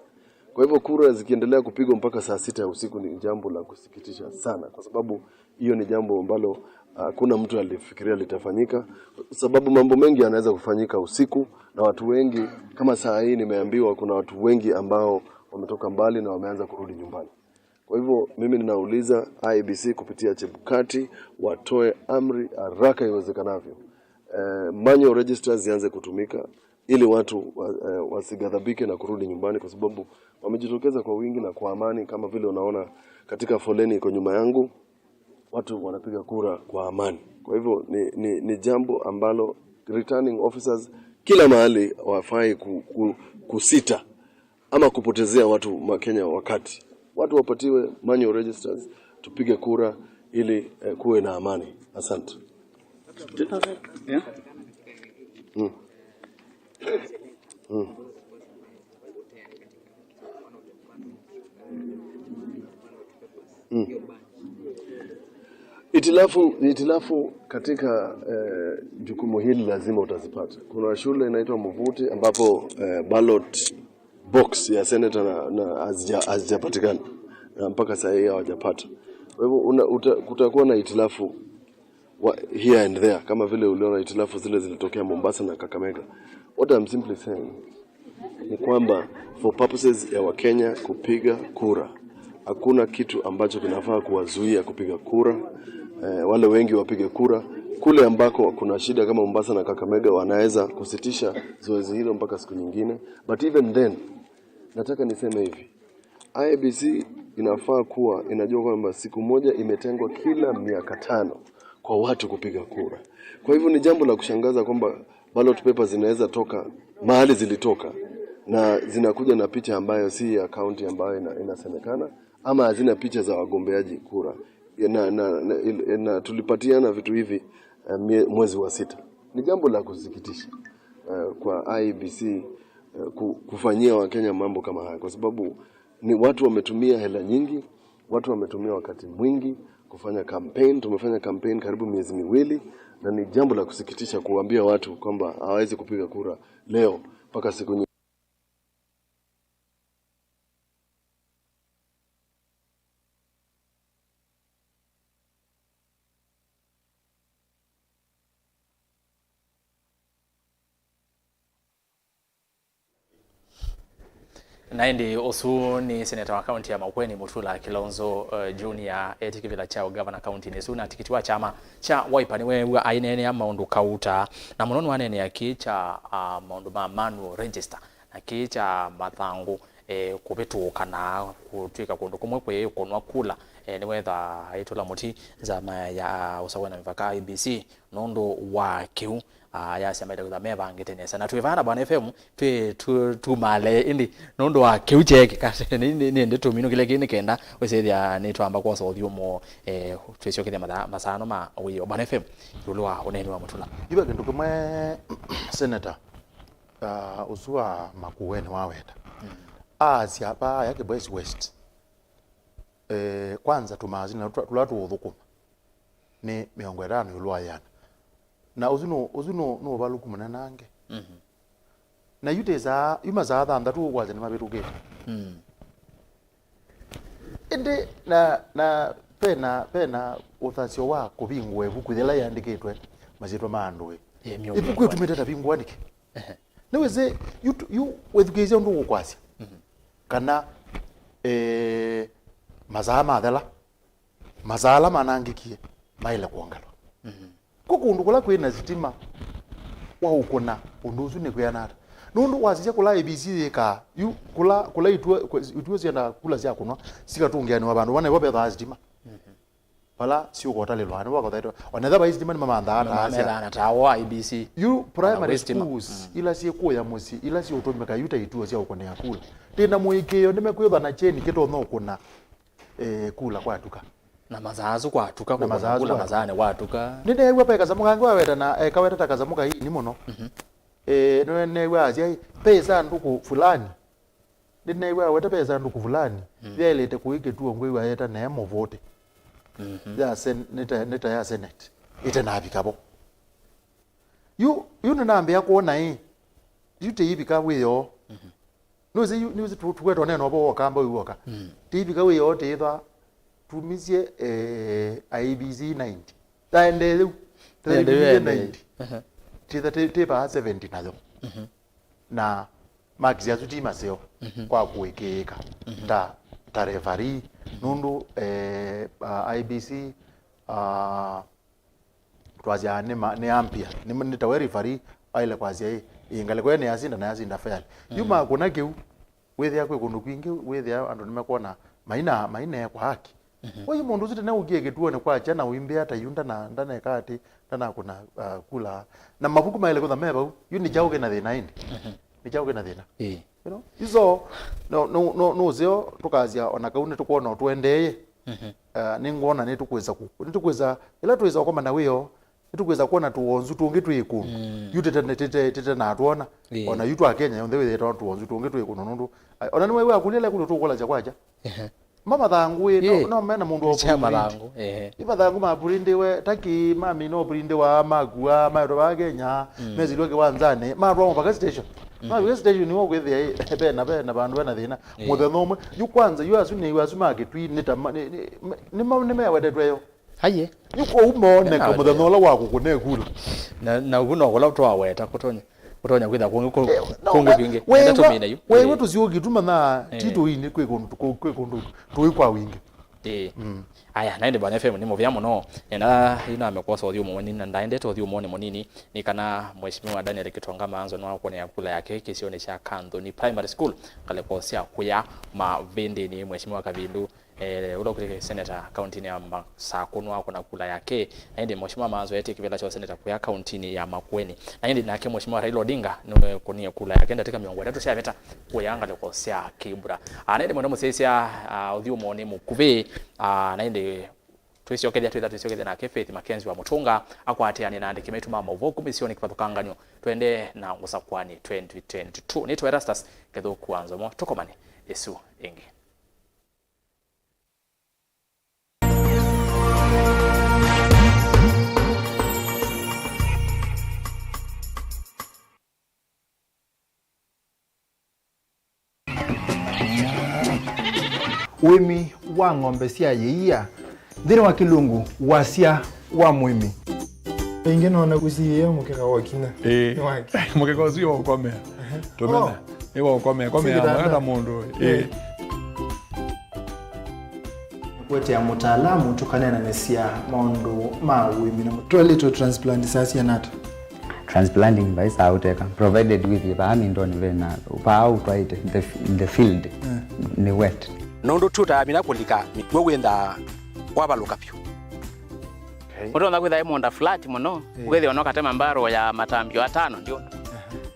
Kwa hivyo kura zikiendelea kupigwa mpaka saa sita ya usiku ni jambo la kusikitisha sana, kwa sababu hiyo ni jambo ambalo, ah, hakuna mtu alifikiria litafanyika, sababu mambo mengi yanaweza kufanyika usiku, na watu wengi, kama saa hii nimeambiwa kuna watu wengi ambao wametoka mbali na wameanza kurudi nyumbani. Kwa hivyo mimi ninauliza I E B C kupitia Chebukati watoe amri haraka iwezekanavyo. Eh, manual registers zianze kutumika ili watu wa-, eh, wasighadhabike na kurudi nyumbani, kwa sababu wamejitokeza kwa wingi na kwa amani, kama vile unaona katika foleni iko nyuma yangu, watu wanapiga kura kwa amani. Kwa hivyo ni, ni, ni jambo ambalo returning officers kila mahali wafai ku-, ku-, kusita ama kupotezea watu wa Kenya wakati. Watu wapatiwe manual registers, tupige kura ili, eh, kuwe na amani. Asante. Yeah. Mm. Mm. Mm. Hitilafu, hitilafu katika, eh, jukumu hili lazima utazipata. Kuna shule inaitwa Muvuti ambapo, eh, ballot box ya senator na, na hazija-, hazijapatikana. Na mpaka saa hii hawajapata. Kwa hivyo una-, uta-, kutakuwa na hitilafu wa-, here and there, kama vile uliona hitilafu zile zilitokea Mombasa na Kakamega. What I'm simply saying, Ni kwamba for purposes ya Wakenya kupiga kura, hakuna kitu ambacho kinafaa kuwazuia kupiga kura. Eh, wale wengi wapige kura. Kule ambako kuna shida kama Mombasa na Kakamega, wanaweza kusitisha zoezi hilo mpaka siku nyingine. But even then, nataka niseme hivi, I E B C inafaa kuwa inajua kwamba siku moja imetengwa kila miaka tano kwa watu kupiga kura. Kwa hivyo ni jambo la kushangaza kwamba ballot papers zinaweza toka mahali zilitoka na zinakuja na picha ambayo si ya kaunti ambayo ina, inasemekana, ama hazina picha za wagombeaji kura. Na, na, na, na tulipatiana vitu hivi eh, mie- mwezi wa sita. Ni jambo la kusikitisha eh, kwa I E B C eh, ku- kufanyia Wakenya mambo kama haya, kwa sababu ni watu wametumia hela nyingi, watu wametumia wakati mwingi kufanya campaign. Tumefanya campaign karibu miezi miwili, na ni jambo la kusikitisha kuambia watu kwamba hawawezi kupiga kura leo mpaka siku nyi- Na ĩndĩ ũsu nĩ seneta wa kaunti ya Makueni, Mutula Kilonzo uh, Junior, eti kĩvĩla kya ũgavana kauntinĩ ĩsu na tikiti wa kyama kya Wiper. Nĩweew'a aineenea maũndũ kauta, na mũno nĩwaneenea kĩ kya uh, maũndũ ma manual register, na kĩ kya mathangũ eh, kũvĩtũũka na kũtw'ĩka kũndũ kũmwe kwĩ kũnwa kula. Eh, nĩwetha aitũla mũti nzama ya ũsawĩa na mĩvaka I E B C nũndũ wa kĩu. Ah, yasya maita kwĩtha mevangĩte nesa. Na twĩ vaa na Bwana F M, twĩ tu- tumale ĩndĩ nũndũ wa kĩu kyeekĩka. Nĩ- nĩ- nĩ- Nĩndĩ tũminũkĩle kĩĩ nĩ kenda wĩsĩthya nĩtwamba kwosa ũthyũmũo eh, twĩsyokethya mathaa- masaa ano ma wĩoo. Bwana F M, ĩũlũ wa ũneeni wa Mutula. Iva kĩndũ kĩmwe Senator uh, ũsu wa Makueni waweta aasya vaa ya Kibwezi West eh, kwanza tũmaasini tũla tũũthũkũma nĩ mĩongo ĩtano ĩũlũ wa ĩana. Na ũsu nũ- ũsu nũ- nũũvalũku mũnenange. Na yu tĩsaa yu masaa thanthatũ ũkwasya nĩmavĩtũkĩte. Ĩndĩ na na pena pena ũthasyo wa kũvingũa ĩvuku yĩla yĩandĩkĩtwe masyĩtwa ma andũ ĩ. Ĩvuku ĩtumĩte tavingũa nĩkĩ? Nĩwĩsĩ yu tu- yu wĩthukĩĩsya ũndũ ũkwasya kana eh, masaa mathela. Masaa ala manangĩkie maĩle kwongelwa. Kwĩ kũndũ kũla kwĩ na sitima wa ũkũna ũndũ ũsu nĩkwĩana ata? Nũndũ wasisya kũla I E B C yĩkaa, yu kũla, kũla ituo, ituo syenda kula sya kũnwa sikatũngĩanĩwa vandũ vana nĩvo vethaa sitima. Vala siũkotalĩlwa nĩvo vakothaĩtwe. Ona etha vai sitima nĩmamanthaa ata asya. Mamethaa na tawa wa I E B C. Yu primary schools ila syĩ kũya mũsyĩ, ila siũtũmĩka yu ta ituo sya ũkũnĩa kula. Ndĩ na mũĩkĩĩo nĩmekwĩthwa na kyeni kĩtonya ũkũna eh, kula kwatuka. Na masaa asu kwatuka, na masaa asu kula kwatuka. Masaanĩ kwatuka. Nĩneew'a ve kasamũ kangĩ waweta na ekaweta ta kasamũ kaini mũno. Eh, nĩneew'a asya, "Ve ĩsandũkũ fulani." Nĩneew'a aweta ve ĩsandũkũ fulani yaĩlĩte kũi kĩtuo ngwĩw'a yeta na emo vote. Ya sen- nĩ ta- nĩ ta ya Senate ĩtanavika vo. Yu yu nĩnambĩa kwona ĩ, yu tĩivika wĩoo. Nũsĩ yu- nũsĩ tu- tukwetwa neno vo woka amba wĩwoka. Tĩivika wĩoo tĩithwa tumisye eh, I E B C ninety. Taendee yĩu. Taendee yĩu ya ninety. Tĩtha tĩ- tĩvaa seventy nayo. Na makisi asu ti maseo kwa kũĩkĩĩka ta ta referee nũndũ eh, uh, I E B C uh, twasya nĩ ma- nĩ ampia nĩ nĩ tawe referee aile kwasya ĩ ĩ ngalĩko ĩyo nĩyasinda na yasinda fairly. Yu makũna kĩu wĩthĩa kwĩ kũndũ kwingĩ wĩthĩa andũ nĩmekwona maina maineekwa haki. Kwa hiyo mũndũ ũsu tene ũkie kĩtuonĩ kwakya na ũimbĩa ta yu ndana ndaneka atĩ ndanakũna uh, kula na mavuku maĩle kũtha me vau yu nĩ kyaũ kĩna thĩna ĩndĩ nĩ kyaũ kĩna thĩna. Ĩĩ. You know? Iso no no no nũseo tũkasya ona kau nĩtũkwona ũtũendeeye. Uh, nĩngwona nĩtũkwĩsa kũ- nĩtũkwĩsa ĩla twĩsa ũkomana wĩoo nĩtũkwĩsa kwona tũwonzu tũngĩ twĩ kũndũ yu tĩte- tĩte- tĩtenatwona. Ĩĩ. Ona yu twa Kenya yonthe wĩthĩĩtwa tũwonzu tũngĩ twĩ kũndũ nũndũ ai- ona nĩwew'a kũlya le kũndũ tũkũlasya kwakya. Ehe. Ma mathangũ ĩ no- Ĩĩ. No mena mũndũ wa Nĩ kya kũprint. Mathangũ, ehe. Ĩ mathangũ maprintiwe ta kĩ mamina ũprintiwa makua maetwa vaa Kenya mesilwe kĩwanzanĩ matwawa mpaka station. Mavika station nĩwo kwĩthĩa ĩ bena bena vandũ vena thĩna. Ĩĩ. Mũthenya ũmwe yu kwanza yu asu nĩw'a asu ma kĩtwi nĩ ta ma- nĩ- nĩ- nĩ- nĩma- nĩmewetetwe yo. Aiye. Yu kwoou mooneka mũthenya ũla wa kũkũna ĩkula. Na na ũu no kũla twaweta kũtonya. Ũtonya kwĩtha kũngĩ, kũ-, eh, no, kũngĩ na-, kwingĩ. Wewe, nenda tũmine yu. Wewe, eh, tũsiũki tuma na, eh, tito ini kwĩ kũndũ, kwĩ, kwĩ kũndũ tũĩ kwa wingĩ. Ĩĩ. Mm. Aya, na ĩndĩ Bwana F M nĩ mũvea mũno. Nenda ĩno amekwosa ũthyũmũo mũnini, na ndaendete ũthyũmũonĩ mũnini, nĩ kana Mheshimiwa Daniel Kitonga Maanzo nĩwakũnĩa kula yake kĩsionĩ kya Kanthoni Primary School, ngalĩko sya kũya Mavĩndĩnĩ. Mheshimiwa Kavindu, eh, ũla ũkwĩtĩkĩlĩte seneta kauntinĩ ya Masakũ nĩwakũna kula yake. Na ĩndĩ Mheshimiwa Maanzo etĩe kĩvĩla kya seneta kũya kauntinĩ ya Makueni. Na ĩndĩ nake Mheshimiwa Raila Odinga nĩwakũnie kula yake ndatĩka mĩongo ĩtatũ syavĩta kũya ngalĩko sya Kibra. Ah, na ĩndĩ mũndũ mũsyaĩĩsya, ah, ũthyũmũonĩ mũkuvĩ, ah, na ĩndĩ twĩsyokethya, twĩtha twĩsyokethya nake Faith Mackenzie wa Mũtũnga akwatĩanĩa na andĩki maitũ ma maũvoo kuma isionĩ kĩvathũkangany'o. Twende na ngũsakũanĩ twenty twenty-two. Nĩtwa Erastus Kĩthũku wa Nzomo. Tũkomane ĩsu ĩngĩ. Ũĩmi wa ng'ombe sya ĩia nthĩnĩ wa kĩlungu, wasya wa mũĩmi. Ĩngĩ nona kũsiĩĩa mũkeka wa kinya. Ĩĩ. Nĩ wake. Mũkeka ũsu wa ũkomea. Ehe. Tũmena. Oh. Nĩ wa ũkomea. Komea. Sikitanda. Mwana mũndũ. Ĩĩ. Ĩĩ. Kũetea mũtaalamu tũkaneenanĩsya maũndũ ma ũĩmi na mũ-, twaĩlĩtwe transplant saa siana ata? Transplanting vaisaa ũteka, provided wĩthĩe vaa mindoni vena, vaa ũtwaĩte, the, the field, eh, nĩ wet. Nũndũ tũtamina kũlika mĩkw'ũ wĩnthaa kwavalũka vyũ. Okay. Ũtonya kwĩtha ĩ mũũnda flat mũno, eh, ũkethĩa no katema mbarũ ya matambio atano ndio. Aha.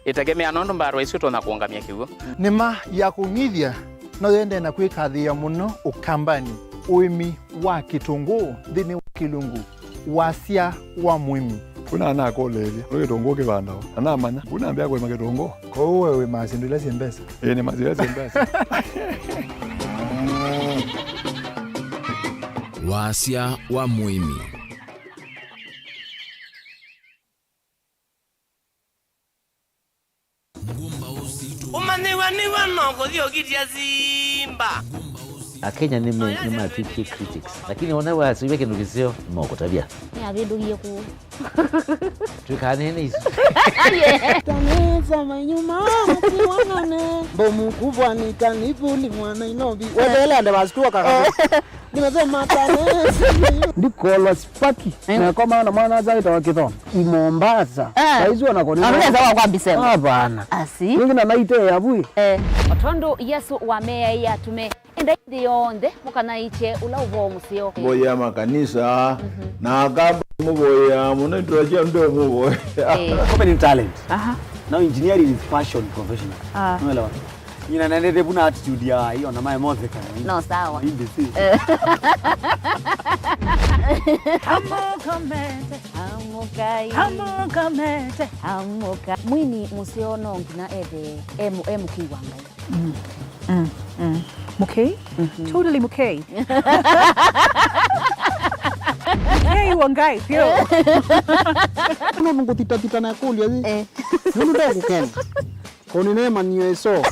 Ĩtegemea nũndũ mbarũ isu ũtonya kũũngamya kĩw'ũ. Nĩma ya kũng'ithya no yendee na kwĩkathĩĩa mũno Ũkambanĩ, ũĩmi wa kĩtũngũũ nthĩnĩ wa kĩlungu, wasya wa mũĩmi. Kuna anakũlĩĩlya, nĩ kĩtũngũũ kĩvandawa? Na namanya, kuna ambĩa kũĩma kĩtũngũũ. Kwoou we wĩmaa syĩndũ ila syĩ mbesa? Ĩĩ, nĩmaa syĩndũ ila syĩ mbesa. Wasya wa mũĩmi. Ũmanyĩw'a nĩw'o no kũthi ũkitya simba. Akenya nĩme-, nĩmatwĩkie critics, lakini ona wasĩw'a kĩndũ kĩseo, nĩmakũtavya. Nĩavĩndũkie kũũ. Twĩkanene isu. Kanisa manyuma masiwanane. Mbomu kubwa ni kanivuli mwa Nairobi. Weteele ande basi tuwa kaka. Nimesema kanisa. Ndikolwa spaki. Eh. Nakoma na mwana azaĩtawa Kĩthonda. I Mombasa. Eh. Saizi wanakonena. Amneza wa kwa bisema. Hapana. Asi. Ningi na naite ya bui. Eh. O tondũ Yesũ wameaĩe atũme, endai nthĩ yonthe mũkanaĩkye ũla ũvoo mũseo. Mboya makanisa, mhm, na akamba mũvoya mũno, itũla sya nde mũvoya. Eh. Common talent. Aha. Now engineering is passion professional. Ah. Unaelewa? Nyina nendete vuna attitude ya hiyo na mae mothe kana. No, sawa. Hindi si. Eh. Amũka mete. Amũkai. Amũka mete. Amũka. Mwini mũseo no nginya ethe e mũ-, e mũkĩi wa Ngai. Mm. Mm. Mm. Mũkei? Mhm. Totally mũkei. Mũkei wa Ngai, pio. Nũndũ ngũthitathita na kũlya yĩ. Eh. Nũndũ ndakũkena. Kũnĩneemanyie ĩso.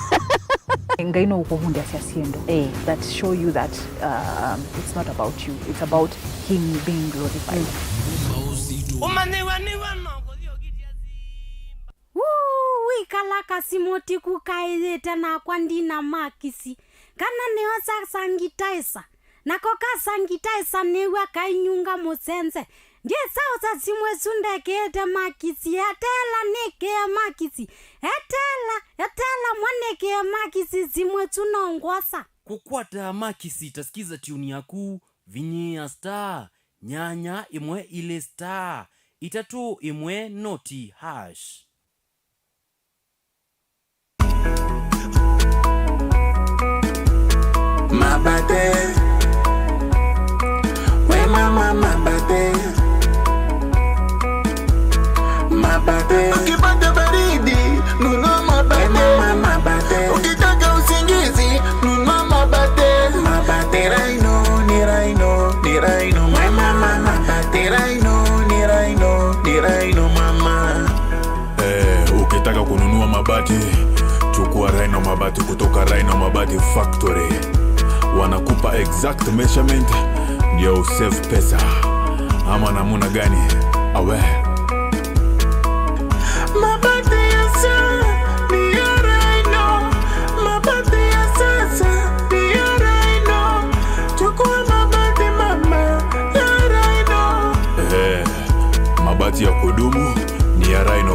Ngai no ũkũvundĩasya syĩndũ, eh, that show you that, um, it's not about you, it's about him being glorified. Mm. Ũmanyĩw'a nĩw'o no kũthi ũkitya simba. Wuu, wĩkala kasimũ tiku kaĩyĩte nakwa ndina makisi. Kana nĩosa sangitaĩsa. Nako ka sangitaĩsa nĩw'a kainyunga mũsenze. Ndyĩsa ũsa simũ ĩsu ndekĩĩte makisi. Eteela nĩkĩe makisi. Eteela, eteela mwa nĩkĩe makisi simũ ĩsu no ngwosa. Kũkwata makisi ta skiza tune yaku, vinyĩĩa star nyanya ĩmwe ilĩ star itatũ ĩmwe noti hash. Mabate. We mama mabate. Mabate. Ukipata baridi, nunua mabate. We mama mabate. Ukitaka usingizi, nunua mabate. Mabate Rhino, ni Rhino, ni Rhino. We mama mabate. Rhino, ni Rhino, ni Rhino mama. Eh, ukitaka kununua mabati, chukua Rhino Mabati kutoka Rhino Mabati Factory. Wanakupa exact measurement, ndio usave pesa. Ama namuna gani? Awe. Mabati ya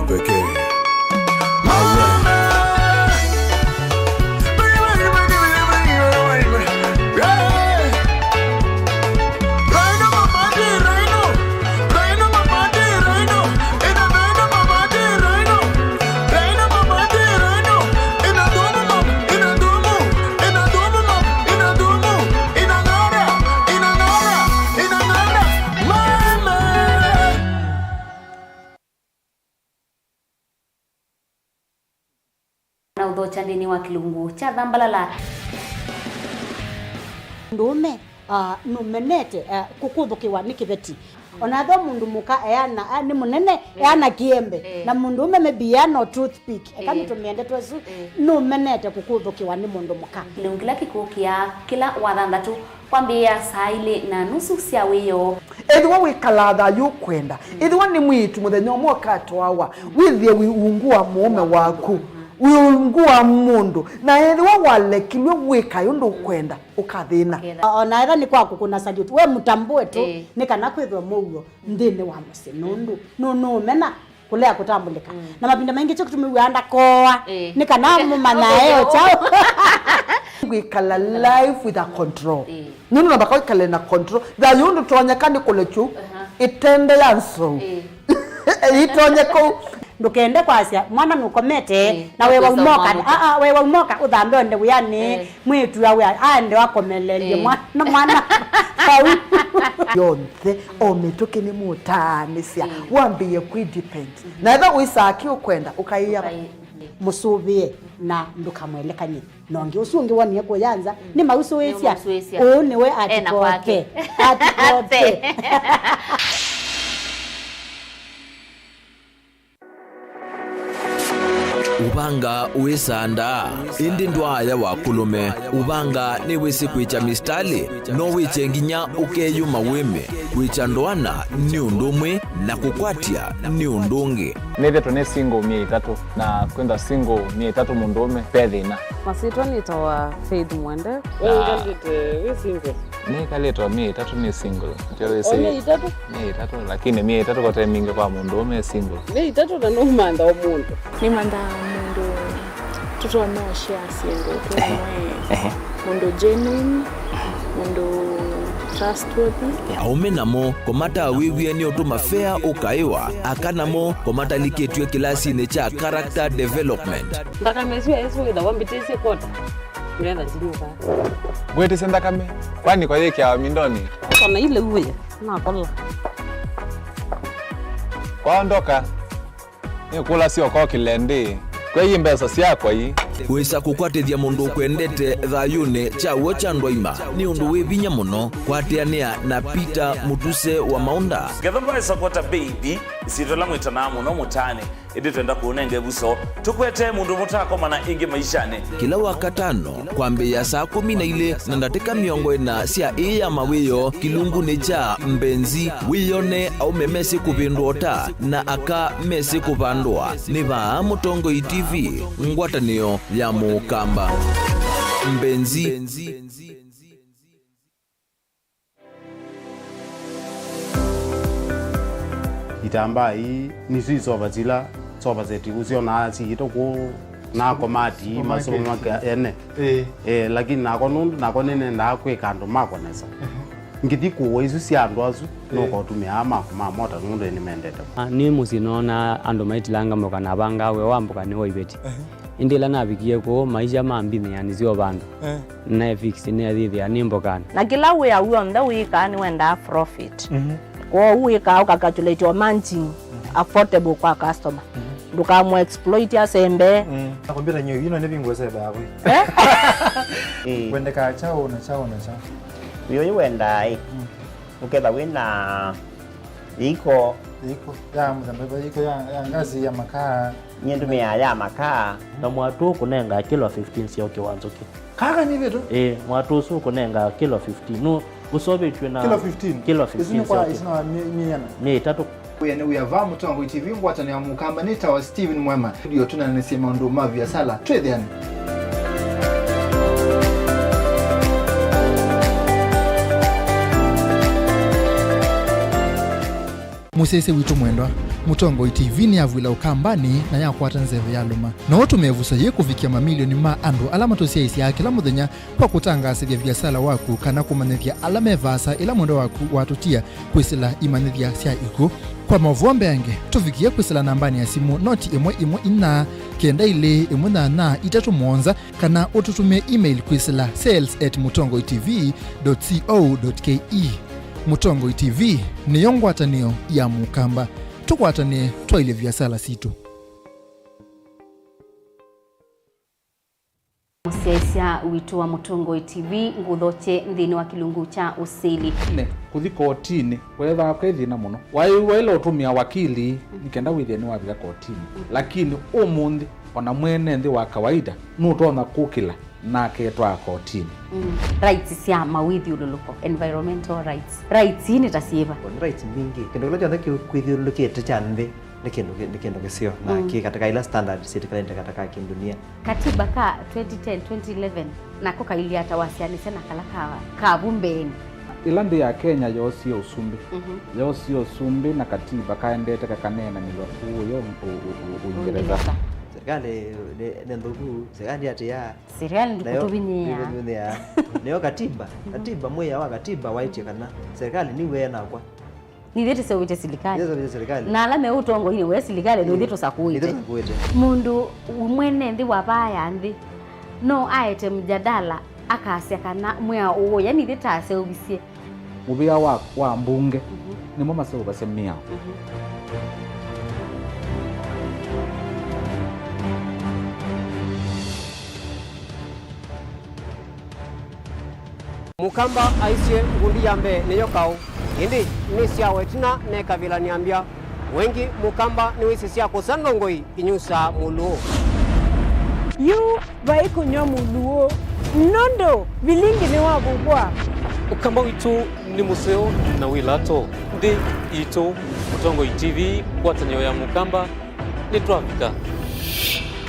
Pekee. Na ũthokya nthĩnĩ wa kĩlungu kya Thambalala. Mũndũũme, ah, nũmenete, ah, kũkũthũkĩwa nĩ kĩveti. Ona ethĩwa mũndũ mũka eana, ah, nĩ mũnene, eh, eana kĩembe. Eh. Na mũndũũme maybe eana o toothpick. Eka, eh, nĩtũmĩe ndeto ĩsu, eh, nũmenete kũkũthũkĩwa nĩ mũndũ mũka. Kĩlungu kĩla kĩkũkĩa kĩla wathanthatũ. Kwambĩĩa saa ilĩ na nusu sya wĩoo. Ethĩwa wĩkalaa thayũ ũkwenda, ethĩwa nĩ mwĩĩtu mũthenya ũmwe ũkatwawa, wĩthĩe wĩ ungu wa mũũme waku, wĩ ungu wa mũndũ, na ethĩwa walekilwe wĩkae ũndũ ũkwenda, ũkathĩna. O na ethĩwa nĩ kwa kũkũna salute, we mũtambũe tu, ĩĩ, nĩ kana kwĩthwe mũuo nthĩnĩ wa mũsyĩ, nũndũ nũ-, nũũmena kũlea kũtambũlĩka. Mm. Na mavinda maingĩ kyo kĩtumi wĩaa ndakooa, ĩĩ, nĩ kana mũmanyae o kyaũ. Wĩkala life with a control. Ĩĩ. Nũndũ namba kwĩkale na control. Thayũ ndũtonyeka nĩ kũlekyu, aha, ĩtende ya nsou. Ĩĩ. Ĩtonye kũu. Ndũkende kwasya mwana nũkomete, ĩĩ, na wewa ũkwĩsa ũmoka, mwana. Aa, wewa ũmoka ũthambe onde wĩanĩ. Ĩĩ. Mwĩĩtu awe aende akomelelye, ĩĩ, mwana, mwana vau. Yonthe, o mĩtũkĩ nĩmũtaanĩsya, ĩĩ, wambĩĩe kwĩ depend. Mhm. Na ethĩwa wĩsaa kĩ ũkwenda, ũkaĩa. Ũkaĩ-, ĩĩ. Mũsũvĩe na ndũkamwelekany'e na ũngĩ. Ũsu ũngĩ wonie kũya nza, mm, nĩmausũĩsya. Nĩmausũĩsya. Ũũ nĩwe ena atikote. Kwake. Atikote. Ũvanga wĩsandaa, ĩndĩ ndwaaya wa kũlũme. Ũvanga nĩwĩsĩ kwĩkya mĩsitalĩ, no wĩkye nginya ũkeyũma wĩme. Kwĩkya ndoana nĩ ũndũ ũmwe, na kũkwatya nĩ ũndũ ũngĩ. Nĩthĩtwe nĩ single myei ĩtatũ, na kwĩthwa single myei ĩtatũ mũndũũme, ve thĩna. Masyĩtwa nĩtawa Faith Mwende. We wĩkalĩte wĩ single? Nĩkalĩte o myei ĩtatũ nĩ single. Ndio wĩsĩ. O myei ĩtatũ? Myei ĩtatũ, lakini myei ĩtatũ kote mingĩ kwa mũndũũme single. Myei ĩtatũ na nũmantha o mũndũ. Nĩmanthaa mũndũ tũtonya ũshare syĩndũ twĩ, ehe, amwe. Ehe. Mũndũ genuine, mũndũ trustworthy. Aũme namo, kũmatawĩw'e nĩ ũtũma fea ũkaĩwa, aka namo, kũmatalikĩtw'e kĩlasinĩ kya character development. Nthakame ĩsu ya Yesũ wĩthawa mbĩtĩsye kota. Ngetha ndinyuka. Ngwĩtĩsye nthakame, kwani kwa yĩkĩawa mindoni? Kana ile uwe, nakola. Kwaondoka. Nĩkũlasya ũkokĩle ndĩ. Kwei mbesa syakwa ii. Wĩsa kũkwatĩthya mũndũ ũkwendete thayũnĩ kya w'o kya ndwaima nĩ ũndũ wĩ vinya mũno. Kwatĩanĩa na Peter Mũtuse wa Maũnda. Ngetha mbaĩsa kwata baby, ĩsyĩtwa ĩla mwĩtanaa mũno mũtaanĩ, ĩndĩ twenda kũũnenga ĩvuso. Tũkwete mũndũ mũtaakomana ĩngĩ maishanĩ. Kĩla Wakatano, kwambĩĩa saa kũmi na ilĩ na ndatĩka mĩongo ĩna sya ĩĩ ya mawĩoo, kĩlungunĩ kya Mbenzi, wĩyone aũme mesĩ kũvĩndũa ũta na aka mesĩ kũvandũa. Nĩ vaa Mũtongoi T V, ngwatanĩo ya Mũkamba. Mbenzi. Itambaa ii nĩsyo isova sila sofa set ũsyonaa siitũ kũu na komati, supermarket, masomo make ene. Ĩĩ. Eh, lakini nako nũndũ nako nĩnendaa kwĩka andũ makwa nesa. Ehe. Ngĩthi kũũa isu sya andũ asu, ĩĩ, nũkotũmĩaa makwa ma mota nũndũ nĩmendete. Ah, nĩ mũsyĩ noonaa andũ maitilanga mboka na avangaa wĩa wa mboka nĩ wa iveti. Ehe. Ĩndĩ ĩla navikie kũu, maisha mambinĩanĩsya o vandũ. Eh. Naefix neethĩthĩa nĩ mbokanĩ. Na kĩla wĩa w'onthe wĩkaa nĩwendaa profit. Mhm. Kwoou wĩkaa ũkacalculate o margin, mhm, affordable kwa customer. Mhm. Ndũkamũ exploit asembe. Mm. Na kompyuta nyo ino nĩ vingũ sebe yako. Eh? Eh. Wendeka chao na chao na chao. Wĩo wendaa ĩ. Mm. Ũketha wĩna iko. Iko ya mũthemba, iko ya, ya ngazi ya makaa. Nyie ndũmĩaa ya makaa. Na mwatũ ũkũnenga kilo fifteen sya ũkĩ wa nzũkĩ. Kaka nĩ vĩtũ? Ĩĩ, mwatũ ũsu ũkũnenga kilo fifteen. Nũ ũsovĩtw'e na kilo fifteen? Kilo fifteen. Isu nĩ kwa sya ũkĩ. Isu na mĩ-, mĩana. Mĩ ĩtatũ. Wĩa nĩ wĩa va Mũtongoi T V, ngwatanĩo ya Mũkamba, nĩtawa Steven Mwema. Ndio tũnanĩsye maũndũ ma viasala. Twĩthĩane. Mũsyaĩĩsya witũ mwendwa, Mũtongoi T V nĩyavw'ĩla Ũkambanĩ na yakwata nzeve ya lũma. No ũtũmĩe ĩvuso yĩĩ kũvikĩa mamilioni ma andũ ala matũsyaĩĩsyaa kĩla mũthenya kwa kũtangaasĩthya viasala waku kana kũmanyĩthya ala me vaasa ĩla mwendwa waku watũtia kwĩsĩla imanyĩthya sya ikw'ũ. Kwa maũvoo mbeange, tũvikĩe kwĩsĩla nambanĩ ya simũ noti ĩmwe ĩmwe inya, kenda ilĩ ĩmwe nyanya itatũ mũonza, kana ũtũtũmĩe email kwĩsĩla sales at mũtongoi T V dot co dot K E. Mũtongoi T V nĩyo ngwatanĩo ya Mũkamba. Tũkwatanĩe twaĩlye viasala sitũ. Mũsyaĩĩsya witũ wa Mũtongoi T V, ngũthokye nthĩnĩ wa kĩlungu kya ũsili. Nĩ kũthi kotinĩ kweethĩawa kwĩ thĩna mũno. Waĩ waĩle ũtũmĩa wakili nĩ kenda wĩthĩe nĩwavika kotinĩ. Lakini ũmũnthĩ, o na mwene nthĩ wa kawaida nũtonya kũkĩla na aketwaa kotinĩ. Mm. Rights sya mawĩthyũlũlũko, environmental rights. Rights ii nĩ ta syĩva? Nĩ rights mbingĩ. Kĩndũ kĩla kyonthe kĩ-, kwĩthyũlũlũkĩte kya nthĩ nĩ kĩndũ kĩ-, nĩ kĩndũ kĩseo na mm, kĩ katĩka ila standard syĩtĩkĩlĩte katĩka kĩndunia. Katiba ka twenty ten, twenty eleven, nako kailyĩ ata wasyaanĩsya na kala ka, ka vu mbeenĩ? Ĩla nthĩ ya Kenya yoosie ũsumbĩ, mhm, yoosie ũsumbĩ na katiba kaendete kakaneenanĩw'a kũũ yo ũ-, ũ-, ũ-, Ũingereza. Ũingereza. Serikali nĩ, nĩ nthũku, serikali atĩa? Serikali nayo ndĩkũtũvinyĩĩa. Ndĩkũtũvinyĩĩa. Nĩyo katiba, katiba, mwĩao wa katiba waĩtye kana serikali nĩw'e nakwa. Nithyĩ tũseũvĩtye silikalĩ. Nithyĩ tũseũvĩtye silikalĩ. Na ala me ũtongoinĩ we silikalĩ, nithyĩ tũsakũĩte. Nithyĩ tũsakũĩte. Mũndũ mwene nthĩ wa vaa ya nthĩ no aete mjadala akasya kana mwĩao ũũ, yani ithyĩ taseũvisye. Mũvĩa wa, wa mbunge, mhm, nĩmo maseũvasya mĩao. Mhm. Mũkamba aisye, ngundi ya mbee nĩyo kaũ, ĩndĩ nĩ syawa ĩtina nekavilany'a mbya. Wengĩ Mũkamba nĩwĩsĩ sya kũsa ndongoi inyusaa mũlũũ. Yu vai kũnyw'a mũlũũ, nũndũ vilingi nĩwavuvwa. Ũkamba witũ nĩ mũseo na wĩ lato. Nthĩ itũ, Mũtongoi T V, ngwatanĩo ya Mũkamba, nĩtwavika.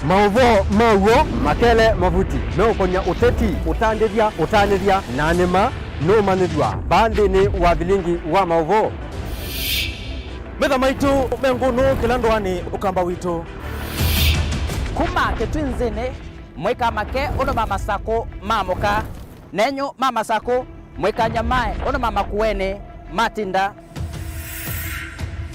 Maũvoo ma w'o, makele mavuti, meũkony'a ũteti, ũtandĩthya, ũtanĩthya, na nĩma nũũmanyĩthw'a vaa nthĩnĩ wa vilingi wa maũvoo. Metha maitũ me ngũnũ kĩla ndũanĩ, Ũkamba witũ. Kuma kĩtwinzĩnĩ, mũikamake ũndũ ma masakũ maamũka, nenyu ma masakũ, mũikanyamae ũndũ ma makuenĩ matinda.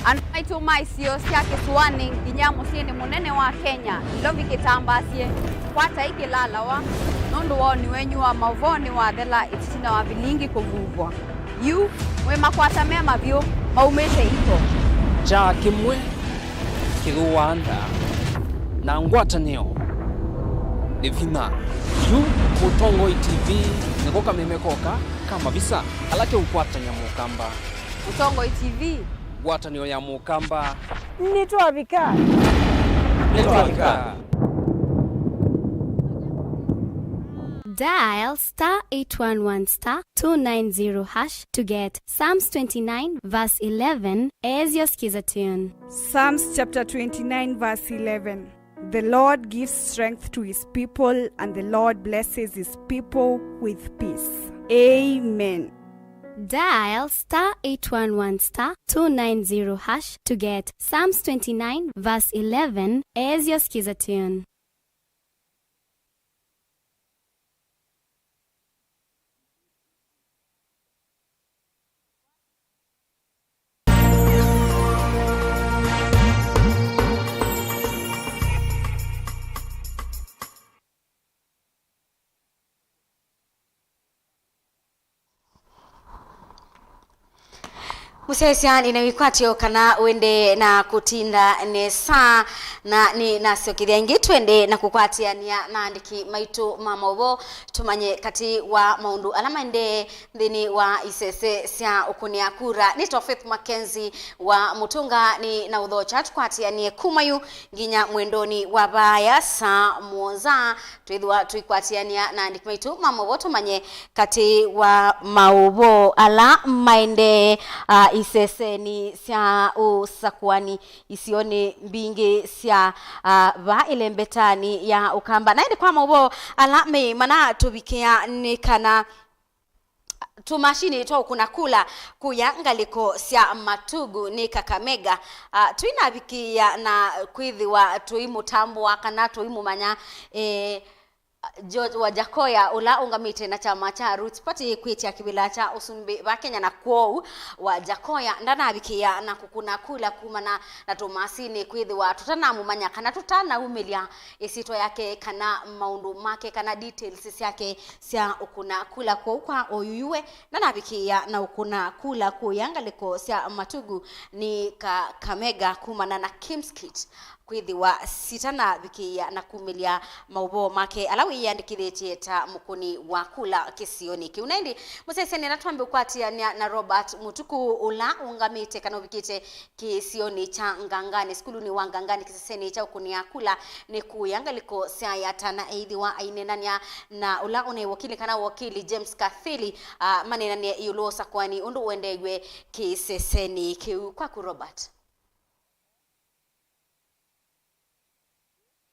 Andũ maitũ ma isio sya kĩsũanĩ nginya mũsyĩnĩ mũnene wa Kenya, Nairobi kĩtambaasye, kwatai kĩlalawa, nũndũ woni wenyu wa maũvoo nĩwathela ĩtina wa vilingi kũvuvwa. Yu, mwĩ makwata me mavyũ maumĩte ito. Kyaa kĩmwe kĩthũaa nda, na ngwatanĩo nĩ vinya. Yu, Mũtongoi T V nĩko kameme koka ka mavisa ala keũkwatany'a Mũkamba. Mũtongoi T V. Ngwatanĩo ya Mũkamba. Nĩtwavika. Nĩtwavika. Dial star eight one one star two nine zero hash to get Psalms twenty-nine verse eleven as your skiza tune. Psalms chapter twenty-nine verse eleven. The Lord gives strength to his people, and the Lord blesses his people with peace. Amen. Dial star eight one one star two nine zero hash to get Psalms twenty-nine verse eleven as your skiza tune. Mũsyaĩĩsya, nĩ na wĩkwatyo kana wende na kũtinda nesa, na nĩ nasyokethya ĩngĩ twende na kũkwatĩanĩa na andĩki maitũ ma maũvoo, tũmanye katĩ wa maũndũ ala maendee nthĩnĩ wa isese sya ũkũnĩa kura. Nĩtawa Faith Mackenzie wa Mũtũnga, nĩ na ũthokya tũkwatĩanĩe kuma yu nginya mwendonĩ wa vaaya saa mũonza, twĩthĩwa tũikwatĩanĩa na andĩki maitũ ma maũvoo tũmanye katĩ wa maũvoo ala maendee, a, isesenĩ sya ũsakũani isionĩ mbingĩ sya, a, vaa ĩlembetanĩ ya Ũkamba. Na ĩndĩ kwa maũvoo ala me manatũvikĩa nĩ kana Tũmashini twa ũkũna kula kũya ngalĩko sya Matugu nĩ Kakamega, ah, tũinavikĩĩa na kwĩthĩwa tũimũtambũa kana tũimũmanya, eh, George Wajakoya, ũla ũngamĩte na kyama kya Roots Party kwĩtya kĩvĩla kya ũsumbĩ va Kenya, na kwoou Wajakoya ndanavikĩĩa na kũkũna kula kumana na tũmashini kwĩthĩwa tũtanamũmanya kana tũtanaumĩlya ĩsyĩtwa yake kana maũndũ make kana details syake sya ũkũna kula. Kwoou kwa oyuyu we ndanavikĩĩa na ũkũna kula kũya ngalĩko sya Matugu nĩ Kakamega kumana na Kimskit kwĩthĩwa sitanavikĩĩa na kumĩlya maũvoo make ala wĩyĩandĩkĩthĩtye ta mũkũni wa kula kĩsionĩ kĩu. Na ĩndĩ mũsyaĩĩsya nĩenda twambe ũkwatĩanĩa na Robert Mũtuku, ũla ũngamĩte kana ũvikĩte kĩsionĩ kya Ngangani, sukulunĩ wa Ngangani, kĩsesenĩ kya ũkũnĩa kula nĩ kũya ngalĩko sya Yata, na eĩthĩwa aineenany'a na ũla ũnaĩ wakili kana wakili James Kathili, ah, maneenanie ĩũlũ wa ũsakũani ũndũ ũendeew'e kĩsesenĩ kĩu. Kwaku, Robert.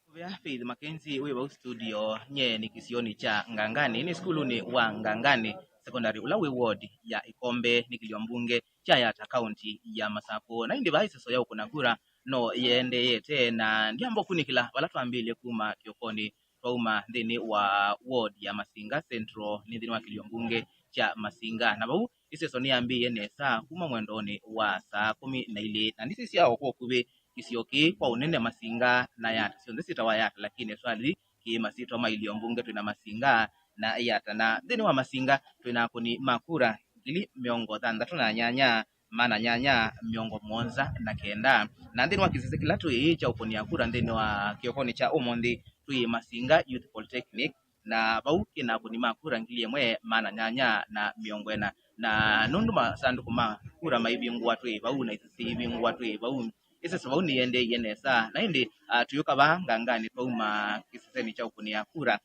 Ũvea Faith Mackenzie wĩ vau studio. Nyie nĩ kĩsionĩ kya Ngangani, nĩ sukulunĩ wa Ngangani Secondary, ũla wĩ ward ya Ikombe, nĩ kĩlio mbunge kya Yata, kaunti ya Masakũ. Na ĩndĩ vaa ĩseso ya ũkũna kura no yĩendeete, na ndyamba ũkunĩkĩla vala twambĩĩlye kuma kĩokonĩ. Twauma nthĩnĩ wa ward ya Masinga Central, nĩ nthĩnĩ wa kĩlio mbunge kya Masinga, na vau ĩseso nĩyambĩĩe nesa kuma mwendonĩ wa saa kũmi na ilĩ, na ndisisya o kwa ũkuvĩ kĩsio kĩĩ kwa ũnene Masinga na Yata syonthe syĩtawa Yata, lakini swali kĩĩ masyĩtwa ma ilio mbunge twĩ na Masinga na Yata. Na nthĩnĩ wa Masinga twĩ na akũni ma kura ngili mĩongo thanthatũ na nyanya, maana nyanya mĩongo mũonza na kenda. Na nthĩnĩ wa kĩsese kĩla twĩ kya ũkũnĩa kura nthĩnĩ wa kĩokonĩ kya ũmũnthĩ, twĩ Masinga Youth Polytechnic, na vau kĩ na akũni ma kura ngili ĩmwe maana nyanya na mĩongo ĩna. Na nũndũ masandũkũ ma kura maivingũa twĩ vau na isese ivingũa twĩ vau, ĩseso vau nĩyendeeie nesa. Na ĩndĩ, ah, tũyũka vaa Ngangani, twauma kĩsesenĩ kya ũkũnĩa kura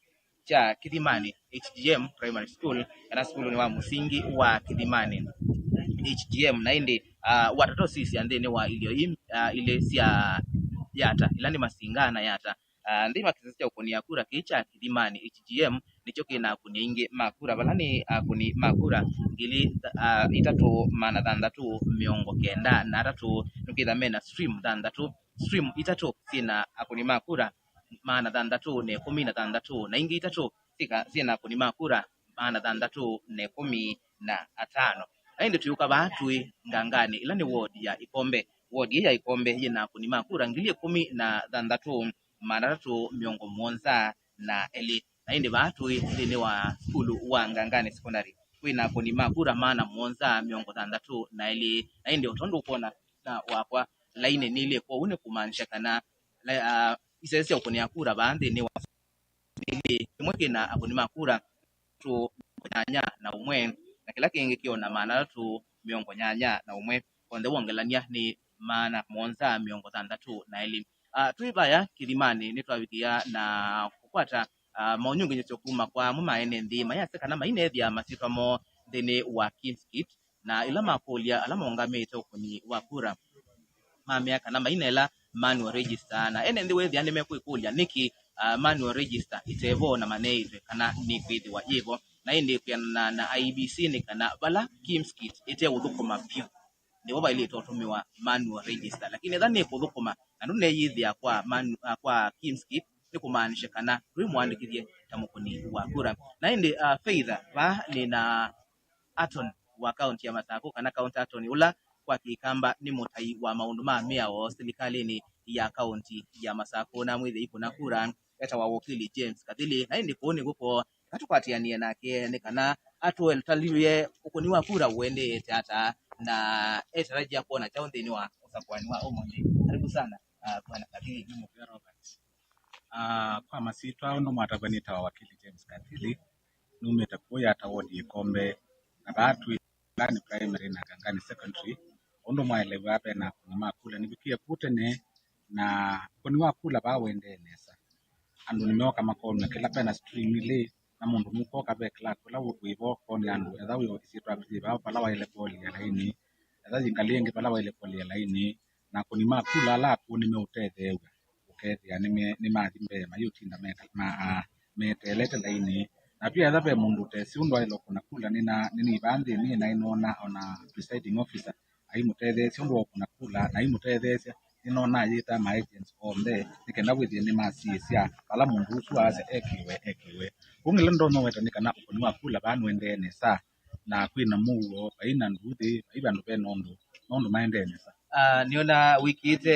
kya Kĩthimani H G M Primary School, kana sukulunĩ wa mũsingi wa Kĩthimani H G M. Na ĩndĩ, ah, watato sisya nthĩnĩ wa ilio ii, ah, ilĩ sya Yata, ila nĩ Masinga na Yata. Ah, nthĩnĩ wa kĩsese kya ũkũnĩa kura kĩĩ kya Kĩthimani H G M, nĩkyo kĩ na akũni aingĩ ma kura, vala nĩ akũni ma kura ngili, ah, itatũ maana thanthatũ mĩongo kenda na atatũ. Nũkĩtha me na stream thanthatũ, stream itatũ syĩ na akũni ma kura maana thanthatũ na ĩkũmi na thanthatũ, na ingĩ itatũ syĩka-, syĩ na akũni ma kura maana thanthatũ na ĩkũmi na atano. Na ĩndĩ tũyũka vaa twĩ Ngangani, ĩla nĩ ward ya Ikombe. Ward ĩĩ ya Ikombe yĩ na akũni ma kura ngili ĩkũmi na thanthatũ maana atatũ mĩongo mũonza na elĩ. Na ĩndĩ vaa twĩ nthĩnĩ wa sukulu wa Ngangani Secondary, twĩ na akũni ma kura maana mũonza mĩongo thanthatũ na elĩ. Na ĩndĩ o tondũ ũkwona na wakwa lainĩ nĩlĩ kwoou, nĩ kũmaanisya kana la-, ah, isese sya ũkũnĩa kura vaa nthĩnĩ wa nĩlĩ kĩmwe kĩ na akũni ma kura tũ nyanya na ũmwe, na kĩla kĩngĩ kĩona maana atatũ mĩongo nyanya na ũmwe, onthe wongelany'a nĩ maana mũonza mĩongo thanthatũ na elĩ. Ah, twĩ vaya Kĩthimanĩ, nĩtwavikĩa na kũkwata, ah, maũnyungunyĩsyo kuma kwa amwe ma ene nthĩ mayasya kana maineethĩa masyĩtwa moo nthĩnĩ wa Kimskit, na ĩla makũlya ala maũngamĩte ũkũni wa kura mamea kana maina ĩla manual register. Na ene nthĩ wĩthĩa nĩmekwĩkũlya nĩkĩ, ah, manual register ĩtevo na maneĩtwe kana nĩkwĩthĩwa yĩvo. Na ĩndĩ kwĩanana na I E B C nĩ kana vala Kimskit ĩteũthũkũma vyũ, nĩvo vaĩlĩte ũtũmĩwa manual register, lakini ethĩwa nĩkũthũkũma na ndũneyĩthĩa kwa manu-, ah, kwa Kimskit, nĩ kũmaanisya kana ndwĩ mũandĩkĩthye ta mũkũni wa kura. Na ĩndĩ, ah, Faith, vaa nĩ na attorney wa kaunti ya Masakũ, kana county attorney, ũla kwa Kĩkamba nĩ mũtai wa maũndũ ma mĩao silikalĩnĩ ya kaunti ya Masakũ, na mwĩthĩi kũna kura etawa wakili James Kathili, na ĩndĩ kũu nĩkw'o kwoo katũkwatĩanĩe nake nĩ kana atũtalĩlye ũkũni wa kura ũendeete ata, na etarajia kwona kyaũ nthĩnĩ wa ũsakũani wa ũmũnthĩ. Karibu sana, ah, Bwana Kathili. Nĩ mũvea Robert. Ah, kwa masyĩtwa ũndũ mwatavw'a nĩtawa wakili James Kathili, numĩte kũũ Yata ward Ĩkombe, na vaa twĩ Ngangani Primary na Ngangani Secondary. Ũndũ mwaelewa ve na akũni ma kula, nĩvikie kũu tene, na ũkũni wa kula vaa ũendee nesa. Andũ nĩmeoka makonw'a kĩla, ve na stream ilĩ, na mũndũ nũkoka ve clerk ũla wĩ vo ũkonĩa andũ etha wĩ ĩsyĩtwa yaku yĩ vaa, vala waĩle kũolea laini, etha yĩ ngalĩ ĩngĩ vala waĩle kũolea laini, na akũni ma kula ala akũũ nĩmeũtetheew'a ũkethĩa nĩme-, nĩmathi mbee mayĩũtinda meka-, ma-, a-, meteelete laini. Na pia ethĩwa ve mũndũ ũtesĩ ũndũ aĩle ũkũna kula, nĩna, nĩnĩvaa nthĩnĩ na nĩnoona ona presiding officer aimũtetheesya ũndũ wa ũkũna kula, na aimũtetheesya nĩnoona ayĩta ma agents onthe nĩ kenda wĩthĩe nĩmasiĩĩsya vala mũndũ ũsu aasya ekĩwe, ekĩwe. Kwoou ĩla ndonya ũweta nĩ kana ũkũni wa kula vaa nũendee nesa, na kwĩna mũuo, vai na nduuthĩ, vai vandũ ve na ũndũ, maũndũ maendee nesa. Ah, nĩona wĩkĩĩte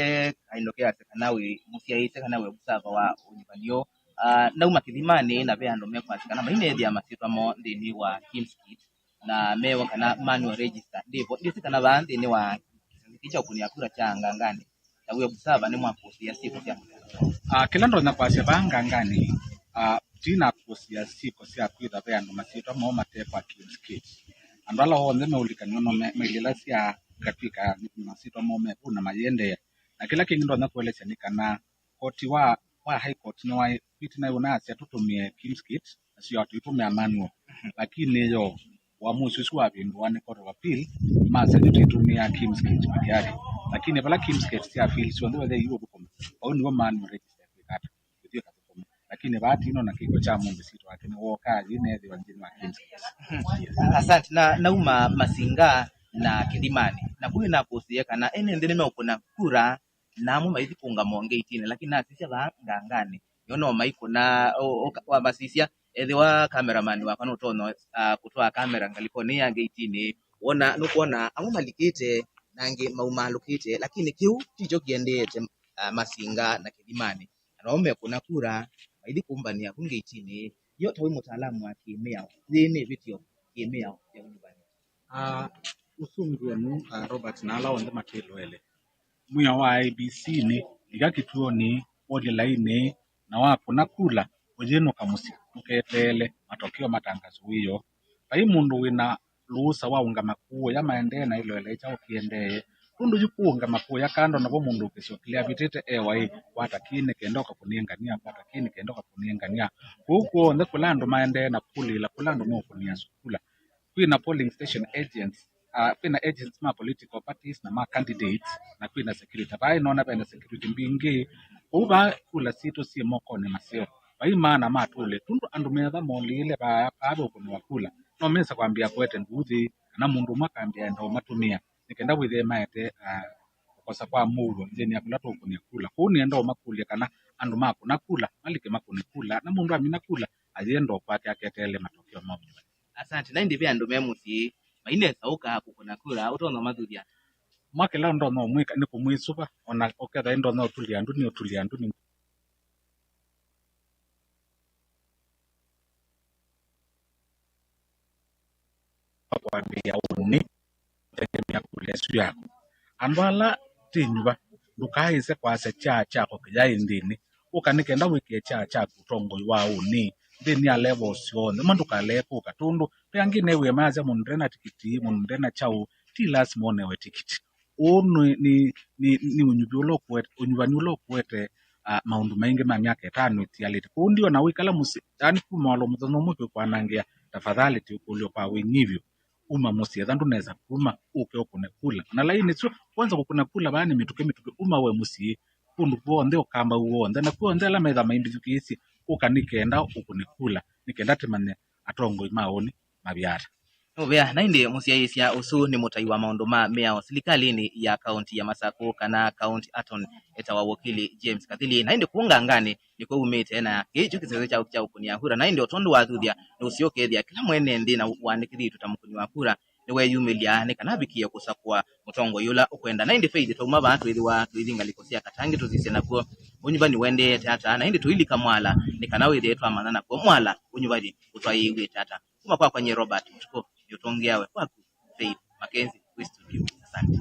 kaindo keasya kana wĩ mũsyaĩĩsya kana wĩ observer wa ũnyuvani ũũ. Ah, nauma kĩthimanĩ na ve andũ mekwasya kana maineethĩa masyĩtwa moo nthĩnĩ wa Kim's Kit na mewa kana manual register ndĩvo. Ndyĩsĩ kana vaa nthĩnĩ wa kĩsasi kĩĩ kya ũkũnĩa kura kya Nganganĩ, ta wĩ observer nĩmwakũsĩĩa syĩko sya mũthemba? Ah, kĩla ndonya kwasya vaa Nganganĩ, ah, tũinakusya syĩko sya kwĩtha ve andũ masyĩtwa moo mate kwa Kim's Kit. Andũ ala onthe meũlikanw'a no me-, mailye ila sya ngatw'ĩka masyĩtwa moo me vau na mayĩendeea. Na kĩla kĩngĩ ndonya kũelesya nĩ kana koti wa, wa High Court nĩwaĩ-, wĩtĩ naĩ ũnaasya tũtũmĩe Kim's Kit, nasyo tũitũmĩa manual. Lakini yo, uamuzi ũsu wavĩndũa nĩ Court of Appeal, masya tũtitũmĩa Kim's Kit peke yake. Lakini vala Kim's Kit sya appeal syonthe wethe iũthũkũma, vau nĩvo manual register ĩkwĩka ata? Ĩthiĩ ĩkathũkũma. Lakini vaa tino na kĩko kya mũndũ sitũ wake nĩ wokaa yĩ neethĩwa nthĩnĩ wa Kim's Kit. Asante. Na nauma Masinga na Kĩthimanĩ, na kũu nĩnakũsĩe kana ene nthĩ nĩmeũkũna kura na amwe maithi kũũngama o ngeitini, lakini nasisya vaa Nganganĩ, nĩona o maikũna, o, o, wamasisya, ethĩwa cameraman wakwa nũtonya, ah, kũtwaa kamera ngalĩkonĩ ya ngeitini, wona, nũkwona amwe malikĩte, na angĩ maumaalũkĩte, lakini kĩu tikyo kĩendeete, ah, Masinga na Kĩthimanĩ. Na nao mekũna kura, maithi kũmbanĩa vu ngeitini. Yo ta wĩ mũtaalamu wa kĩmĩao, yĩĩ nĩ ĩvĩtyo kĩmĩao ya ũnyuvani? Ah, ũsũngĩo nũ, ah, Robert, na ala onthe matwĩloele. Mwĩao wa I E B C nĩ, lika kĩtuonĩ, wolye lainĩ, na wakũna kula, ũyĩnũka mũsyĩ, ndũketeele matokeo matangaswe wĩoo. Vai mũndũ wĩna lũũsa wa ũngama kũũya maendee na ĩloele kyaũ kĩendee. Nũndũ yu kũũngama kũũya kando navo mũndũ ũkĩsyokelea avĩtĩte e waĩ, kwata kĩĩ nĩ kenda ũkakũnĩe ngania, kwata kĩĩ nĩ kenda ũkakũnĩe ngania. Kũu kw'onthe kũla andũ maendee na kũlĩĩla kũla andũ meũkũnĩa sukula. Kwĩna polling station agents, ah, kwĩna agents ma political parties na ma candidates, na kwĩna security. Vaa nĩnoona vena security mbingĩ. Kũu vaa kula sitũ syĩ mokonĩ maseo. Vai maana ma tũlĩ, tũndũ andũ metha molĩĩle vaa, vaa veũkũnĩwa kula, no mesa kwambĩa kũete nduuthĩ, kana mũndũ ũmwe akambĩa enda ũmatũmĩa, nĩ kenda wĩthĩe maete, ah, kũkosa kwa mũuo nthĩnĩ ya kũla tũũkũnĩa kula. Kwoou nĩenda ũmakũlya kana andũ makũna kula malike makũne kula, na mũndũ amina kula ayĩenda o kwake aketeele matokeo ma ũnyuvani. Asante. Na ĩndĩ ve andũ me mũsyĩ mainesa ũka kũkũna kula, ũtonya ũmathuthya? Mwa kĩla ndonya ũmwĩka nĩ kũmwĩsũva, ona ũketha ndonya ũtulya andũ nĩ ũtulya andũ nĩ kwambĩĩa ũnĩ, tegemea kula ĩsu yaku. Andũ ala ti nyuva, ndũkaaĩse kwasya kyaa kyakwa kĩyaĩ nthĩnĩ. Ũka nĩ kenda wĩkĩe kyaa kyaku ũtongoi wa ũnĩ nthĩnĩ ya levels syonthe, ma ndũkalee kũka, tũndũ ve angĩ neewie mayasya mũndũ ndena tikiti, mũndũ ndena kyaũ, ti lasima ũnewe tikiti. Ũũ nĩ, nĩ, nĩ, nĩ ũnyuvi ũla ũkũete, ũnyuvani ũla ũkũete, ah, maũndũ maingĩ ma myaka ĩtano ĩtialĩte. Kwoou ndiona wĩkala mũsyĩ, yaani kuma walo mũthenya ũmwe kwĩ kwanangĩa, tafadhali ti ũkũlyo kwa wĩnyivyo. Uma mũsyĩ, etha ndũnesa kuma, ũke ũkũne kula. Na lainĩ syo, kwanza kũkũna kula vaa nĩ mĩtũkĩ mĩtũkĩ, uma we mũsyĩ, kũndũ kw'onthe, ũkamba w'onthe, na kw'onthe ala metha maimbĩthukĩĩsye, ũka nĩ kenda ũkũne kula, nĩ kenda tũmanye atongoi ma ũnĩ mavya ata. Nũvea, na ĩndĩ mũsyaĩĩsya ũsu nĩ mũtai wa maũndũ ma mĩao silikalĩnĩ ya kaunti ya Masakũ, kana county attorney, etawa wakili James Kathili. Na ĩndĩ kũu Nganganĩ nĩkw'o umĩte, na kĩĩ kyo kĩsese kyaku kya ũkũnĩa kura. Na ĩndĩ o tondũ wathuthya, nũseo ũkethĩa kĩla mwene nthĩ na wandĩkĩthĩtw'e ta mũkũni wa kura nĩweyumĩlya nĩ kana avikie kũsakũa mũtongoi ũla ũkwenda. Na ĩndĩ Faith, twauma vaa twĩthĩwa tũithi ngalĩko sya Katangĩ tũsisye nakw'o ũnyuvani wendeete ata, na ĩndĩ tũilika Mwala nĩ kana wĩthĩe twamanya nakw'o Mwala ũnyuvani ũtwaĩĩw'ĩte ata. Kuma kwakwa nyie Robert Mũtuku, nĩũtũngĩawe kwaku Faith Mackenzie wĩ studio. Asante.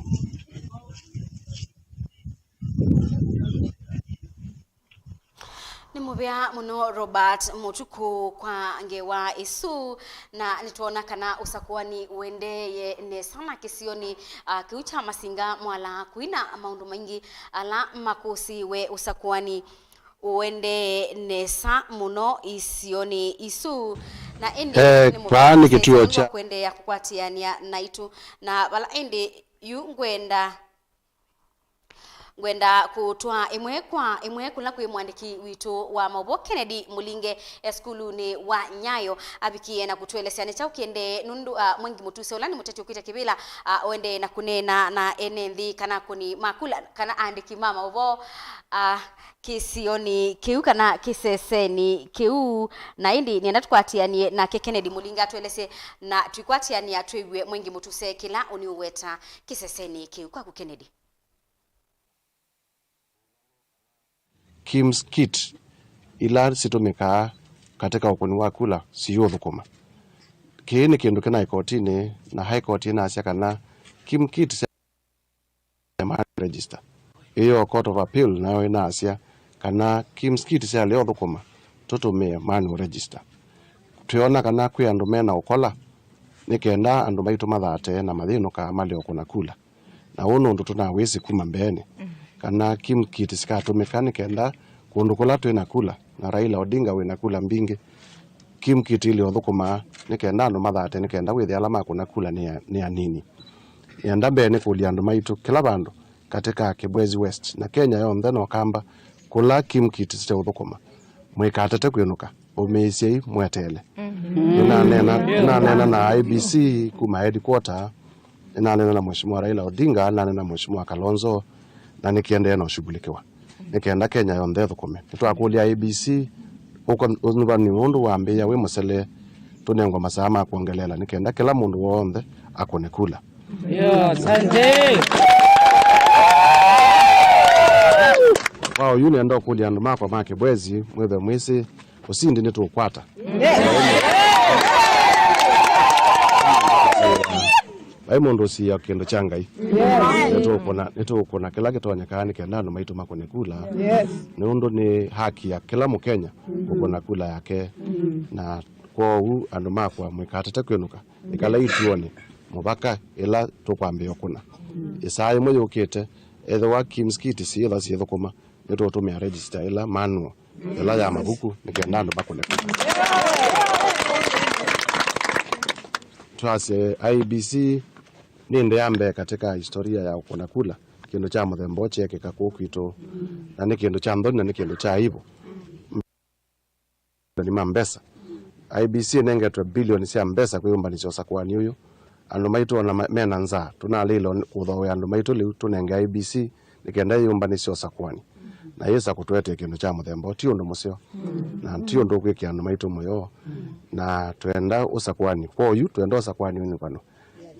Nĩ mũvea mũno Robert Mũtuku kwa ngewa ĩsu, na nĩtwona kana ũsakũani ũendeeye nesa na kĩsionĩ, ah, kĩu kya Masinga Mwala. Kwĩna maũndũ maingĩ ala makũsĩĩwe ũsakũani ũendee nesa mũno isionĩ isu. Na ĩndĩ eh, nĩ mũvea vaa nĩ kĩtuo kya kũendeea kũkwatĩanĩa naitũ, na vala ĩndĩ yu ngwenda Ngwenda kũtwaa ĩmwe kwa ĩmwe kũla kwĩ mwandĩki witũ wa maũvoo Kennedy Mũlinge e sukulunĩ wa Nyayo avikie na kũtũelesya nĩ kyaũ kĩendee nũndũ, ah, Mwengi Mũtuse ũla nĩ mũteti ũkwĩte kĩvĩla, ah, ũendee na kũneena na ene nthĩ kana akũni ma kula kana aandĩki ma maũvoo, ah, kĩsionĩ kĩu kana kĩsesenĩ kĩu. Na ĩndĩ nĩenda tũkwatĩanĩe nake Kennedy Mũlinge atũelesye, na tũikwatĩanĩa twĩw'e Mwengi Mũtuse kĩla ũnĩũweta kĩsesenĩ kĩu. Kwaku Kennedy. KIMS kit ila sitũmĩkaa katika ũkũni wa kula siyũthũkũma. Kĩĩ nĩ kĩndũ kĩnaĩ kotinĩ, na High Court ĩnasya kana KIMS kit sya manual register. Ĩyo Court of Appeal nayo ĩnasya kana KIMS kit syaĩle ũthũkũma tũtũmĩe manual register. Twĩona kana kwĩ andũ mena ũkola, nĩ kenda andũ maitũ mathate na mayĩnũka male ũkũna kula. Na ũũ nĩ ũndũ tũnawĩsĩ kuma mbeenĩ, kana KIMS kit sikatũmĩka nĩ kenda kũndũ kũla twĩ na kula, na Raila Odinga wĩ na kula mbingĩ, KIMS kit ilĩ ũthũkũmaa nĩ kenda andũ mathate, nĩ kenda wĩthĩa ala makũna kula nĩ a-, nĩ anini. Nĩenda mbee nĩkũlya andũ maitũ kĩla vandũ katika Kibwezi West na Kenya yonthe na Ũkamba, kũla KIMS kit siteũthũkũma, mũikatate kwĩnũka. Ũmĩĩsyei mweteele. Nĩnaneena, nĩnaneena na I E B C kuma headquarter, nĩnaneena na Mheshimiwa Raila Odinga, nĩnaneena na Mheshimiwa Kalonzo, na nĩkĩendee na ũshughulikiwa. Nĩ kenda Kenya yonthe ĩthũkũme. Nĩtwakũlya I E B C, ũko-, ũnyuvani ũndũ wambĩĩa wĩ mũsele, tũnengwa masaa ma kwongeleela nĩ kenda kĩla mũndũ w'onthe akũne kula. Yo, asante. Kwa oyu nĩenda ũkũlya andũ makwa ma Kibwezi, mwĩthwe mwĩsĩ, ũsindi nĩtũũkwata. Vai mũndũ ũsiĩa kĩndũ kya Ngai. Nĩtũũkũna, nĩtũũkũna kĩla kĩtonyekaa nĩ kenda andũ maitũ makũne kula. Nĩ ũndũ nĩ haki ya kĩla Mũkenya kũkũna kula yake. Na kwoou andũ makwa mũikatate kwĩnũka. Ĩkalai ituonĩ mũvaka ĩla tũkwambĩĩa ũkũna. Ĩsaa yĩmwe yũkĩte, ethĩwa KIMS kit syĩtha syĩthũkũma, nĩtũũtũmĩa register ĩla manual, ĩla ya mavuku, nĩ kenda andũ makũne kula. Twasye I E B C nĩ nthĩ ya mbee katika historia ya kũkũna kula, kĩndũ kya mũthemba ũũ kyeekĩka kũũ kwitũ, na nĩ kĩndũ kya nthoni na nĩ kĩndũ kya aibu. Mabilioni ma mbesa. I E B C ĩnengetwe bilioni sya mbesa kwĩyũmbanĩsya ũsakũani ũyũ. Andũ maitũ ona ma-, mena nzaa, tũnalĩlwe kũthoea andũ maitũ lĩu tũnenge I E B C nĩ kenda yĩyũmbanĩsye ũsakũani. Na yĩsa kũtũetee kĩndũ kya mũthemba ũũ, ti ũndũ mũseo. Na ti ũndũ ũkwĩkĩa andũ maitũ mũyo. Na twenda ũsakũani. Kwa oyu, twenda ũsakũani ũnyuvanu.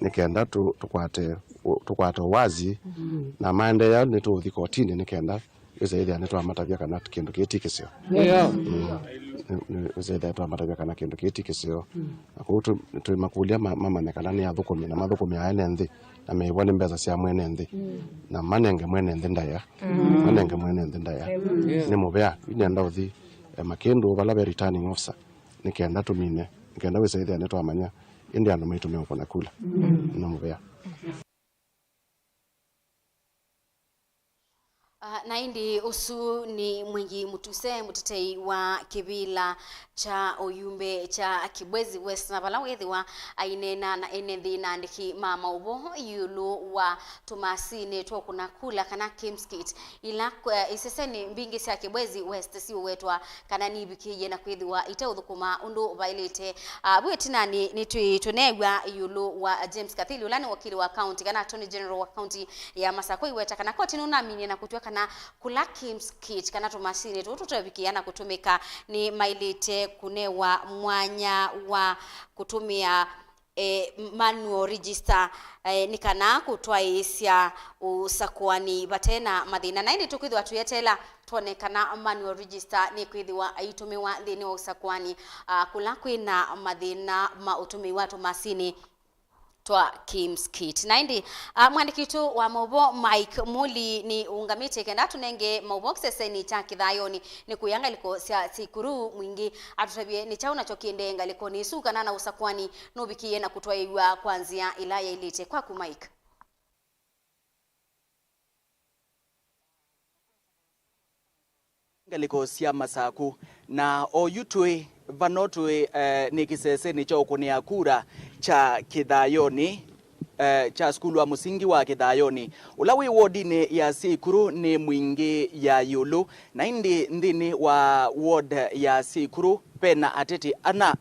Nĩ kenda tũ-, tũkwate, ũ-, tũkwate ũwazi, na maendeea nĩtũũthi kotinĩ nĩ kenda wĩsa ĩthĩa nĩtwamatavya kana kĩndũ kĩĩ ti kĩseo. Mm. Nĩ-, nĩ-, wĩsa ĩthĩa nĩtwamatavya kana kĩndũ kĩĩ ti kĩseo. Na kwoou tũ-, twĩ makũlya ma-, mamanye kana nĩ athũkũmi na mathũkũmĩaa ene nthĩ, na meĩvwa nĩ mbesa sya mwene nthĩ, na manenge mwene nthĩ ndaĩa. Manenge mwene nthĩ ndaĩa. Nĩ mũvea, yu nĩenda ũthi, eh, makĩndũ vala ve returning officer, nĩ kenda tũmine, nĩ kenda wĩsa ĩthĩa nĩtwamanya ĩndĩ andũ maitũ meũkũna kula. Nĩ mũvea. Ah, na ĩndĩ ũsu nĩ Mwengi Mũtuse, mũtetei wa kĩvĩla kya ũyumbe kya Kibwezi West, na vala wĩthĩwa aineena na ene nthĩ na andĩki ma maũvoo ĩũlũ wa tũmasinĩ twa kũna kula kana KIMS kit, ila, eh, isesenĩ mbingĩ sya Kibwezi West siũwetwa kana nivikĩie na kwĩthĩwa iteũthũkũma ũndũ vaĩlĩte. Ah, vu ĩtinanĩ nĩtwĩ tũneew'a ĩũlũ wa James Kathili, ũla nĩ wakili wa county kana Attorney General wa county ya Masakũ, aiweta kana koti nũnaminie na kũtw'a kana kũla KIMS kit kana tũmasinĩ tũũ tũteũvikĩĩa na kũtũmĩka nĩ maĩlĩte kũnewa mwanya wa kũtũmĩa eh, manual register, eh, nĩ kana kũtwaĩĩsya ũsakũani vate na mathĩna. Na ĩndĩ tũkwĩthĩwa tũyeteela twone kana manual register nĩkwĩthĩwa aitũmĩwa nthĩnĩ wa ũsakũani, ah, kũla kwĩ na mathĩna ma ũtũmĩi wa tũmasinĩ twa KIMS kit. Na ĩndĩ, ah, mwandĩki witũ wa maũvoo Mike Muli nĩ ũngamĩte kenda tũnenge maũvoo kĩsesenĩ kya Kĩthayonĩ. Nĩ kũya ngalĩko sya Sikuru Mwingĩ atũtavye nĩ kyaũ nakyo kĩendee ngalĩkonĩ ĩsu, kana na ũsakũani nũvikĩie na kũtwaĩw'a kwa nzĩa ĩla yaĩlĩte. Kwaku, Mike. Ngalĩko sya Masakũ, na oyu twĩ vano twĩ, eh, nĩ kĩsesenĩ kya ũkũnĩa kura kya Kĩthayonĩ. eh, kya sukulu wa mũsingi wa Kĩthayonĩ, ũla wĩ wodinĩ ya Syĩkũrũ nĩ Mwingĩ ya ĩũlũ, na ĩndĩ nthĩnĩ wa ward ya Syĩkũrũ pena ateti ana,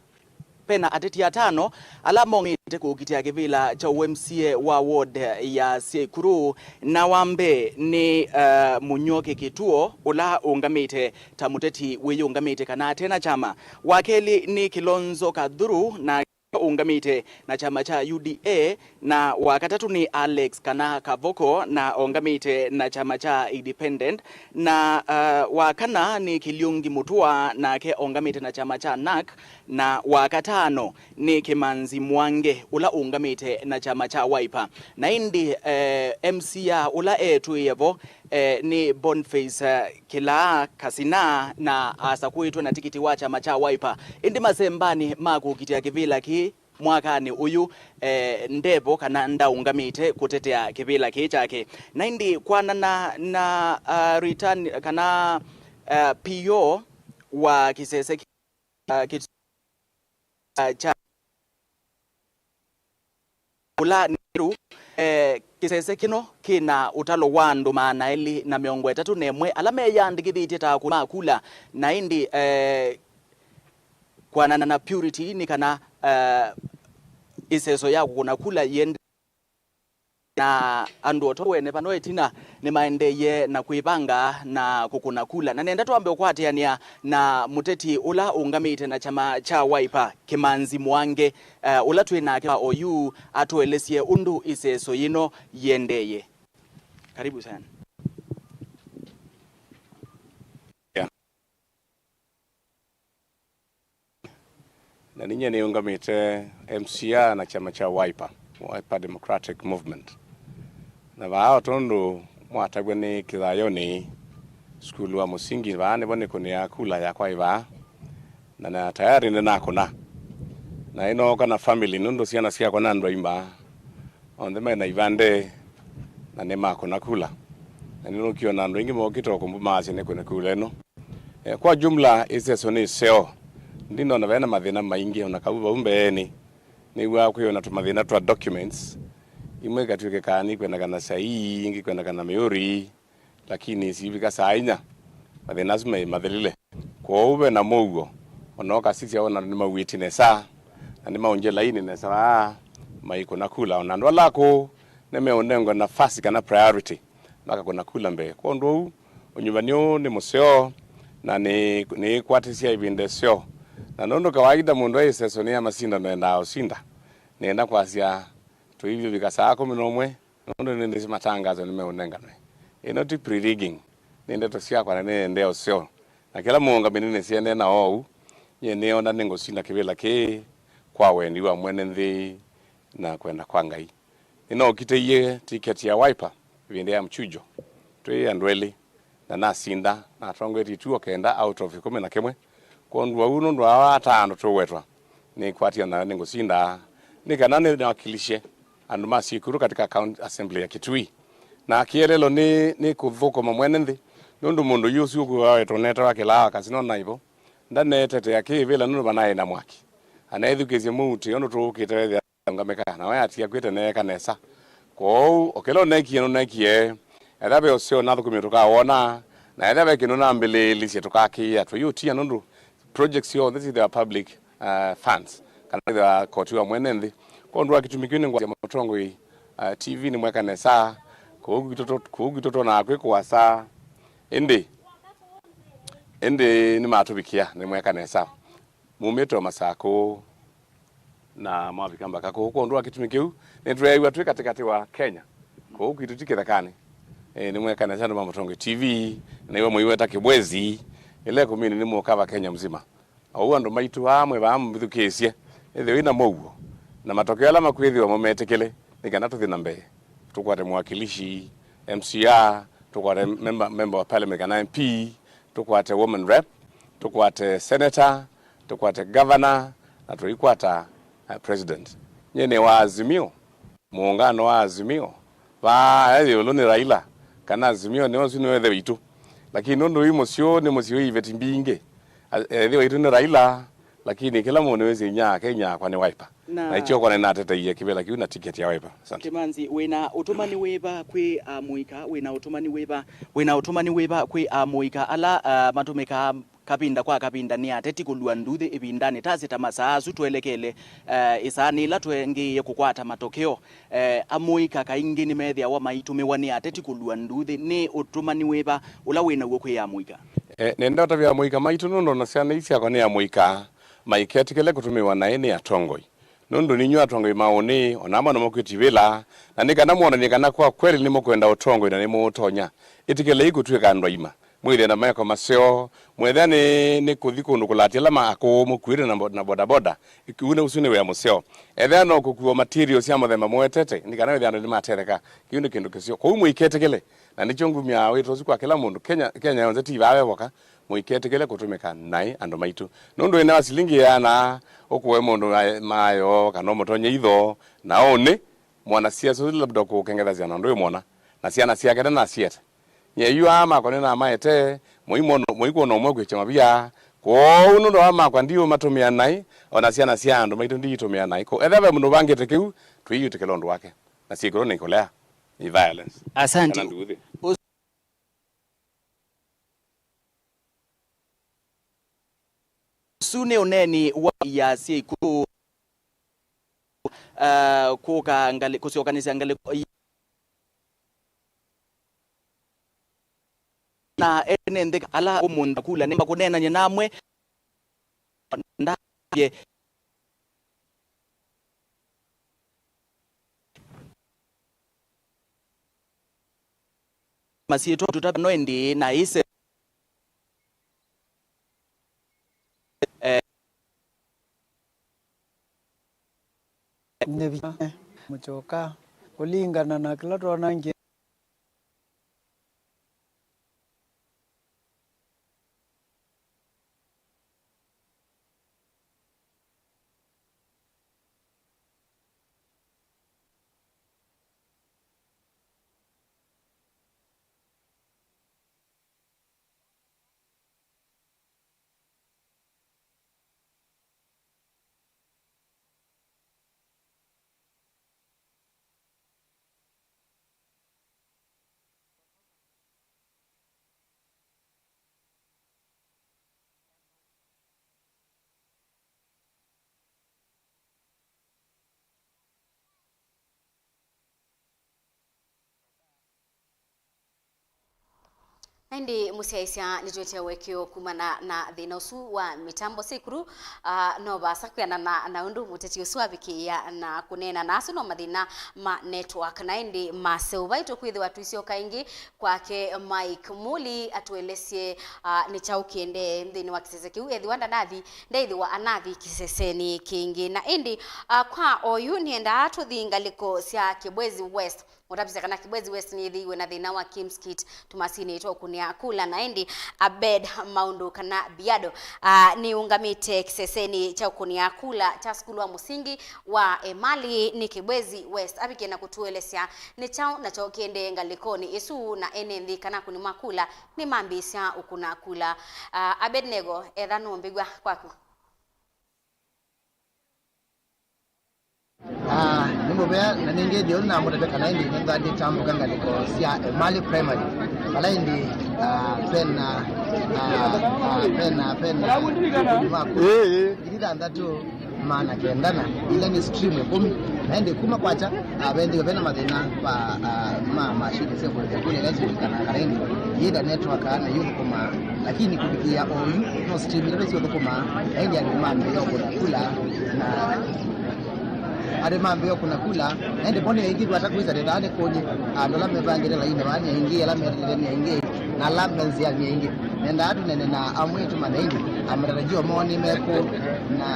pena ateti atano ala maũngĩte kũkitĩa kĩvĩla kya ũ M C A wa ward ya Syĩkũrũ, na wa mbee nĩ, eh, Mũnyoke Kĩtuo, ũla ũngamĩte ta mũteti wĩyũngamĩte kana atena kyama. Wa kelĩ nĩ Kĩlonzo Kathuru, na ũngamĩte na kyama kya U D A, na wa katatũ nĩ Alex kana Kavoko, na ongamĩte na kyama kya Independent, na, uh, wa kana nĩ Kĩliũngi Mũtũa, nake ongamĩte na kyama kya NARC, na wa katano nĩ Kĩmanzi Mwange, ũla ũngamĩte na kyama kya Wiper. Na ĩndĩ, eh, M C A ũla etwĩe vo, eh, nĩ Boniface, eh, Kĩlaa Kasina, na asakũĩtwe na tikiti wa kyama kya Wiper. Ĩndĩ masembanĩ ma kũkitĩa kĩvĩla kĩĩ mwakanĩ ũyũ, eh, ndevo kana ndaũngamĩte kũtetea kĩvĩla kĩĩ kyake. Na ĩndĩ kwanana na, ah, return kana, ah, P O wa kĩsese kĩ-, ah, kĩ-, ah, kya ũla nĩ rĩu, eh, kĩsese kĩno kĩna ũtalo wa andũ maana elĩ na mĩongo ĩtatũ na ĩmwe ala meyandĩkĩthĩtye ta akũna ma kula, na ĩndĩ, eh, kwanana na Purity nĩ kana, eh, ĩseso ya kũkũna kula yĩende na andũ o tondũ ene vano ĩtina nĩmaendeeie na kwĩvanga na kũkũna kula. Na nenda twambe ũkwatĩanĩa na mũteti ũla ũngamĩte na kyama kya Wiper, Kĩmanzi Mwange, eh, ũla twĩ nake wa oyu, atũelesye ũndũ ĩseso yĩno yĩendeeye. Karibu sana. Yeah. Na ninyie nĩũngamĩte M C A na kyama kya Wiper, Wiper Democratic Movement. Na vaa o tondũ mwatavw'a nĩ Kĩthayonĩ, sukulu wa mũsingi, vaa nĩvo nĩkũnĩaa kula yakwa ĩvaa, na, na tayari nĩnakũna. Na ĩnooka na family, nũndũ syana syakwa na andũ aima onthe me na ivandĩ, na nĩmakũna kula. Na nĩnũkiona andũ aingĩ mokĩte o kũmbumaasya nĩkũne kula ĩno. Eh, kwa jumla, ĩseso nĩ ĩseo. Ndinona vena mathĩna maingĩ, ona kau vau mbeenĩ nĩw'aa kwĩ ona tũmathĩna twa documents, imwe ikatw'ĩke kana nĩikwenekana saii, ingĩ ikwenekana mĩũri, lakini sivika saa inya, mathĩna asu me mathelile. Kwoou ve na mũuo, ona ũkasisya ona andũ nĩmauĩtye nesa, na nĩmaũngye laini nesa vaa, maikũna kula. Ona andũ ala akũũ nĩmeũnengwa nafasi kana priority, makakũna kula mbee. Kwondũ ũu, ũnyuvani ũũ nĩ mũseo, na nĩ, nĩĩkwatĩsya ĩvinda ĩseo. Na nũndũ kawaida mũndũ e ĩsesonĩ ya masindano endaa ũsinda, nĩenda kwasya tũivyũvika saa kũmi na ũmwe, nũndũ nĩndĩsĩ matangaso nĩmeũnenganwe. Ĩno ti pre-rigging, nĩ ndeto syakwa na nĩ ĩendee ũseo. Na kĩla mũũngamĩli nĩsyenee na oou, nyie nĩona nĩngũsinda kĩvĩla kĩĩ kwa wendi wa mwene nthĩ na kwenda kwa Ngai. Nĩnookitĩie tiketi ya Wiper ĩvinda ya mchujo twĩ andũ elĩ, na nasinda, natongoetye ituo kenda out of ĩkũmi na kĩmwe. Kwondũ wa ũu, nũndũ wa ata andũ tũwetwa, nĩkwatia nayo nĩngũsinda, nĩ kana nĩnawakilisye andũ ma Syĩkũrũ katika county assembly ya Kitui. Na kĩeleelo nĩ, nĩ kũthũkũma mwene nthĩ, nũndũ mũndũ yu ũsu ũkwĩwa wetwa netawa Kĩlaa wa Kasino naivo, ndanetetea kĩvĩla nũndũ vanaĩ na mwaki. Anaĩthukĩĩsye mũutĩ ũndũ tũũkĩte wethĩa ũngamĩka, na we atia kwĩte neeka nesa. Kwoou, o kĩla ũneekie nũneekie, ethĩwa ve ũseo nathũkũmie tũkawona, na ethĩwa ve kĩndũ nambĩlĩĩlisye tũkakĩĩa. Tũyĩũtia nũndũ projects syonthe syĩthĩwa public, uh, funds, kana ĩthĩwa koti wa mwene nthĩ. Kwondũ wa kĩtumi kĩu nĩngwasya mũtongoi, uh, T V nĩmweka nesa, kũu kwitũ tũ-, kũu kwitũ twonaga kwĩ kũasa, ĩndĩ, ĩndĩ nĩmatũvikĩa, nĩmweka nesa. Mumĩte o Masakũ na mwavika mbaka kũu. Kwondũ wa kĩtumi kĩu, nĩtweew'a twĩ katĩkatĩ wa Kenya. Kũu kwitũ ti kĩthekanĩ. E, nĩmweka nesa andũ ma Mũtongoi T V, nĩw'o mũiweta Kĩbwezi, ĩla ĩkũmĩnĩ nĩmũkava Kenya mzima. Oou andũ maitũ aa mwĩ vaa mũvithukĩĩsye, ĩthĩwa wĩ na mũuo, na matokeo ala makwĩthĩwa mo metĩkĩle, nĩ kana tũthi na mbee. Tũkwate mwakilishi, M C A, tũkwate member, member wa parliament kana M P, tũkwate woman rep, tũkwate senator, tũkwate governor, na tũikwata, uh, president. Nyie nĩ wa Azimio, mũũngano wa Azimio, vaa e ĩũlũ nĩ Raila, kana Azimio nĩ ũsu nĩwe ĩthe witũ. Lakini nũndũ wĩ mũsyĩ ũũ nĩ mũsyĩ wĩ iveti mbingĩ, a-, ĩthe witũ nĩ Raila, Lakini kĩla mũndũ nĩwĩsĩ inya yake, inya yakwa nĩ Wiper. Na na ikyo kwana nĩnateteie kĩvĩla kĩu na ticket ya Wiper. Asante. Kĩmanzi, wĩna ũtũmani wĩva kwĩ amũika? Wĩna ũtũmani wĩva? Wĩna ũtũmani wĩva kwĩ amũika ala, ah, matũmĩkaa kavinda kwa kavinda nĩ ateti kũlua nduthi ĩvindanĩ ta sita masaa asu twelekele, eh, ĩsaanĩ ĩla twengĩĩe kũkwata matokeo? Eh, amũika kaingĩ nĩmethĩawa maitũmĩwa nĩ ateti kũlua nduthi. Nĩ ũtũmani wĩva ũla wĩ naw'o kwĩ amũika? Eh, nenda ũtavya amũika maitũ nũndũ ona syana ii syakwa nĩ amũika, maiketĩkĩle kũtũmĩwa naĩ nĩ atongoi. Nũndũ ninyw'ĩ atongoi ma ũnĩ, o na amwe nĩmũkwĩtivĩla, na nĩ kana mwonany'e kana kwa kweli nĩmũkwenda ũtongoi na nĩmũũtonya. Ĩtĩkĩlei kũtw'ĩka andũ aima. Mwĩthĩe na meko maseo, mwethĩa nĩ, nĩ kũthi kũndũ kũlatya ala ma akũũ mũkuĩte na bo-, na bodaboda, ĩu nĩ, ũsu nĩ wĩa mũseo. Ethĩa no kũkua materials sya mũthemba mũetete, nĩ kana wĩthĩa andũ nĩmatetheka. Kĩu nĩ kĩndũ kĩseo. Kwoou mũiketĩkĩle, na nĩkyo ngumya wĩto ũsu kwa kĩla mũndũ. Kenya, Kenya yonthe ti vaa ve voka, mũiketĩkĩle kũtũmĩka naĩ andũ maitũ. Nũndũ ĩna wa silingi ĩana, ũkũe mũndũ ma-, mayo, kana ũmũtonye itho, na ũnĩ, mwana siasa ũsu labda kũkengethasya na ndũĩmwona, na syana syake ndanasiete. Nyie yu aa makwa nĩnamaete, mũikwona ũmwe kwĩkya mavia. Kwoou nũndũ aa makwa ndiũmatũmĩa naĩ, o na syana sya andũ maitũ ndiitũmĩa naĩ. Ko ethĩa ve mũndũ ũvangĩte kĩu, tũiĩtĩkĩla ũndũ wake. Na syĩkĩlwa nĩ kũlea, nĩ violence. Asante. Kana nduthi. Ũsu nĩ ũneeni wa ya syĩkũlũ. Ah, kũka ngalĩ-, kũsyokanĩsya ngalĩko na ene nthĩ ala ũmũnthĩ kula nĩmba kũneenany'a namwe ndavye masyĩtwa tũtavya no ĩndĩ na ĩse. Eh, nĩ vinya mũkyoka kũlingana na kĩla twonangie. Na ĩndĩ mũsyaĩĩsya nĩtwĩte ũekeo kumana na thĩna ũsu wa mĩtambo syĩkũlũ, ah, no vaasa kwĩanana na ũndũ mũteti ũsu avikĩĩa na kũneena, na asu no mathĩna ma network. Na ĩndĩ maseo vai tũkwĩthĩwa tũisyoka ĩngĩ kwake Mike Muli atũelesye, ah, nĩ kyaũ kĩendee nthĩnĩ wa kĩsese kĩu, ethĩwa ndanathi, ndeĩthĩwa anathi kĩsesenĩ kĩngĩ. Na ĩndĩ, ah, kwa oyu nĩendaa tũthi ngalĩko sya Kibwezi West. Ũtavisya kana Kibwezi West nĩyĩthĩiwe na thĩna wa Kim's Kit tũmasinĩ twa ũkũnĩa kula, na ĩndĩ Abed Maũndũ kana Biado, ah, nĩũngamĩte kĩsesenĩ kya ũkũnĩa kula kya sukulu wa mũsingi wa Emali nĩ Kibwezi West. Avikie na kũtũelesya nĩ kyaũ nakyo kĩendee ngalĩkonĩ ĩsu na ene nthĩ kana akũni ma kula nĩmambĩĩsya ũkũna kula. Ah, Abednego, etha nũmbĩw'a kwaku. Ah, nĩ mũvea, na nĩngĩ ndio namũtete kana ĩndĩ nĩngatambũka ngalĩko sya Emali Primary. Vala ĩndĩ, ah, pena, ah, ah, pena, pena, ĩĩ, ĩĩ, ngili thanthatũ maana kenda na ila nĩ stream ĩkũmi. Na ĩndĩ kuma kwakya, ah, vendiwe vena mathĩna va, ah, ma mashini sya kũlĩthya kũlya ila siwĩkana kana ĩndĩ yĩda network na yũthũkũmaa. Lakini kũvikĩĩa oyu, no stream ila nĩsyũthũkũmaa, na ĩndĩ andũ mambĩĩa ũkũna kula, na andũ mambĩĩa ũkũna kula, na ĩndĩ mo nĩaingĩ vata kwĩsa nĩthaa nĩkũnyĩ, andũ ala mevangĩte lainĩ vaa nĩ aingĩ, ala meteteete nĩ aingĩ, na ala me nzĩanĩ nĩ aingĩ. Nendaa tũnene na amwe tũmanye ĩndĩ, a matarajio moo nĩ mekũ, na,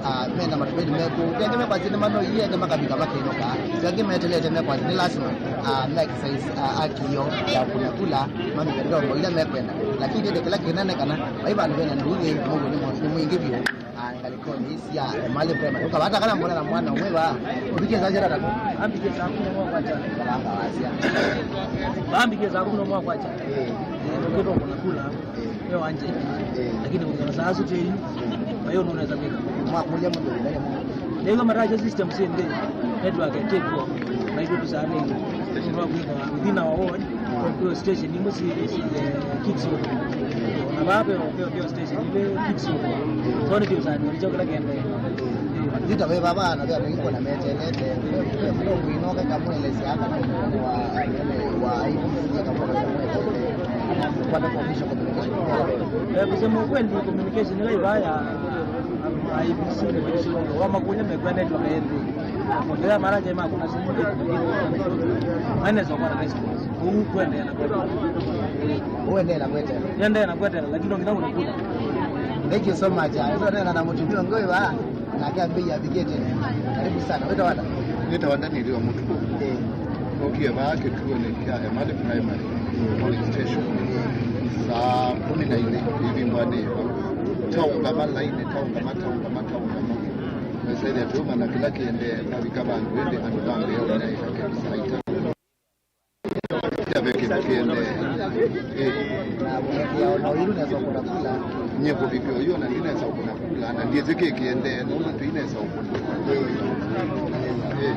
ah, mena matumaini mekũ. Angĩ mekwasya nĩ manoie, angĩ makavika makĩnũka. Angĩ meteteete mekwasya nĩ lasima, ah, me exercise, ah, haki yoo ya kũna kula, mamĩve ndongo ila mekwenda. Lakini ĩndĩ kĩla kĩnene kana vai vandũ vena nduthi, mũuo nĩ mwa-, nĩ mwingĩ vyũ, ah, ngalĩkonĩ ii sya Emali Primary. Ũkavata kana mwana na mwana ũmwe vaa, ũvikie saa syana tatu. Ambikie saa kumi na ũmwe wa kwakya. Kalanga wasya. Ambikie saa kumi na ũmwe wa kwakya. Eh. Ũkĩtwa kũna kula. Eh. Wanje. Eh. Lakini kũthela saa asu tei, eh, mayo nuneza kwĩka. Mwakũlya mũndũ ũla. Nĩw'o mataja system syĩ nthĩ, network ĩtĩkw'o, na ithuĩ tũsaanĩie. Nũndũ wa kwĩka within our ward, kwĩ station imwe syĩ, syĩ, eh, kids zone. Na vaa ve, ve, ve station ile kids zone. So nĩ kĩũsaanĩo nĩkyo kĩla kĩendee. Vita ve vava na vya nĩkona metelete. Ve, ve, ve, inoke kamwelesya kana wa, wa I B C kamwelesya. Kwata kwa official communication. Eh, kusema ukweli, communication ĩla ĩvaa ya I B C nĩ wa makũlya mekwendetwe kaĩnthĩ. Ĩla maraja makũna simu anaweza kupata response. Huu kuendelea na kuendelea. Uendelee na kuendelea. Endelea na kuendelea, lakini ongeza kuna kuna. Thank you so much. Ndio nena na mtumio ngoi wa na kambĩ ya Vigete. Karibu sana. Wĩtawa ata? Nĩtawa Daniel wa Mũtuku. Eh. Okie vaa kĩtuonĩ kya Emali Primary polling station saa kũmi na ilĩ ĩvingwanĩ. Taũngama lainĩ, taũngama, taũngama, taũngama. Mesaĩthya tũũmanya kĩla kĩendee, mavika vandũ ĩndĩ andũ mambĩĩa ũnyaĩĩka kĩndũ saa itano. Kĩavekĩte kĩendee. Ĩ. Na kũvikĩa ona ũyu nesa kũna kula. Nyie kũvikĩa ũyu ona ndinesa kũna kula, na ndiĩsĩ kĩ kĩendee, nũndũ tũinesa ũkũna. Ĩ.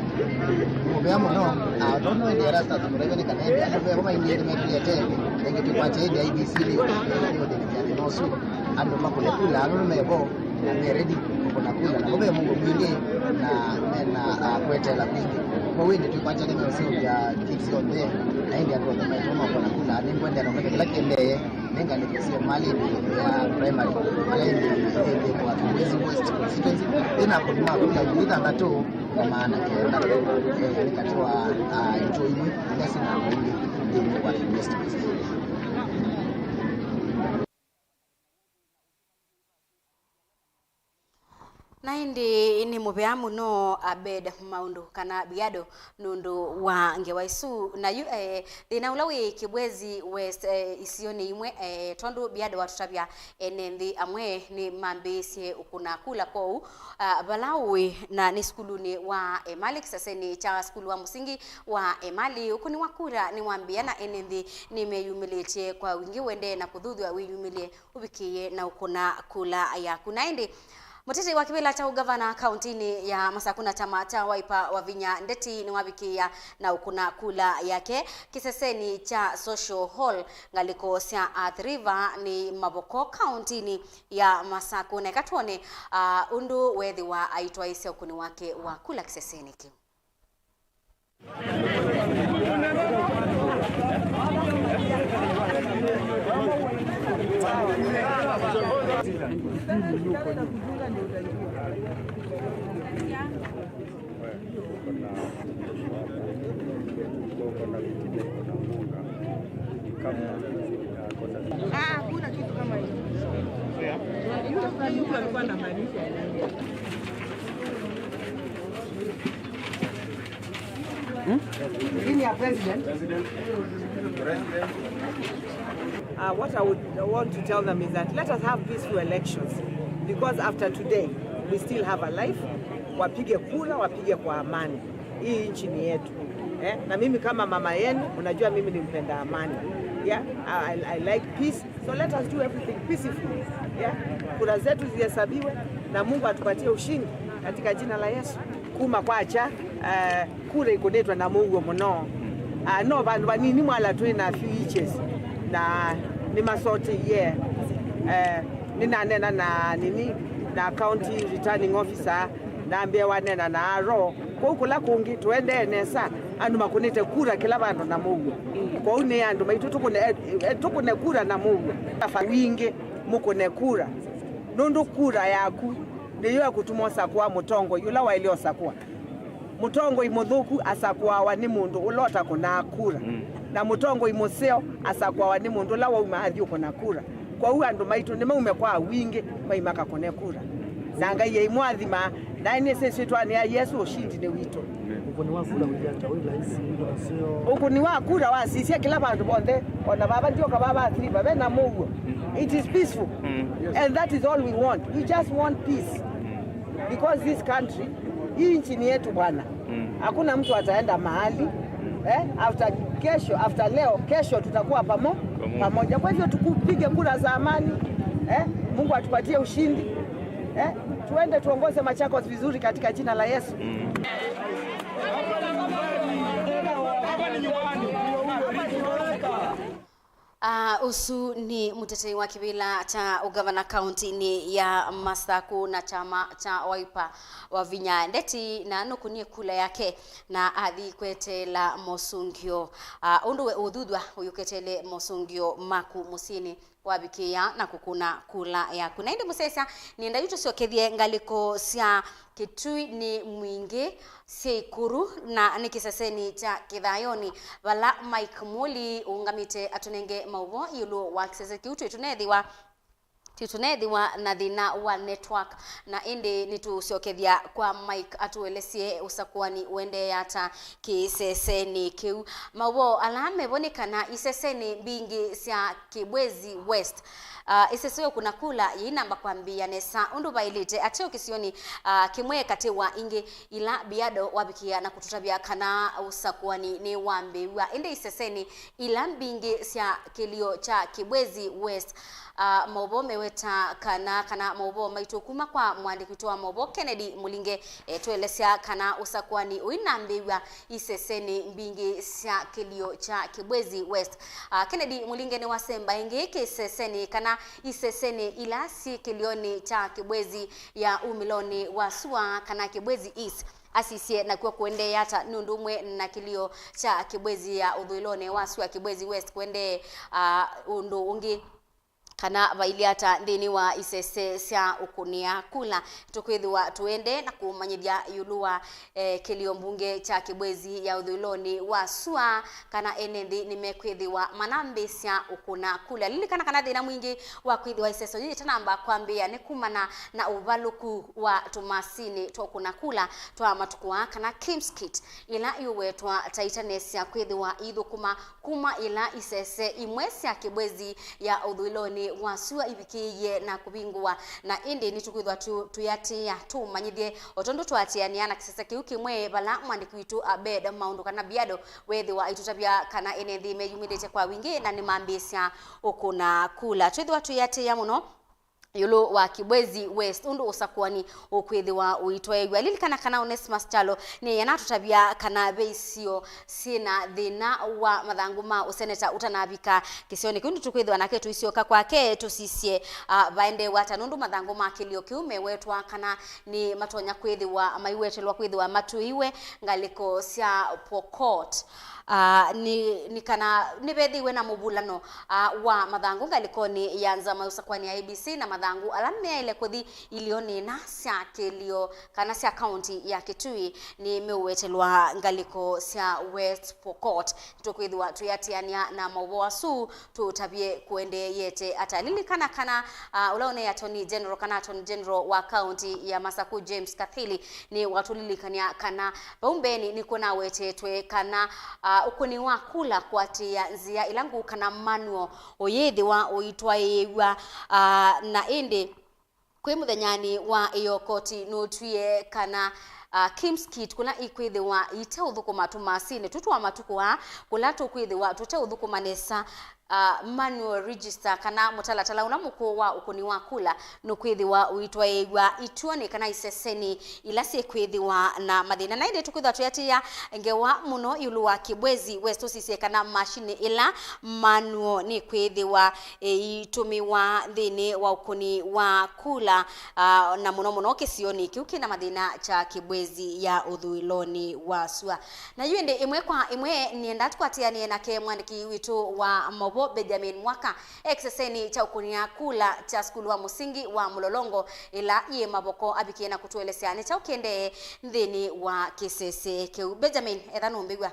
Mũvea mũno, ah, ndono ĩndĩ Erastus Mũtavya nĩ kana ĩndĩ andũ veva maingĩ nĩmetũlete, ĩngĩ tũkwatya ĩndĩ I B C nĩ ũndĩnĩkĩa thĩna ũsu. Andũ makũne kula, andũ nĩmevo. Na me ready kũkũna kula. Na ve mũuo mwingĩ, na mena, ah, kweteela kwingĩ. Kwa wĩndĩ twĩkwatya nĩ meũseũvya kiti syonthe, na ĩndĩ andũ onthe maitũ makũna kula. Nĩngwendea na kũmanya kĩla kĩendee nĩ ngalĩko sya Emali ya primary, ala ĩndĩ ĩndĩ kwa Kibwezi West constituency, ĩna akũni ma kula ngili thanthatũ na maana kenda, eh, nĩ katĩ wa, ah, itũ imwe ila sina akũni nthĩnĩ wa Kibwezi West. Na ĩndĩ nĩ mũvea mũno Abed Maũndũ kana Biado nũndũ wa ngewa isu. Na yu, eh, thĩna ũla wĩ Kibwezi West, eh, isionĩ imwe, eh, tondũ Biado watũtavya ene nthĩ amwe nĩ mambĩĩsye ũkũna kula kwoou, ah, vala ũĩ na nĩ sukulunĩ wa Emali, kĩsesenĩ kya sukulu wa mũsingi wa Emali, ũkũni wa kula nĩwambĩĩa na ene nthĩ nĩmeyumĩlĩtye kwa wingĩ ũendee na kũthuthw'a wĩyumĩlye ũvikĩĩe na ũkũna kula yaku. Na ĩndĩ, mũteti wa kĩvĩla kya ũngavana kauntinĩ ya Masakũ na kyama kya Wiper Wavinya Ndeti nĩwavikĩĩa na ũkũna kula yake kĩsesenĩ kya Social Hall, ngalĩko sya Athi River nĩ Mavoko kauntinĩ ya Masakũ. Na eka twone, ah, ũndũ weethĩwa aitwaĩĩsya ũkũni wake wa kula kĩsesenĩ kĩu. Ah, hakuna kitu kama hiyo. Hiyo sasa mtu alikuwa anamaanisha nini? Senior President. Uh, what I would want to tell them is that let us have peaceful elections, because after today we still have a life. Wapige kura, wapige kwa amani. Hii nchi ni yetu. Eh? Na mimi kama mama yenu, unajua mimi ni mpenda amani. Yeah? I, I, I like peace. So let us do everything peacefully. Yeah? Kura zetu zihesabiwe na Mungu atupatie ushindi katika jina la Yesu. Kuma kwakya, eh, kura ikũnĩtwe na mũuo mũno. Ah, no vandũ vanini mwala twĩ na few inches na nĩmasoteie. Eh, nĩnaneena na nini na county returning officer, nambĩa wanena na aro. Kwoou kũla kũngĩ tũendee nesa, andũ makũnĩte kura kĩla vandũ na mũuo. Kwoou nĩ andũ maitũ tũkũne, eh, eh, tũkũne kura na mũuo. Wingĩ mũkũne kura, nũndũ kura yaku nĩyo ĩkũtuma ũsakũa mũtongoi ũla waĩle ũsakũa. Mũtongoi mũthũku asakũawa nĩ mũndũ ũla ũtakũnaa kura, na mũtongoi mũseo asakũawa nĩ mũndũ ũla wauma athi ũkũna kura. Kwoou andũ maitũ nĩmaume kwa wingĩ mai makakũne kura, na Ngai aimwathima, naĩ nĩsĩ ĩsyĩtwanĩ ya Yesũ ũshindi nĩ witũ. Ũkũni wa kura wĩthĩa ta wĩ laisi, wĩ mũseo? Ũkũni wa kura wasisya kĩla vandũ vonthe, ona vava ndioka vava Athi River ve na mũuo. It is peaceful. And that is all we want. We just want peace. Because this country, hii nchi ni yetu bwana. Hakuna mtu ataenda mahali. Eh, after kesho, after leo, kesho tutakuwa pamo-, pamoja. Kwa hivyo tukupige kura za amani, eh? Mungu atupatie ushindi, eh? Tuende tuongoze Machakos vizuri katika jina la Yesu. Ah, ũsu nĩ mũtetei wa kĩvĩla kya ũgavana kauntinĩ ya Masaku na kyama kya Wiper, Wavinya Ndeti, na nũkũnie kula yake na athi kweteela mosũngĩo, ah, ũndũ we ũthuthw'a ũyũketele mosũngĩo maku mũsyĩnĩ wavikĩĩa na kũkũna kula yaku. Na ĩndĩ mũsyaĩĩsya, nĩenda yu tũsyokethye ngalĩko sya Kĩtui nĩ Mwingĩ syĩ Ikuru, na nĩ kĩsesenĩ kya Kĩthayonĩ, vala Mike Muli ũũngamĩte atũnenge maũvoo ĩũlũ wa kĩsese kĩu. Twĩ tũneethĩwa, twĩ tũneethĩwa na thĩna wa network, na ĩndĩ nĩtũũsyokethya kwa Mike atũelesye ũsakũani ũendee ata kĩsesenĩ kĩu. Maũvoo ala mevo nĩ kana isesenĩ mbingĩ sya Kibwezi West, ah, ĩsese ya ũkũna kula yĩinamba kwambĩĩa nesa ũndũ vaĩlĩte ateo kĩsionĩ, ah, kĩmwe katĩ wa ingĩ, ila Biado wavikĩa na kũtũtavya kana ũsakũani nĩwambĩĩw'a. Ĩndĩ isesenĩ ila mbingĩ sya kĩlio kya Kibwezi West, ah, maũvoo meweta kana, kana maũvoo maitũ kuma kwa mũandĩki witũ wa maũvoo Kennedy Mũlinge, etũelesya kana ũsakũani ũinambĩĩw'a isesenĩ mbingĩ sya kĩlio kya Kibwezi West. Ah, Kennedy Mũlinge nĩwasemba ĩngĩ kĩsesenĩ kana isesenĩ ila syĩ kĩlionĩ kya Kibwezi ya umĩlonĩ wa sua kana Kibwezi East, asisye nakw'o kũendee ata nĩ ũndũ ũmwe na kĩlio kya Kibwezi ya ũthũĩlonĩ wa sua Kibwezi West kũendee, ah, ũndũ ũngĩ kana vailye ata nthĩnĩ wa isese sya ũkũnĩa kula. Tũkwĩthĩwa tũendee na kũmanyĩthya ĩũlũ wa, eh, kĩlio mbunge kya Kibwezi ya ũthũĩlonĩ wa sua, kana ene nthĩ nĩmekwĩthĩwa manambĩĩsya ũkũna kula. Lilikana kana thĩna mwingĩ wa kwĩthĩwa ĩseso yĩĩ yĩtanamba kwambĩĩa nĩ kumana na ũvalũku wa tũmasinĩ twa ũkũna kula twa matukũ aa, kana KIMS kit, ila iũwetwa ta itanesya kwĩthĩwa iithũkũma kuma ĩla isese imwe sya Kibwezi ya ũthũĩlonĩ wa sua ivikĩĩie na kũvingũwa. Na ĩndĩ nĩtũkwĩthwa tũ-, tũyĩatĩĩa tũmanyĩthye, o tondũ twaatĩanĩa na kĩsese kĩu kĩmwe, vala mwandĩki witũ Abed Maũndũ kana Biado weethĩwa aitũtavya kana ene nthĩ meyumĩlĩte kwa wingĩ na nĩmambĩĩsya ũkũna kula. Twĩthĩwa tũyĩatĩĩa mũno ĩũlũ wa Kibwezi West, ũndũ ũsakũani ũkwĩthĩwa ũitwaĩw'a. Lilikana kana Onesmus Kyalo nĩye natũtavya kana ve isio syĩ na thĩna wa mathangũ ma ũseneta ũtanavika kĩsionĩ kĩu. Nĩtũkwĩthĩwa nake tũisyoka kwake tũsisye, ah, vaendeewe ata, nũndũ mathangũ ma kĩlio kĩu mewetwa kana nĩ matonya kwĩthĩwa maiwetelwa kwĩthĩwa matũiwe ngalĩko sya Pokot. Ah, nĩ, nĩ kana nĩvethĩiwe na mũvulano, ah, wa mathangũ ngalĩkonĩ ya nzama ya ũsakũani ya A B C, na mathangũ ala meaĩle kũthi ilionĩ ina sya kĩlio kana sya kaunti ya Kitui nĩmeũwetelwa ngalĩko sya West Pokot. Tũkwĩthĩwa tũyĩatĩanĩa na maũvoo asu tũtavye kũendeeyete ata. Lilikana kana, ah, ũla ũneĩ Attorney General kana Attorney General wa kaunti ya Masaku James Kathili nĩwatũlilikany'a kana vau mbeenĩ nĩkw'o nawetetwe kana, ah, ũkũni wa kula kũatĩĩa nzĩa ĩla ngũũ kana manual ũyĩthĩwa ũitwaĩĩw'a, ah, na ĩndĩ kwĩ mũthenyanĩ wa ĩyoo koti nũtwie kana, ah, KIMS kit kũla ikwĩthĩwa iteũthũkũma tũmasinĩ tũtũ twa matukũ aa, kũla tũkwĩthĩwa tũteũthũkũma nesa, ah, manual register kana mũtalatala ũla mũkũũ wa ũkũni wa kula nũkwĩthĩwa ũitwaĩĩw'a ituonĩ kana isesenĩ ila syĩkwĩthĩwa na mathĩna. Na ĩndĩ tũkwĩthwa tũyĩatĩĩa ngewa mũno ĩũlũ wa Kibwezi West, tũsisye kana mashini ĩla manual nĩkwĩthĩwa ĩitũmĩwa nthĩnĩ wa ũkũni wa kula, ah, na mũno mũno kĩsionĩ kĩu kĩna mathĩna kya Kibwezi ya ũthũĩlonĩ wa sua. Na yu ĩndĩ ĩmwe kwa ĩmwe nĩenda tũkwatĩanĩe nake mwandĩki witũ wa maũvoo Benjamin Mwaka e kĩsesenĩ kya ũkũnĩa kula kya sukulu wa mũsingi wa Mũlolongo ĩla yĩ Mavoko avikie na kũtũelesya nĩ kyaũ kĩendee nthĩnĩ wa kĩsese kĩu. Benjamin, etha nũmbĩw'a.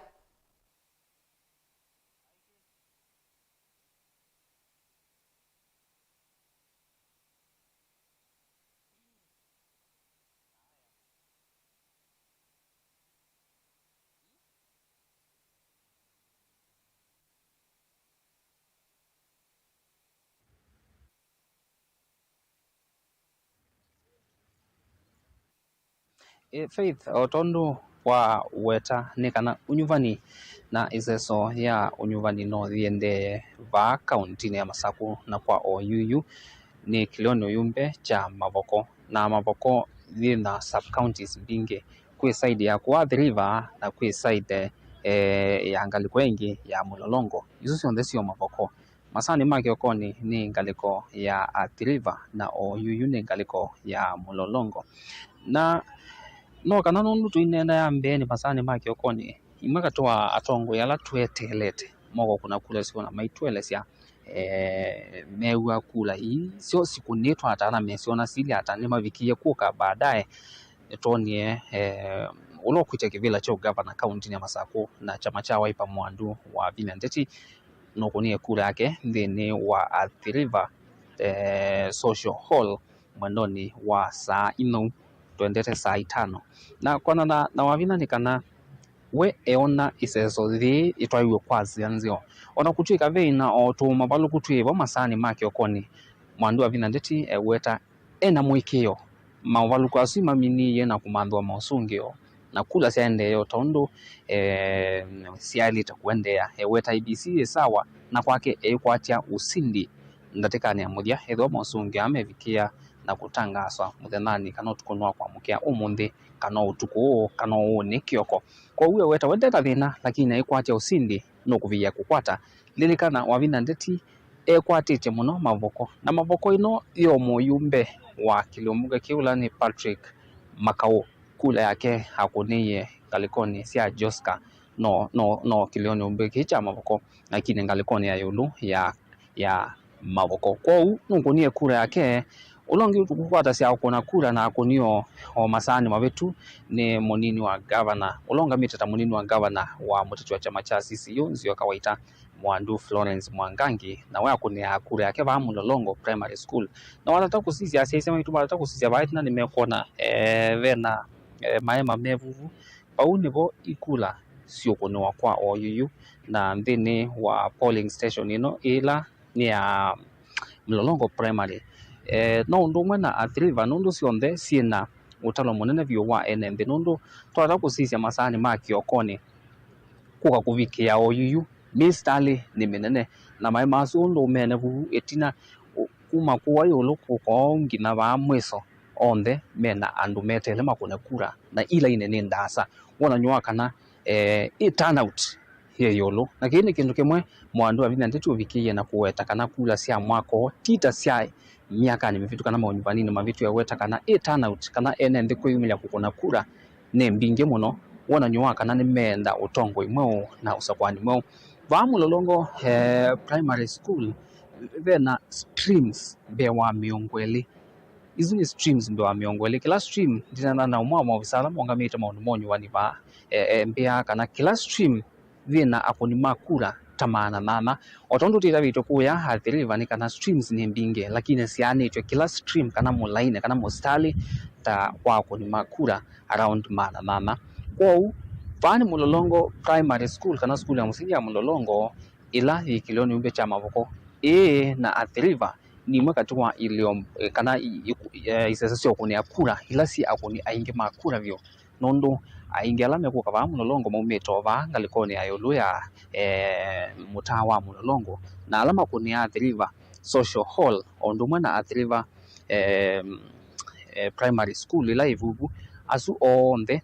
Ĩ, Faith, o tondũ Kwa weta nĩ kana ũnyuvani na ĩseso ya ũnyuvani no yĩendee vaa kauntinĩ ya Masakũ na kwa oyuyu nĩ kĩlĩonĩ ũyumbe kya Mavoko, na Mavoko yĩ na sub-counties mbingĩ. Kwĩ side ya kũu Athi River na kwĩ side, eh, ya ngalĩko ĩngĩ ya Mũlolongo. Isu syonthe syo Mavoko. Masaanĩ ma kĩokonĩ nĩ ngalĩko ya Athi River na oyuyu nĩ ngalĩko ya Mũlolongo. Na no kana nũndũ tũineenea mbeenĩ masaanĩ ma kĩokonĩ, imwe katĩ wa atongoi ala tweteelete moko kũna kula syoo na maitũelesya, eh, mew'a kula ii syo sikũnĩtwa ata na mesyona silya ata nĩmavikie kũka baadaye. Nĩtwonie, eh, ũla ũkwĩtya kĩvĩla kya ũgavana kauntinĩ ya Masakũ na kyama kya Wiper Mwandu Wavinya Ndeti nũkũnie kura yake nthĩnĩ wa Athi River, eh, Social Hall mwendonĩ wa saa ithano, twendete saa itano. Na kwanana na Wavinya nĩ kana we eona ĩseso yĩĩ ĩtwaiwe kwa nzĩa nzeo. O na kũtw'ĩka veina o tũũmavalũku twĩ vo masaanĩ ma kĩokonĩ, Mwandu Wavinya Ndeti eweta e na mũĩkĩĩo maũvalũku asu maminiie na kũmanthũa maũsũngĩo, na kula syaendee o ta ũndũ, eh, syaĩlĩte kũendeea. Eweta I E B C yĩ sawa, na kwake eĩkwatya ũsindi ndatĩkanĩ ya mũthya ethĩwa maũsũngĩo aa mevikĩa na kũtangaaswa mũthenyanĩ kana ũtukũnĩ wa kwamũkĩa ũmũnthĩ, kana o ũtukũ ũũ, kana o ũnĩ kĩoko. Kwoou eweta we nde na thĩna, lakini aikwatya ũsindi nũkũvĩĩa kũkwata. Lilikana, Wavinya Ndeti ekwatĩtye mũno Mavoko, na Mavoko ĩno yo mũyumbe wa kĩlĩo mbunge kĩu, ũla nĩ Patrick Makaũ. Kula yake akũnĩie ngalĩkonĩ sya Joska, no, no, no kĩlĩonĩ mbunge kĩĩ kya Mavoko, lakini ngalĩkonĩ ya ĩũlũ ya, ya Mavoko. Kwoou nũkũnie kura yake. Ũla ũngĩ ũkũkwatasya kũna kura na akũnio o masaanĩ mavĩtu nĩ mũnini wa ngavana, ũla ũngamĩte ta mũnini wa ngavana wa mũteti wa kyama kya C C U, Nzioka Waita, Mwandu Florence Mwangangi, na we akũnĩaa kura yake vaa Mũlolongo Primary School. Na watata kũsisya, asyaĩĩsya maitũ matata kũsisya vaa ĩtina nĩmekwona, eh, vena, eh, maema mevuvu. Vau nĩvo ikula siũkũnĩwa kwa oyuyu, na nthĩnĩ wa polling station ĩno ĩla nĩ ya Mlolongo Primary. Eh, no ũndũ ũmwe na Athi River, nũndũ syonthe syĩ na ũtalo mũnene vyũ wa ene nthĩ, nũndũ twata kũsisya masaanĩ ma kĩokonĩ kũka kũvikĩa oyuyu, mĩsitalĩ nĩ mĩnene, na maĩ masu ũndũ ũmene vu ĩtina, u-, kuma kũa ĩũlũ kũka ũu nginya vaa mwĩso, onthe mena andũ meteele makũne kura, na ila ine nĩ ndaasa. Wonany'o wa kana, eh, ĩ turnout yĩ ĩũlũ. Na kĩĩ nĩ kĩndũ kĩmwe Mwandu Wavinya Ndeti ũvikĩie na kũweta kana kula sya mwaka ũũ ti ta sya myakanĩ mĩvĩtu kana maũnyuvaninĩ mavĩtu. Eweta kana ĩ turnout, kana ene nthĩ kwĩyumĩlya kũkũna kura nĩ mbingĩ mũno, wonany'o wa kana nĩmeenda ũtongoi mweũ na ũsakũani mweũ. Vaa Mũlolongo, eh, Primary School, ve na streams mbee wa mĩongo ĩlĩ. Isu nĩ streams mbee wa mĩongo ĩlĩ. Kĩla stream, ndinana na ũmwe wa maovisa ala maũngamĩte maũndũ ma ũnyuvani vaa, e, e, mbĩa kana kĩla stream yĩ na akũni ma kura ta maana nyanya. O tondũ twĩtavĩtwe kũya Athi River nĩ kana streams nĩ mbingĩ, lakini syaanĩtw'e kĩla stream kana mũlainĩ kana mũsitalĩ ta wa akũni ma kura around maana nyanya. Kwoou, vaa nĩ Mũlolongo Primary School kana sukulu ya mũsingi ya Mũlolongo, ĩla yĩ kĩlĩonĩ ũmbĩ kya Mavoko. Ĩĩ na Athi River nĩ imwe katĩ wa ilĩo, eh, kana i-, i-, eh, isese sya ũkũnĩa kura ila syĩ akũni aingĩ ma kura vyũ, nũndũ aingĩ ala mekũka vaa Mũlolongo maumĩte o vaa ngalĩkonĩ ya ĩũlũ ya, eh, mũtaa wa Mũlolongo, na ala makũnĩaa Athi River Social Hall o ũndũ ũmwe na Athi River, eh, eh, Primary School ĩla ĩ vuvu, asu onthe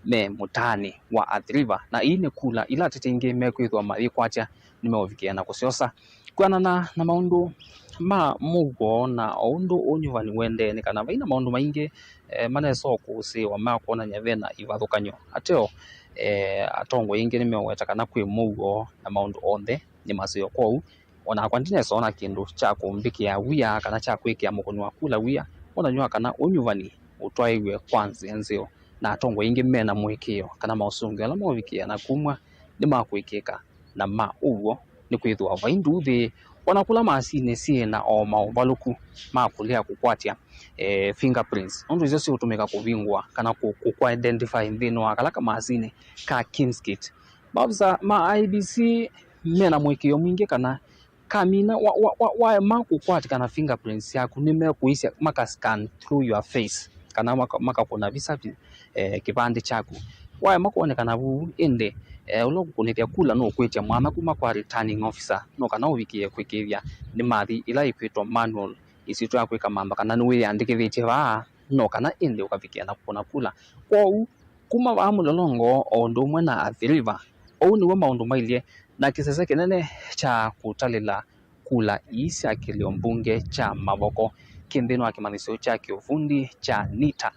me mũtaanĩ wa Athi River, na ii nĩ kula ila ateti aingĩ mekwĩthĩwa mayĩkwatya nĩmeũvikĩa na kũsyosa. Kwĩanana na maũndũ ma mũuo na o ũndũ ũnyuvani ũendee, nĩ kana vai na maũndũ maingĩ, eh, manesa kũsĩĩwa ma kwonany'a ve na ivathũkany'o. Ateo, eh, atongoi aingĩ nĩmeũweta kana kwĩ mũuo na maũndũ onthe nĩ maseo. Kwoou, o nakwa ndinesa ona kĩndũ kya kũmbĩkĩa wia kana kya kwĩkĩa mũkũni wa kula wia, wonany'o wa kana ũnyuvani ũtwaĩwe kwa nzĩa nzeo, na atongoi aingĩ me na mũĩkĩĩo kana maũsũngĩo ala maũvikĩa na kumw'a nĩmakwĩkĩka na ma ũw'o, nĩkwĩthĩwa vai nduuthĩ o na kũla masinĩ syĩ na o maũvalũku ma kũlea kũkwatya, eh, fingerprints, nũndũ isyo siũtũmĩka kũvingũa kana kũ-, kũkũ identify nthĩnĩ wa kala kamasinĩ ka Kimskit. Maovisa ma I E B C me na mũĩkĩĩo mwingĩ kana kamina wa, wa, wa, waema kũkwatĩkana fingerprints syaku, nĩmekũisya maka scan through your face, kana maka-, makakũna visa vi-, eh, kĩvandĩ kyaku. Waema kwonekana vu, ĩndĩ, eh, ũla ũkũkũnĩthya kula nũkwĩtya mwanya kuma kwa returning officer, no kana ũvikĩe kwĩkĩĩthya nĩ mathi ĩla ĩkwĩtwa manual, ĩsyĩtwa ya kwĩka mantha kana nĩwĩyandĩkĩthĩtye vaa, no kana ĩndĩ ũkavikĩa na kũkũna kula. Kwoou, kuma vaa Mũlolongo o ũndũ ũmwe na Athi River, ũu nĩw'o maũndũ mailye, na kĩsese kĩnene kya kũtalĩla kula ii sya kĩlio mbunge kya Mavoko kĩ nthĩnĩ wa kĩmanyĩsyo kya kĩũvundi kya NITA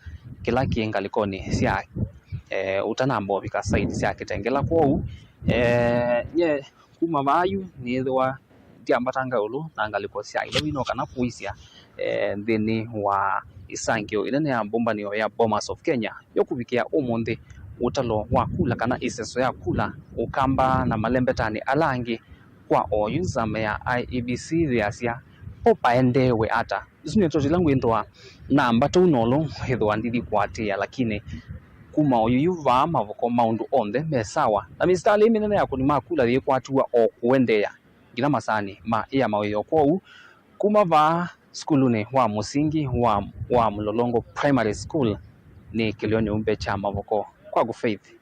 kĩla kĩ ngalĩkonĩ sya, eh, ũtanamba ũvika site sya Kĩtengela. Kwoou, eh, nye kuma vaa yu nĩĩthĩwa ndyambatanga ĩũlũ na ngalĩko sya Ilovi no kana kũisya, eh, nthĩnĩ wa ĩsangĩo ĩnene ya mbũmbanĩo ya Bomas of Kenya yo kũvikĩa ũmũnthĩ, ũtalo wa kula kana ĩseso ya kula ũkamba na malembetanĩ ala angĩ kwa oyu nzama ya I E B C yĩasya, o paendeewe ata? Isu nĩ toti ila ngwĩthĩwa namba tau nolo ĩthĩwa ndithi kũatĩĩa, lakini kuma oyu yu vaa Mavoko maũndũ onthe me sawa, na mĩsitalĩ ĩ mĩnene ya kũnima kula yĩkwatiwa o kũendeea nginya masaanĩ ma ĩa mawĩoo. Kwoou, kuma vaa sukulunĩ wa mũsingi wa, wa Mũlolongo Primary School, nĩ kĩlio nyũmbe kya Mavoko. Kwaku Faith.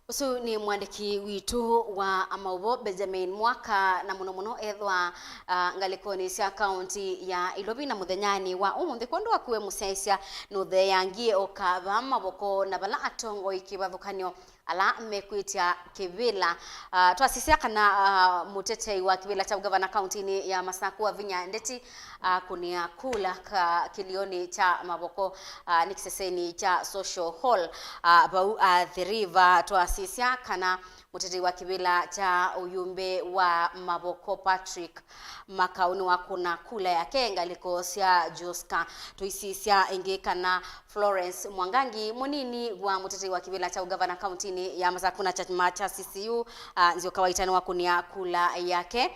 Ũsu nĩ mwandĩki witũ wa maũvoo Benjamin Mwaka, na mũno mũno ethwa, ah, ngalĩkonĩ sya kaunti ya Ilovi na mũthenyanĩ wa ũmũnthĩ. Kwondũ waku we mũsyaĩĩsya, nũtheeangie o kava Mavoko na vala atongoi kĩvathũkany'o ala mekwĩtya kĩvĩla. Ah, twasisya kana, ah, mũtetei wa kĩvĩla kya ũgavana kauntinĩ ya Masaku Wavinya Ndeti akũnĩa kula ka kĩlionĩ kya Mavoko, ah, nĩ kĩsesenĩ kya Social Hall, ah, vau, ah, Athi River. Twasisya kana mũtetei wa kĩvĩla kya ũyumbe wa Mavoko Patrick Makau nĩwakũna kula yake ngalĩko sya Joska. Tũisisya ĩngĩ kana Florence Mwangangi, mũnini wa mũtetei wa kĩvĩla kya ũgavana kauntinĩ ya Masaku na kyama kya C C U, ah, Nzioka Waita nĩwakũnĩa kula yake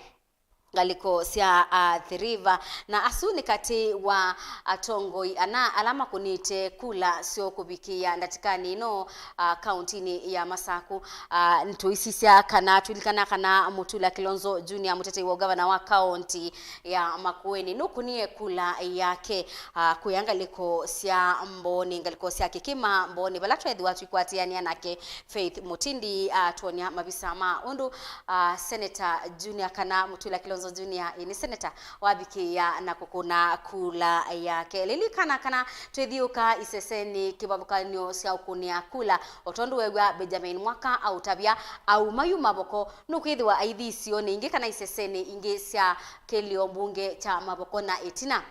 ngalĩko sya, ah, Athi River. Na asu nĩ katĩ wa atongoi ana ala makũnĩte kula syo kũvikĩĩa ndatĩkanĩ ĩno, ah, kauntinĩ ya Masaku. Ah, nĩtũisisya kana, tũilikana kana Mutula Kilonzo Junior, mũtetei wa ũgavana wa kaunti ya Makueni, nũkũnie kula yake, ah, kũya ngalĩko sya Mbooni, ngalĩko sya Kĩkĩma Mbooni, vala twethĩwa tũikwatĩanĩa nake Faith Mutindi atwonya mavisa ma ũndũ, ah, Senator Junior kana Mutula Kilonzo Junior, ĩĩ, nĩ senator wavikĩĩa na kũkũna kula yake. Lilikana kana twĩthiũka isesenĩ kĩvathũkany'o sya ũkũnĩa kula, o tondũ weew'a Benjamin Mwaka aũtavya, auma yu Mavoko nũkwĩthĩwa aithi isionĩ ingĩ kana isesenĩ ingĩ sya kĩlio mbunge kya Mavoko na ĩtina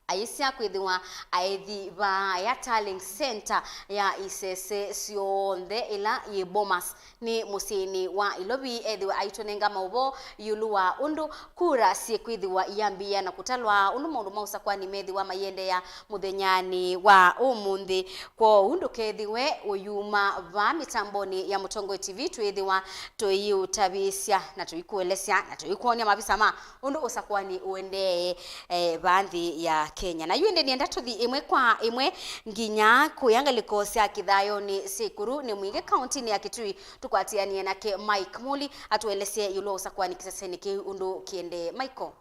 ayĩsya kwĩthĩwa aethi vaa ya Tallying Centre ya isese syonthe ĩla yĩ Bomas nĩ mũsyĩnĩ wa Ilovi, ethĩwe aitũnenga maũvoo ĩũlũ wa ũndũ kura syĩkwĩthĩwa iyambĩĩa na kũtalwa, ũndũ maũndũ ma ũsakũani methĩwa maiendeea mũthenyanĩ wa ũmũnthĩ. Kwoou ndũkethĩwe ũyuma vaa mĩtambonĩ ya Mũtongoi T V, twĩthĩwa tũiũtavĩsya na tũikũelesya na tũikwony'a mavisa ma ũndũ ũsakũani ũendee, eh, vaa nthĩ ya Kenya. Na yu ĩndĩ nĩenda tũthi ĩmwe kwa ĩmwe nginya kũya ngalĩko sya kĩthayonĩ sya Ikuru nĩ Mwingĩ kauntinĩ ya Kitui, tũkwatĩanĩe nake Mike Muli atũelesye ĩũlũ wa ũsakũani kĩsesenĩ kĩu ũndũ kĩendee. Michael.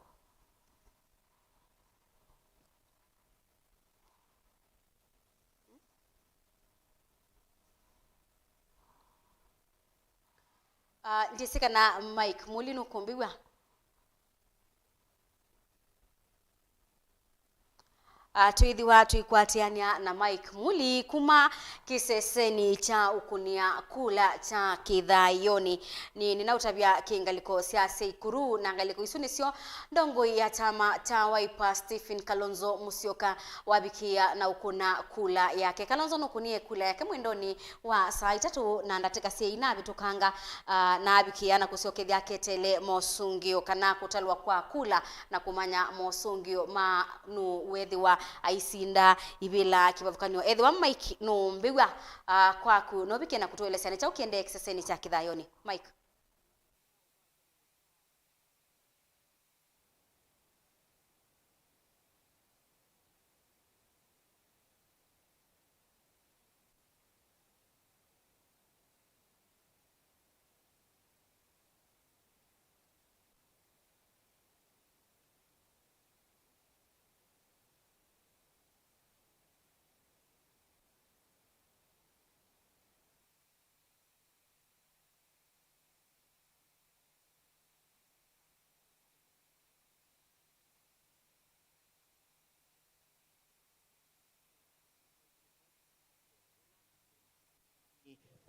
Ah, ndyĩsĩ kana Mike Muli nũkũmbĩw'a. Ah, twĩthĩwa tũikwatĩanĩa na Mike Muli kuma kĩsesenĩ kya ũkũnĩa kula kya kĩthayonĩ. Nĩ, nĩnaũtavya kĩ ngalĩko sya Seikuru, na ngalĩko isu nĩsyo ndongoi ya kyama kya Wiper Stephen Kalonzo Musyoka wavikĩĩa na ũkũna kula yake. Kalonzo nũkũnie kula yake mwendonĩ wa saa itatũ na ndatĩka syĩ ina avĩtũkanga, ah, na avikĩa na kũsyokethya aketele mosũngĩo kana kũtalwa kwa kula na kũmanya mosũngĩo ma nũũ weethĩwa aisinda ivĩla kĩvathũkany'o. Ethĩwa Mike nũũmbĩw'a, ah, kwaku, novikie na kũtũelesya nĩ kyaũ kĩendee kĩsesenĩ kya kĩthayonĩ? Mike.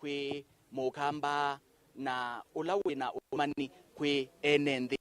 kwĩ Mũkamba na ũla wĩ na ũtũmani kwĩ ene nthĩ.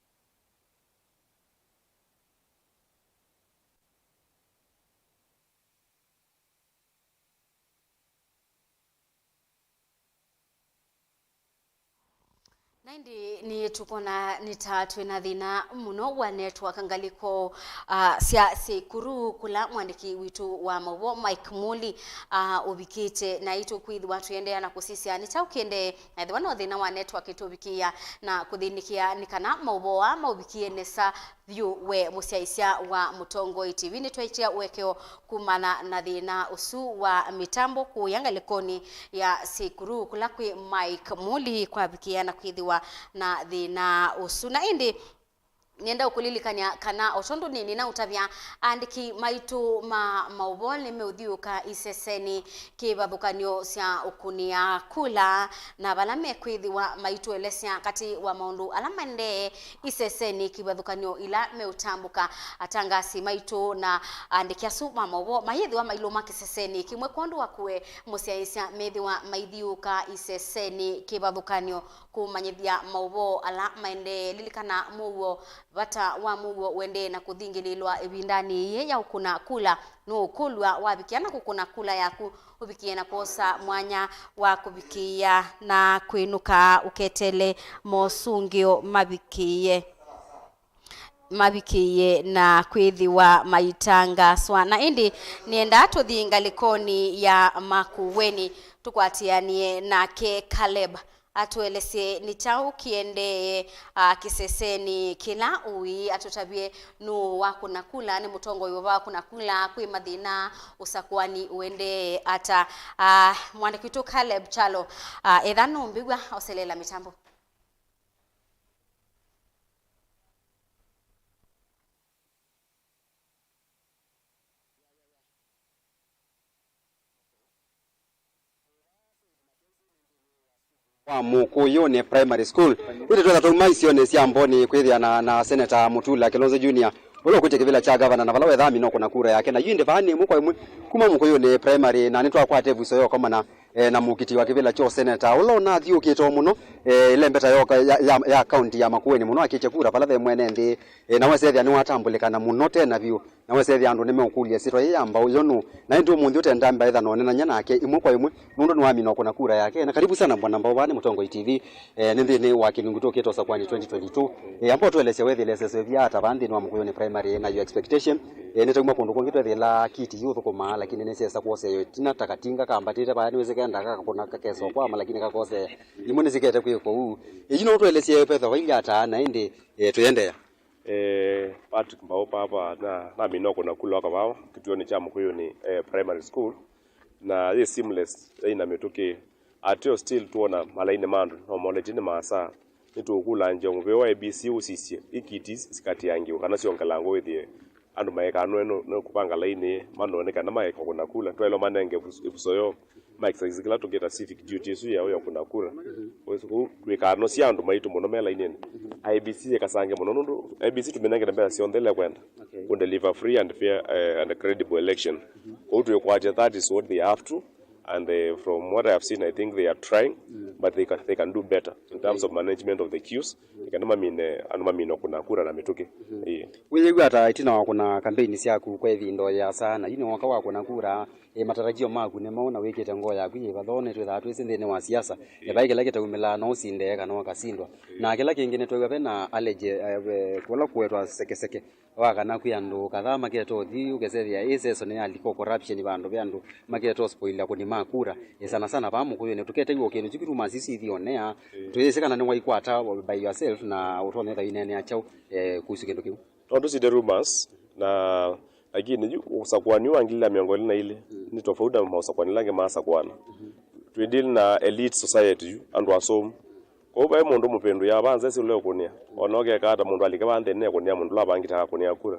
Na ĩndĩ nĩ tũkwona nĩ ta twĩ na thĩna mũno wa network ngalĩko, ah, sya Seikuru, kũla mwandĩki witũ wa maũvoo Mike Muli, ah, ũvikĩte, na ĩtũkwĩthĩwa tũiendeea na kũsisya nĩ kyaũ kĩendee, na ethĩwa no thĩna wa network ĩtũvikĩĩa na kũthĩnĩkĩa nĩ kana maũvoo aa maũvikĩe nesa vyũ we mũsyaĩĩsya wa Mũtongoi T V. Nĩtwaĩtye ũekeo kumana na thĩna ũsu wa mĩtambo kũya ngalĩkonĩ ya Seikuru, kũla kwĩ Mike Muli kwavikĩa na kwĩthĩwa na thĩna ũsu. Na ĩndĩ nĩenda ũkũlilikany'a kana o tondũ nĩnĩnaũtavya, aandĩki maitũ ma maũvoo nĩmeũthiũũka isesenĩ kĩvathũkany'o sya ũkũnĩa kula, na vala mekwĩthĩwa maitũelesya katĩ wa maũndũ ala maendee isesenĩ kĩvathũkany'o ila meũtambũka, atangasi maitũ na aandĩki asu ma maũvoo mayĩthĩwa mailũma kĩsesenĩ kĩmwe kwondũ wa kũe mũsyaĩĩsya methĩwa maithiũũka isesenĩ kĩvathũkany'o kũmanyĩthya maũvoo ala maendee. Lilikana mũuo, vata wa mũuo ũendee na kũthingĩlĩĩlwa ĩvindanĩ yĩĩ ya ũkũna kula nũũkũlw'a wavikĩa na kũkũna kula yaku ũvikĩe na kwosa mwanya wa kũvikĩĩa na kwĩnũka ũketele mosũngĩo mavikĩĩe mavikĩĩe na kwĩthĩwa maitangaswa. Na ĩndĩ nĩendaa tũthi ngalĩkonĩ ya Makueni tũkwatĩanĩe nake Caleb atũelesye nĩ kyaũ kĩendee, ah, kĩsesenĩ kĩla ũĩ atũtavye nũũ wakũna kula, nĩ mũtongoi ũva wakũna kula, kwĩ mathĩna, ũsakũani ũendee ata. Ah, mwandĩki witũ Caleb Kyalo, ah, etha nũmbĩw'a, oseleela mĩtambo. Wa Mũkũyũnĩ Primary School. Ĩndĩ twetha twauma isionĩ sya Mboni kwĩthĩana na Seneta Mutula Kilonzo Junior, ũla ũkwĩtye kĩvĩla kya gavana, na vala wetha amina ũkũna kura yake. Na yu ĩndĩ vaa nĩ ĩmwe kwa ĩmwe kuma Mũkũyũnĩ Primary, na nĩtwakwata ĩvuso ya ũkomana, eh, na mũkiti wa kĩvĩla kya ũseneta, ũla ũnathiũkĩte o mũno, eh, ĩlembeta yoka ya, ya, ya kaunti ya Makueni mũno, akĩtye kura vala ve mwene nthĩ, eh, na wesethĩa nĩwatambũlĩkana mũno tena vyũ. Na wesethĩa andũ nĩmeũkũlya ĩsyĩtwa yĩĩ ya Mbau yo nũũ, na ĩndĩ ũmũnthĩ ũtenda mbaĩtha nonena nyana nake ĩmwe kwa ĩmwe, nũndũ nĩwamina ũkũna kura yake. Na karibu sana Bwana Mbau, vaa nĩ Mũtongoi T V, eh, nĩ nthĩnĩ wa kĩlungu tũkĩte ũsakũanĩ twenty twenty-two. Eh, amba ũtũelesye wethĩle sesevya ata vaa nthĩnĩ wa Mũkũyũnĩ Primary na your expectation. Eh, nĩtauma kũndũ kũngĩ twethĩla kiti yu ũthũkũmaa, lakini nĩsyesa kwosea yo ĩtina ta katinga kambatĩte vaya nĩwĩsĩ kendaa kakũna kakesa kwama, lakini kakosea. Imwe nĩsikete kwĩkwa ũu. Eh, yu no ũtũelesye petha vailya ata na ĩndĩ, eh, tũyendeea. Eh, Patrick Mbau papa, na namina ũkũna kula waka vawa kĩtuonĩ kya Mũkũyũnĩ, eh, Primary School, na yĩ seamless, yaina mĩtũkĩ. Ateo still tuona malainĩ ma andũ no moletye nĩ maasaa. Nĩtũũkũlangya mũvea wa A B C ũsisye ikiti sikatiangĩwe kana syongelangwe, wĩthĩe andũ maĩkanwe nĩ, nĩ kũvanga lainĩ manoe nĩ kana maeka kũna kula. Twaĩlwa manenge ĩvuso, ĩvuso yoo. Ma exercise kĩla tũkĩta civic duty ĩsu yao ya kũna kura. Wĩsĩ kũu twĩkaa no sya andũ maitũ mũno me lainĩnĩ. I E B C yĩkasange mũno nũndũ I E B C tũmĩnengete mbesa syonthe ila kwenda. Okay. Kũ deliver free and fair, eh, and credible election. Kũu twĩkwatya that is what they have to, and, eh, from what I have seen, I think they are trying, but they can, they can do better in terms of management of the queues. Nĩ kana mamine, andũ mamine kũna kura na mĩtũkĩ. Ĩĩ. Wĩyĩw'a ata ĩtina wa kũna kambeini syaku kwa ĩvinda o yĩasa, na yu nĩwoka wa kũna kura? Ĩ, matarajio maku nĩ maũ, na wĩkĩte ngoo yaku yĩ vatho? Nĩtwĩthaa twĩsĩ nthĩnĩ wa siasa, ĩ, vai kĩla kĩtaumĩlaa, no ũsinde kana ũkasindwa. Na kĩla kĩngĩ nĩtwew'a ve na allergy, eh, ve kũla kũetwa sekeseke, wa kana kwĩ andũ kadhaa makete ũthi, ũkesethĩa ĩ session yalika o corruption, vandũ ve andũ makete ũspoilia kũni ma kura. Ĩ, sana sana vaa Mũkũyũnĩ tũketew'a o kĩndũ kyu kĩtuma sisi ithionea. Tũyĩsĩ kana nĩwaikwata by yourself na ũtonya ũthaineenea kyaũ, eh, kuhusu kĩndũ kĩu? Tondũ sinde rumors, na lakini yu ũsakũani wa ngili ya mĩongo ĩlĩ na ilĩ nĩ tofauti na maũsakũani ala angĩ maasakũana. Twĩ deal na elite society yu, andũ asomu. Kwoou vai mũndũ mũvĩndũya vanza esi ũla ũkũnĩa. Ona ũkeka ata mũndũ alike vaa nthĩnĩ ekũnĩa mũndũ ũla vangĩte akakũnĩa kura.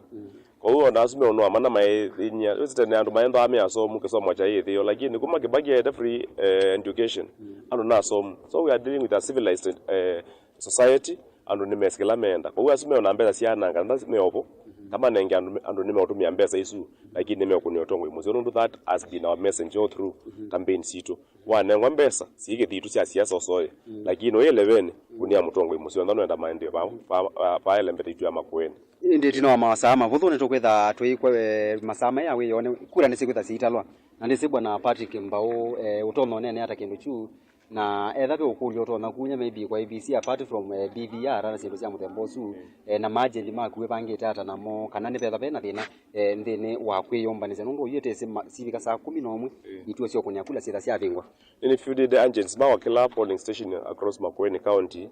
Kwoou ona asu meũnũa mana maĩthĩny'a. Wĩsĩ tene andũ maendaa me asomu, kĩsomo kyaĩ ĩthĩo, lakini kuma Kibaki aete free, eh, education, andũ nĩ asomu. So we are dealing with a civilized, eh, society, andũ nĩmesĩ kĩla meenda. Kwoou asu meona mbesa syananga, nda meovo. Kamanenge andũ, andũ nĩmeũtũmĩa mbesa isu, lakini nĩmekũnĩa ũtongoi mũseo, nũndũ that has been our message all through campaign sitũ. Wanengwa mbesa, syĩ kĩthitũ sya siasa ũsoye. Lakini ũyĩ eleveni, kũnĩa mũtongoi mũseo, ntha nũenda maendeeo va, va, va, va elembete itũ ya Makueni. Ĩndĩ ĩtina wa masaa mavũthũ nĩtũkwĩtha tũikw'a, eh, masaa maĩ ya wĩoo, nĩ kura nĩsikwĩtha siitalwa. Na ndĩsĩ Bwana Patrick Mbau, eh, ũtonya ũneenea ata kĩndũ kyu, na etha ve ũkũlyo ũtonya kunya maybe kwa I E B C apart from, eh, D V R na syĩndũ sya mũthemba ũsu, eh, na maagent maku wĩvangĩte ata namo, kana nĩvetha ve na thĩna, eh, nthĩnĩ wa kwĩyũmbanĩsya, nũndũ ũyũ ĩtĩsĩ ma-, sivika saa kũmi na ũmwe, ituo sya ũkũnĩa kula syĩtha syavingwa. Nĩnĩfieldĩte agents makwa kĩla polling station across Makueni County,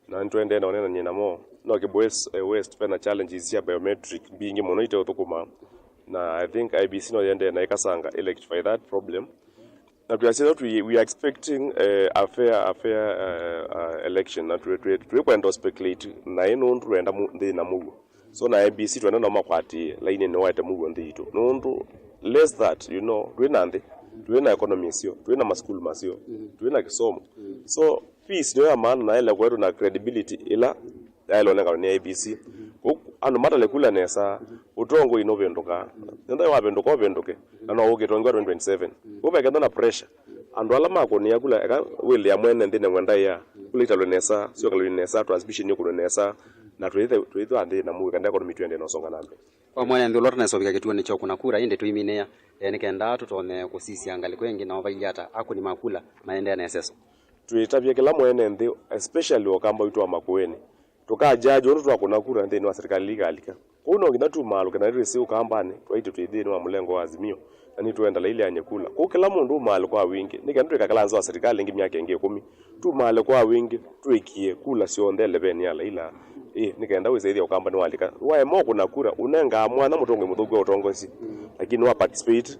na nĩtũendee na ũneenany'a namo. No Kibwezi, eh, West vena challenges sya biometric mbingĩ mũno iteũthũkũma, na I think I E B C no yĩendee na ĩkasanga ĩrectify that problem. Na twĩasya we, we are expecting, eh, a fair, a fair, eh, uh, election, na twĩ, twĩ, twĩkwenda speculate naĩ nũndũ twenda mu-, nthĩna mũuo. So na I E B C twenda no makwatĩĩe lainĩ nĩwaete mũuo nthĩ itũ. Nũndũ less that, you know, twĩ na nthĩ, twĩ na economy ĩseo, twĩ na masukulu maseo, twĩ na kĩsomo. So peace nĩyo ya maana na ele kwetũ na credibility ĩla yaĩlwe nengano nĩ I E B C. Kũu andũ matale kula nesa, ũtongoi nũvĩndũkaa. Nenda wavĩndũka ũvĩndũke, na no ũkĩtongiwa twenty twenty-seven. Kũu vekenda na pressure. Andũ ala makũnĩa kula, eka wĩlĩa mwene nthĩ nengwa ndaĩa, kula italwe nesa, syokalwe nesa, transmission yũkũlwe nesa, na twĩthwa nthĩ na mũuo kana economy twende na ũsonga na mbee. Kwa mwene nthĩ ũla ũtanesa ũvika kĩtuonĩ kya ũkũna kura, ĩndĩ tũiminĩa, eh, nĩ kenda tũtonye kũsisya ngalĩko ĩngĩ, nao vailyĩ ata akũni ma kula maendee na ĩseso? Twĩtavye kĩla mwene nthĩ, especially Ũkamba witũ wa Makueni, tũkajaji ũndũ twakũna kura nthĩnĩ wa serikali ĩla ĩkalika. Kwoou no nginya tumaalũke na twĩsĩ Ũkambanĩ, twaitĩ twĩ nthĩnĩ wa mũlengo wa Azimio, na nĩtũenda lailĩanĩ kula. Kwoou kĩla mũndũ ũmaale kwa wingĩ, nĩ kenda tũikakala nza wa serikali ĩngĩ myaka ĩngĩ ĩkũmi. Tumaale kwa wingĩ, tũĩkĩe kula syonthe elevenĩ ya Laila. Ĩ, nĩ kenda wĩsĩ ĩthĩa Ũkamba nĩwalika. Waema ũkũna kura, ũnengaa mwanya mũtongoi mũthũku aũtongoesye. Lakini wa participate,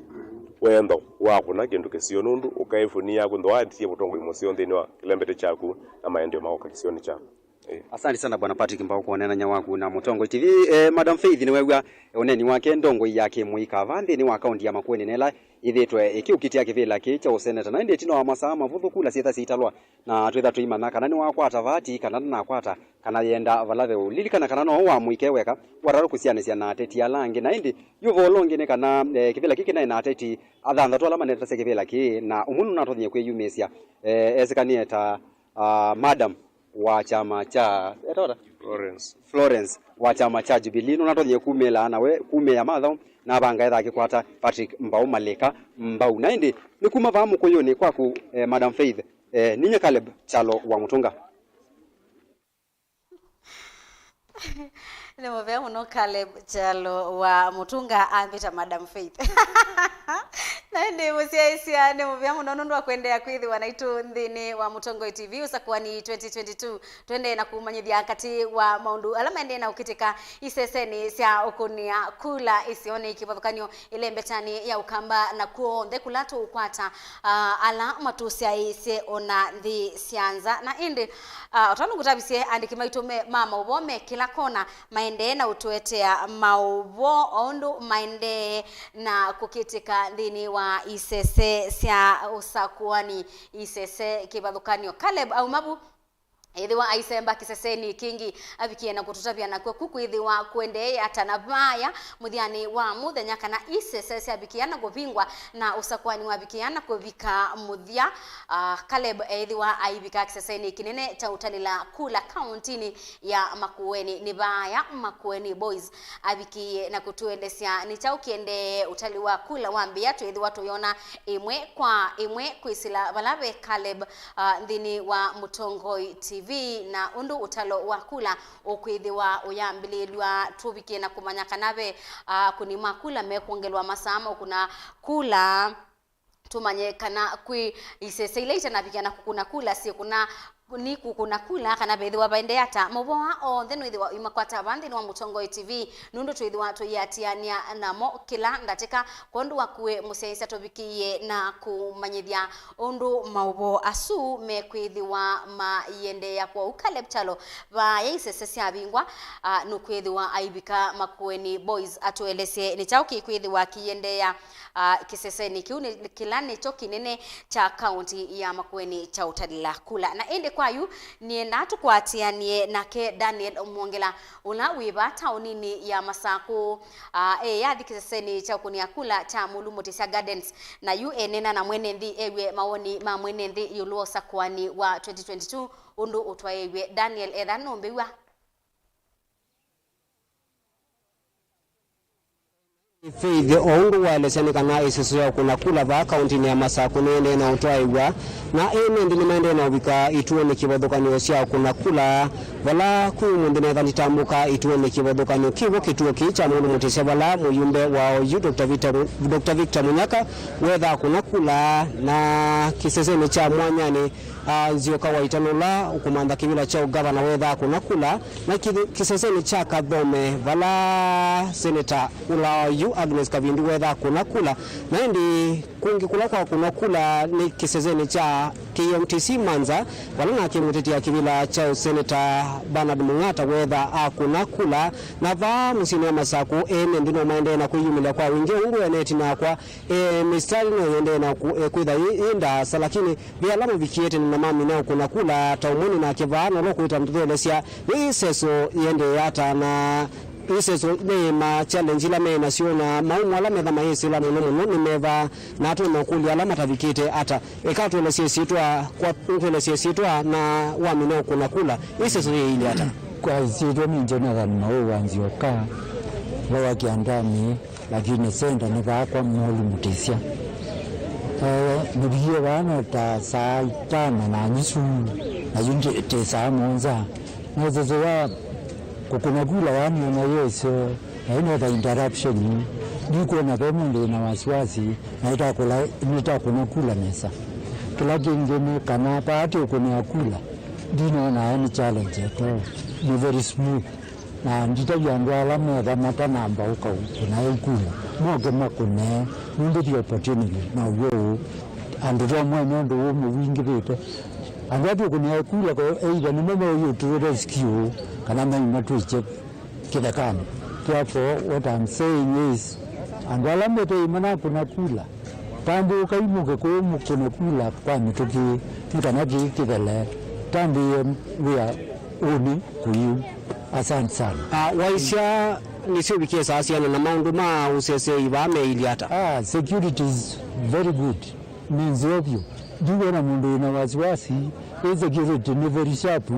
wendo wa kũna kĩndũ kĩseo, nũndũ ũkaĩvũnia kwĩthĩwa waendie mũtongoi mũseo nthĩnĩ wa kĩlembete kyaku na maendeeo makoka kĩsionĩ kyaku. Ĩ. Asante sana Bwana Patrick Mbau kwa ũneenany'a waku na Mũtongoi T V. Eh, Madam Faith nĩwew'a ũneeni wake ndongoi ya kĩmũika va nthĩnĩ wa kaunti ya Makueni, na ĩla yĩthĩĩtwe ĩkĩũkitĩa kĩvĩla kĩĩ kya ũseneta. Na ĩndĩ ĩtina wa masaa mavũthũ kula syĩtha siitalwa, na twĩtha tũimanya kana nĩwakwata vati, kana ndanakwata, kana yenda vala veũ. Lilikana kana no wa mũika weka, watarũ kũsianĩsya na ateti ala angĩ. Na ĩndĩ yu ũvoo ũla ũngĩ nĩ kana, eh, kĩvĩla kĩĩ kĩnaĩ na ateti athanthatũ ala manetasya kĩvĩla kĩĩ, na ũmwe nũnatonyie kwĩyumĩsya, eh, esĩkanĩe ta, ah, Madam wa kyama kya, etawa ata? Florence. Florence wa kyama kya Jubilee nũnatonyie kumĩla na we kumĩa mathaũ na avanga etha akĩkwata Patrick Mbau Malika Mbau. Na ĩndĩ nĩ kuma vaa mũkũyũnĩ kwaku, eh, Madam Faith, eh, ninyie Caleb Kyalo wa Mũtũnga. Nĩ mũvea mũno Caleb Kyalo wa Mũtũnga ambĩta Madam Faith. Na ĩndĩ mũsyaĩĩsya nĩ mũvea mũno nũndũ wa kũendeea kwĩthĩwa naitũ nthĩnĩ wa Mũtongoi T V ũsakũani twenty twenty-two. Tũendee na kũmanyĩthya katĩ wa maũndũ ala maendee na ũkĩtĩka isesenĩ sya ũkũnĩa kula isionĩ kĩvathũkany'o ĩlembetanĩ ya Ũkamba na kw'onthe kũla tũũkwata, ah, ala matũsyaĩĩsye ona nthĩ sya nza. Na ĩndĩ, ah, o tondũ ngũtavisye, andĩki maitũ me, ma maũvoo me kĩla kona maendee na ũtũetea maũvoo o ũndũ maendee na kũkĩtĩka nthĩnĩ wa isese sya ũsakũani, isese kĩvathũkany'o. Caleb auma vu, ethĩwa aisemba kĩsesenĩ kĩngĩ, avikie na kũtũtavya nakw'o ku kwĩthĩwa kũendee ata na vaya mũthyanĩ wa mũthenya, kana isese syavikia na kũvingwa na ũsakũani wavikia na kũvika mũthya. Ah, Caleb ethĩwa aivika kĩsesenĩ kĩnene kya ũtalĩla kula kauntinĩ ya Makueni, nĩ vaya Makueni Boys avikie na kũtũelesya nĩ kyaũ kĩendee ũtali wa kula wambĩĩa, twĩthĩwa tũyona ĩmwe kwa ĩmwe kwĩsĩla vala ve Caleb, ah, nthĩnĩ wa Mũtongoi T V, na ũndũ ũtalo wa kula ũkwĩthĩwa ũyambĩlĩlw'a, tũvikie na kũmanya kana ve, ah, akũni ma kula mekwongelwa masaa ma ũkũna kula. Tũmanye kana kwĩ isese ila itanavikia na kũkũna kula syĩkũna, nĩ kũkũna kula kana vethĩwa vaendee ata. Maũvoo aa onthe nwĩthĩwa ũimakwata vaa nthĩnĩ wa Mũtongoi T V, nũndũ twĩthĩwa tũiatĩanĩa namo kĩla ndatĩka. Kwondũ waku we mũsyaĩĩsya tũvikĩie na kũmanyĩthya ũndũ maũvoo asu mekwĩthĩwa maiendeea kwoou. Caleb Kyalo, vaya isese syavingwa, ah, nũkwĩthĩwa aivika Makueni Boys atũelesye nĩ kyaũ kĩkwĩthĩwa kĩiendeea, ah, kĩsesenĩ kĩu nĩ, kĩla nĩkyo kĩnene kya kaunti ya Makueni kya ũtalĩla kula. Na ĩndĩ Kwa yu, nĩenda tũkwatĩanĩe nake Daniel Mwongela, ũla wĩ vaa taoninĩ ya Masakũ, ah, eĩathi kĩsesenĩ kya ũkũnĩa kula kya Mũlumũtĩsya Gardens, na yu eneena na mwene nthĩ ew'e mawoni ma mwene nthĩ ĩũlũ wa ũsakũani wa twenty twenty-two ũndũ ũtwaĩĩw'e. Daniel, etha nũmbĩw'a. Faith, o ũndũ waelesya, nĩ kana ĩseso ya ũkũna kula vaa kaũntĩnĩ ya Masakũ nĩendee na ũtwaĩw'a, na ene nthĩ nĩmaendee na ũvika ituonĩ kĩvathũkany'o sya ũkũna kula, vala kwĩ ũmũnthĩ netha nditambũka ituonĩ kĩvathũkany'o kĩw'o kĩtuo kĩĩ kya Mũlumũtĩsya, vala mũyumbe wa oyu Doctor Victor, Doctor Victor Munyaka wetha akũna kula, na kĩsesenĩ kya Mwanyanĩ, ah, Nzioka Waitana ũla ũkũmantha kĩvĩla kya ũgavana wetha akũna kula, na kĩthĩ-, kĩsesenĩ kya Kathome, vala seneta ũla yu Agnes Kavindu wetha akũna kula, na ĩndĩ kũngĩ kũla kwakũnwa kula nĩ kĩsesenĩ kya K M T C Manza, vala nake mũteti wa kĩvĩla kya ũseneta Bernard Mung'ata wetha akũna kula, na vaa mũsyĩnĩ wa Masakũ ene nthĩ no maendee na kwĩyumĩlya kwa wingĩ ũndũ ene ĩtina wakwa e, mistari no yendee na ku-, e, kwĩtha yĩ, yĩ ndaasa, lakini ve ala mavikie tene na mamina ũkũna kula ta ũmwe nĩ nake vaa, nolo kwĩta ndũthelesya nĩ ĩseso yendee ata, na ĩseso nĩ ma challenge ila me nasyo, na maumo ala metha mayĩsĩla mũno mũno nĩ meva, na atũma ũkũlya ala matavikĩte ata. Eka ũtũelesye syĩtwa, kwa ũtũelesye syĩtwa na wamina ũkũna kula, ĩseso yĩilye ata? Kwa syĩtwa nĩ Jonathan Maũũ wa Nzioka, Lower Kiandani. Lakini senda nĩ vaa kwa Mũlumũtĩsya. Eh, nĩvikie vaa no ta saa itano na nyusu, na yu ndĩ, ndĩ saa mũonza. Na ĩseso ya kũkũna kula, yaani ona yĩsyo, na ĩno ta interruption, ndikwona ve mũndũ wĩna wasiwasi, na ĩtakũla, nĩtakũna kula nesa. Kĩla kĩngĩ nĩ kana paati ũkũnĩa kula, ndinona any challenge at all. Nĩ very smooth. Na nditavya andũ ala metha matanamba ũka kũna ĩkula, moke makũne, nũndũ the opportunity now'o ũũ. Andũ to mwene ũndũ ũũ mũvingĩvĩte. Andũ atũkũnĩa ĩkula ko either nĩmo meũyũtũĩte sikio kana maima twĩkye kĩthekanĩ. Therefore, what I'm saying is, andũ ala metei manakũna kula, tambũkai mũke kũũ mũkũne kula kwa mĩtũkĩ, nĩ kana kĩĩ kĩthele. Tambĩĩe wĩa ũnĩ kũiu. Asante sana. Ah, waisya nĩsyo vikie saa siana na maũndũ ma ũsesei vaa meilye ata? Ah, security is very good. Nĩ nzeo vyũ. Ndiwona mũndũ wĩna wasiwasi. Ĩ security nĩ very sharp.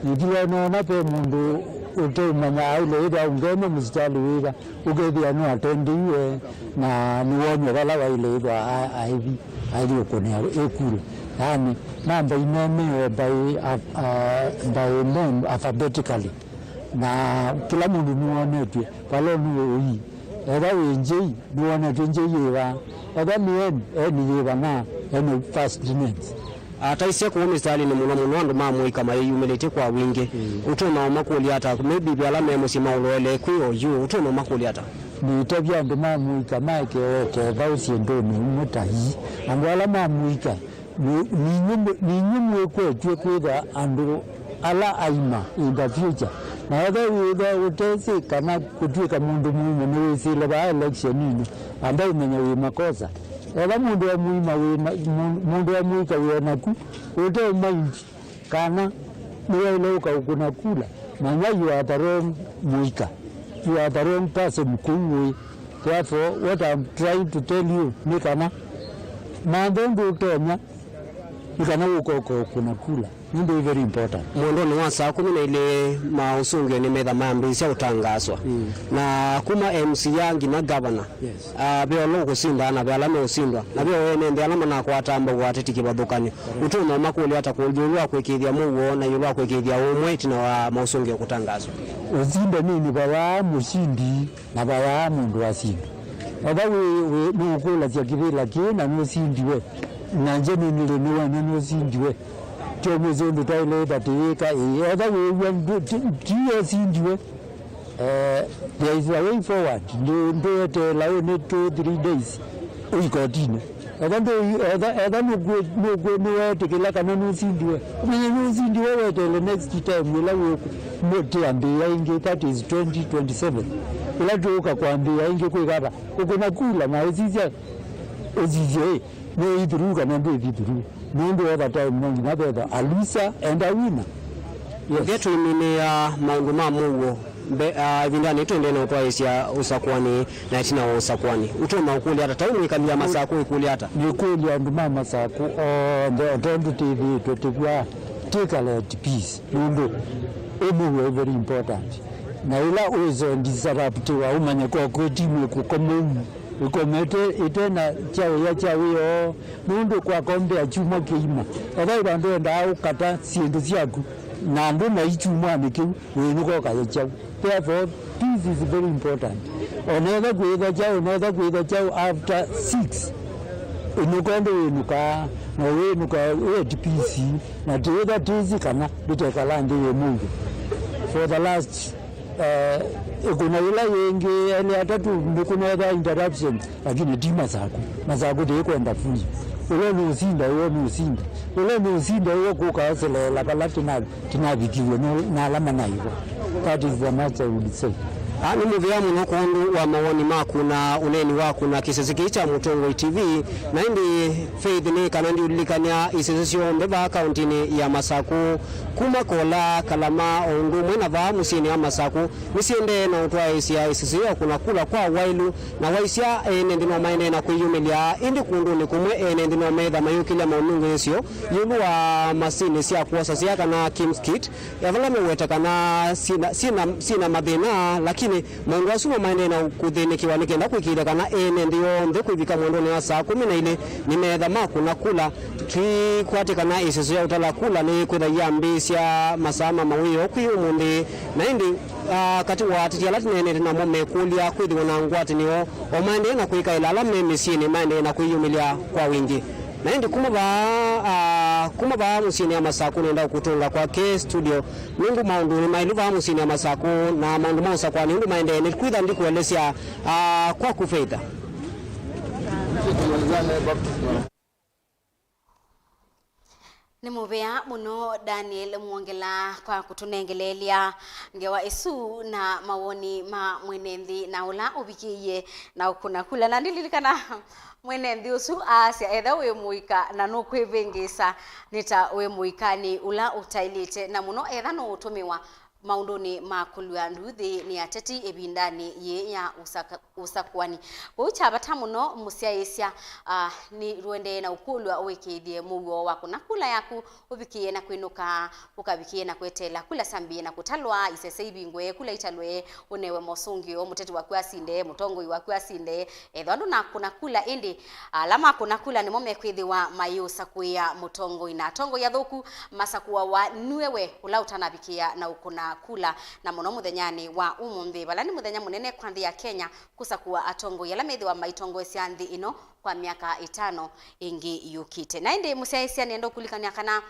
Ĩthĩwa noona ve mũndũ ũteũmanya aile ĩthwa ũngene mũsitalĩ wĩva, ũkethĩa nũatendeiwe na nĩwonw'e vala waile ĩthwa a-, aithi, aithi ũkũnĩa ĩkula. Yaani, namba inenewe by, a-, a-, by name alphabetically. Na kĩla mũndũ nĩwonetw'e vala nũĩ ũi. Etha wĩ njei, nĩwonetw'e njei yĩva. Etha nĩ eni, eni yĩva na eni first names. Ataisye kũũ mĩsitalĩnĩ mũno mũno andũ ma mũika mayĩyumĩlĩtye kwa wingĩ. Mm. Ũtũma ũmakũlya ata, maybe ve ala me mũsyĩ maũloele kwĩ oyu, ũtũma ũmakũlya ata? Nĩtavya andũ ma mũika maeke o ketha ũsyĩndũnĩ ũmwe ta ii. Andũ ala ma mũika, nĩ, nĩ inyuĩ mwĩ-, nĩ inyuĩ mwĩkwetw'e kwĩtha andũ ala aima in the future. Na etha wĩtha ũtesĩ kana kũtw'ĩka mũndũ mũima nĩwĩsĩle vaa electioninĩ, amba ũmenya wĩ makosa. Etha mũndũ wa mũima wĩ na, mũ-, mũndũ wa mũika wĩ naku, ũte mind kana nĩwaĩle ũkaũkũna kula, manya you are the wrong mũika. You are the wrong person kũu ũĩ. Therefore, what I'm trying to tell you nĩ kana mantha ũndũ ũtonya nĩ kana ũka ũkaũkũna kula. Nũndũ ĩ very important. Mwendonĩ wa saa kũmi na ilĩ maũsũngĩo nĩmetha mambĩĩsya ũtangaaswa. Mm. Na kuma M C A nginya gavana, yes, ah, ve ũla ũkũsinda na ve ala meũsindwa, na ve o ene nthĩ ala manakwataa mbau ateti kĩvathũkany'o. Correct. Ũtũma ũmakũlya ata kũlya ĩũlũ wa kũĩkĩĩthya mũuo na ĩũlũ wa kũĩkĩĩthya ũmwe ĩtina wa maũsũngĩo kũtangaaswa? Ũsindanĩnĩ vayaa mũsindi na vayaa mũndũ wasindwa. Etha wĩ, wĩ, nũũkũlasya kĩvĩla kĩĩ na nũsindiwe, na njenenĩle nĩwene nũsindiwe. Ti ũmũsĩ ũndũ twaĩle ĩtatĩĩka ĩĩ. Etha wĩw'a ndũ-, ti, ti ũsindiwe. Eh, there is a way forward. Ndũ-, ndũeteela ũnĩ two, three days ũi kotinĩ. Etha ndũ-, etha, etha nũkwĩ-, nũkwĩ-, nĩweetĩkĩla kana nũsindiwe. Ũmenye nũsindiwe weteele next time ĩla wĩ-, mũtĩambĩĩa ĩngĩ, that is twenty twenty-seven. Ĩla tũũka kwambĩĩa ĩngĩ kwĩka ata? Ũkũna kula na ũsisya, ũsisye ĩ. Nĩĩthirũ kana ndĩthirũ, nũndũ all the time no nginya vetha a loser and a winner. Yes. Mũthya tũiminĩa maũndũ ma mũuo mbe, ah, ĩvindanĩ tũendee na ũtwaĩĩsya ũsakũani na ĩtina wa ũsakũani. Ũtonya ũkũlya ata? Tau mwĩkali ya Masakũ ĩkũlya ata? Nĩkũlya andũ ma Masakũ onthe, o tondũ twĩthĩĩtwe tũvw'a, twĩkale at peace, nũndũ ĩ mũuo ĩ very important. Na ĩla wĩsendisaraptiwa ũmanye kwa kwĩ timu ĩkũkoma ũu, ĩkomete ĩte na kyaũya kya wĩoo, nũndũ kwakombea kyumwa kĩima. Ethwa ĩ vandũ wendaa ũkata syĩndũ syaku na andũ mai kyumwanĩ kĩu, wĩnũka ũkaye kyaũ. Therefore, peace is very important. Onetha kwĩtha kyaũ, onetha kwĩtha kyaũ after six, ĩnũka ũndũ wĩnũkaa, na wĩnũka wĩ at peace, na twĩtha twĩsĩ kana ndĩtekala nthĩ yĩ mũuo. For the last Eh, ĩkũna yĩla yĩngĩ elĩ atatũ nĩkũnetha interruptions, lakini ti Masakũ. Masakũ tĩkwenda fujo. Ũla nũsinda ũo nũsinda. Ũla nũsinda ũo kũka oseleela vala tĩna-, tĩnavikiw'e nĩ, na ala manaĩwa. That is the much I would say. Ah, nĩ mũvea mũno kwondũ wa mawoni maku na ũneeni waku na kĩsese kĩĩ kya Mũtongoi T V. Na ĩndĩ Faith, nĩ kana ndiũlilikany'a isese syonthe vaa kaũntĩnĩ ya Masakũ, kuma Kola, Kalama, o ũndũ ũmwe na vaa mũsyĩnĩ wa Masakũ, nĩsiendee na ũtwaĩĩsya ĩsese ya ũkũna kula kwa waĩlu, na waisya ene nthĩ no maendee na kwĩyumĩlya, ĩndĩ kũndũnĩ kũmwe ene nthĩ no meetha mayũkĩlya maũnungĩĩsyo ĩũlũ wa masinĩ sya kwosa sea kana Kim's Kit, ya vala meweta kana syĩna, syĩna, syĩna mathĩna, lakini maũndũ asu no maendee na kũthĩnĩkĩwa nĩ kenda kũĩkĩĩthya kana ene nthĩ yonthe kwĩvika mwendonĩ wa saa kũmi na ilĩ nĩmeetha makũna kula. Tũikwatĩ kana ĩsese ya ũtala kula nĩkwĩtha yambĩĩsya masaa ma mawĩoo kwĩ ũmũnthĩ, na ĩndĩ, ah, katĩ wa ateti ala tũneenete namo mekũlya kwĩthĩwa na ngwatanĩo, o maendee na kwĩkaĩla ala me mĩsyĩnĩ maendee na kwĩyumĩlya kwa wingĩ. Na ĩndĩ kuma vaa, ah, kuma vaa mũsyĩnĩ ya Masakũ nĩenda kũtũnga kwake studio, nũndũ maũndũ nĩ maĩlu vaa mũsyĩnĩ ya Masakũ, na maũndũ ma ũsakũani ũndũ maendee, nĩkwĩtha ndikũelesya, ah, kwaku Faith. Nĩ mũvea mũno Daniel Mwongela kwa kũtũnengeleelya ngewa ĩsu na mawoni ma mwene nthĩ na ũla ũvikĩie na ũkũna kula. Na ndilikana mwene nthĩ ũsu aasya, etha wĩ mũika na nũkwĩvĩngĩĩsa, nĩ ta wĩ mũikanĩ ũla ũtaĩlĩte, na mũno etha nũũtũmĩwa maũndũnĩ ma kũlw'a nduthi nĩ ateti ĩvindanĩ yĩĩ ya ũsaka-, ũsakũani. Kwoou kya vata mũno mũsyaĩĩsya, ah, nĩ rũendee na ũkũlw'a ũĩkĩĩthye mũuo wa kũna kula yaku ũvikĩĩe na kwĩnũka, ũkavikĩĩe na kweteela kula syambĩĩe na kũtalwa, isese ivingwe, kula italwe, ũnewe mosũngĩo, mũteti waku asinde, mũtongoi waku asinde. Ethĩwa ndũnakũna kula, ĩndĩ ala makũna kula nĩmo mekwĩthĩwa mayĩũsakũĩa mũtongoi, na atongoi athũku masakũawa nue we ũla ũtanavikĩa na ũkũna kula, na mũno mũthenyanĩ wa ũmũnthĩ, vala nĩ mũthenya mũnene kwa nthĩ ya Kenya kũsakũa atongoi ala methĩwa maitongoesya nthĩ ĩno kwa myaka ĩtano ĩngĩ yũkĩte. Na ĩndĩ mũsyaĩĩsya, nĩenda ũkũlikany'a kana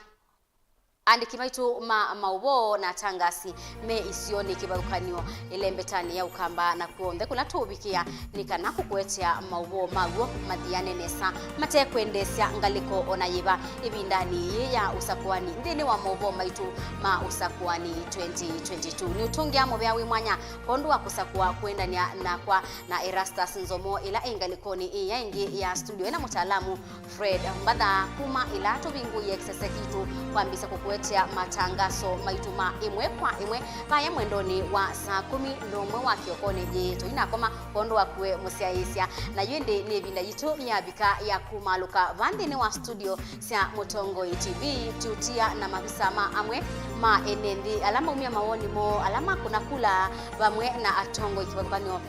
andĩki maitũ ma maũvoo na atangasi me isionĩ kĩvathũkany'o ĩlembetanĩ ya Ũkamba na kw'onthe kũla tũũvikĩa, nĩ kana kũkũetea maũvoo maw'o mathiane nesa, matekwendeesya ngalĩko o na yĩva ĩvindanĩ yĩĩ ya ũsakũani nthĩnĩ wa maũvoo maitũ ma ũsakũani twenty twenty-two. Nĩũtũngĩa mũvea wĩ mwanya kwondũ wa kũsakũa kũendanĩa nakwa na Erastus Nzomo, ĩla ĩ ngalĩkonĩ ĩya ĩngĩ ya studio ĩna mũtaalamu Fred Mbatha. Kuma ĩla tũvingũie kĩsese kitũ kwambĩĩsya kũkũetea matangaso maitũ ma ĩmwe kwa ĩmwe vaya mwendonĩ wa saa kũmi na ũmwe wa kĩokonĩ, yĩĩ tũinakoma kwondũ waku we mũsyaĩĩsya. Na yu ĩndĩ nĩ ĩvinda yitũ yavika ya kumaalũka vaa nthĩnĩ wa studio sya Mũtongoi T V, tũtia na mavisa ma amwe ma ene nthĩ ala maumya mawoni moo, ala makũna kula vamwe na atongoi kĩvathũkany'o,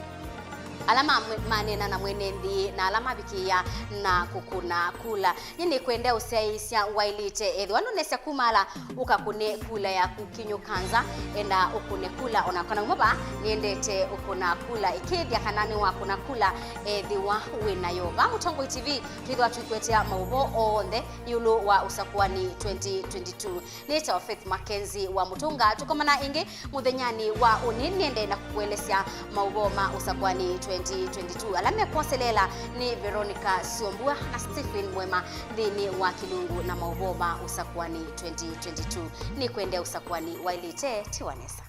ala ma-, maneena na mwene nthĩ, na ala mavikĩĩa na kũkũna kula. Nyie nĩkwenda ũsyaĩĩsya waĩlĩte, ethĩwa ndũnesya kumaala ũkakũne kula yaku kinyũka nza, enda ũkũne kula. O na kana uma vaa nĩendete ũkũna kula, ĩkĩĩthya kana nĩwakũna kula ethĩwa wĩ nayo. Vaa Mũtongoi T V twĩthĩwa tũikũetea maũvoo onthe ĩũlũ wa ũsakũani twenty twenty-two. Nĩtawa Faith Mackenzie wa Mũtũnga. Tũkomana ĩngĩ mũthenyanĩ wa ũnĩ, nĩende na kũkũelesya maũvoo ma ũsakũani twenty twenty-two. Ala mekwoseleela nĩ Veronica Siombua na Stephen Mwema nthĩnĩ wa kĩlungu na maũvoo ma ũsakũani twenty twenty-two. Nĩkwendea ũsakũani waĩlĩte, tiwa nesa.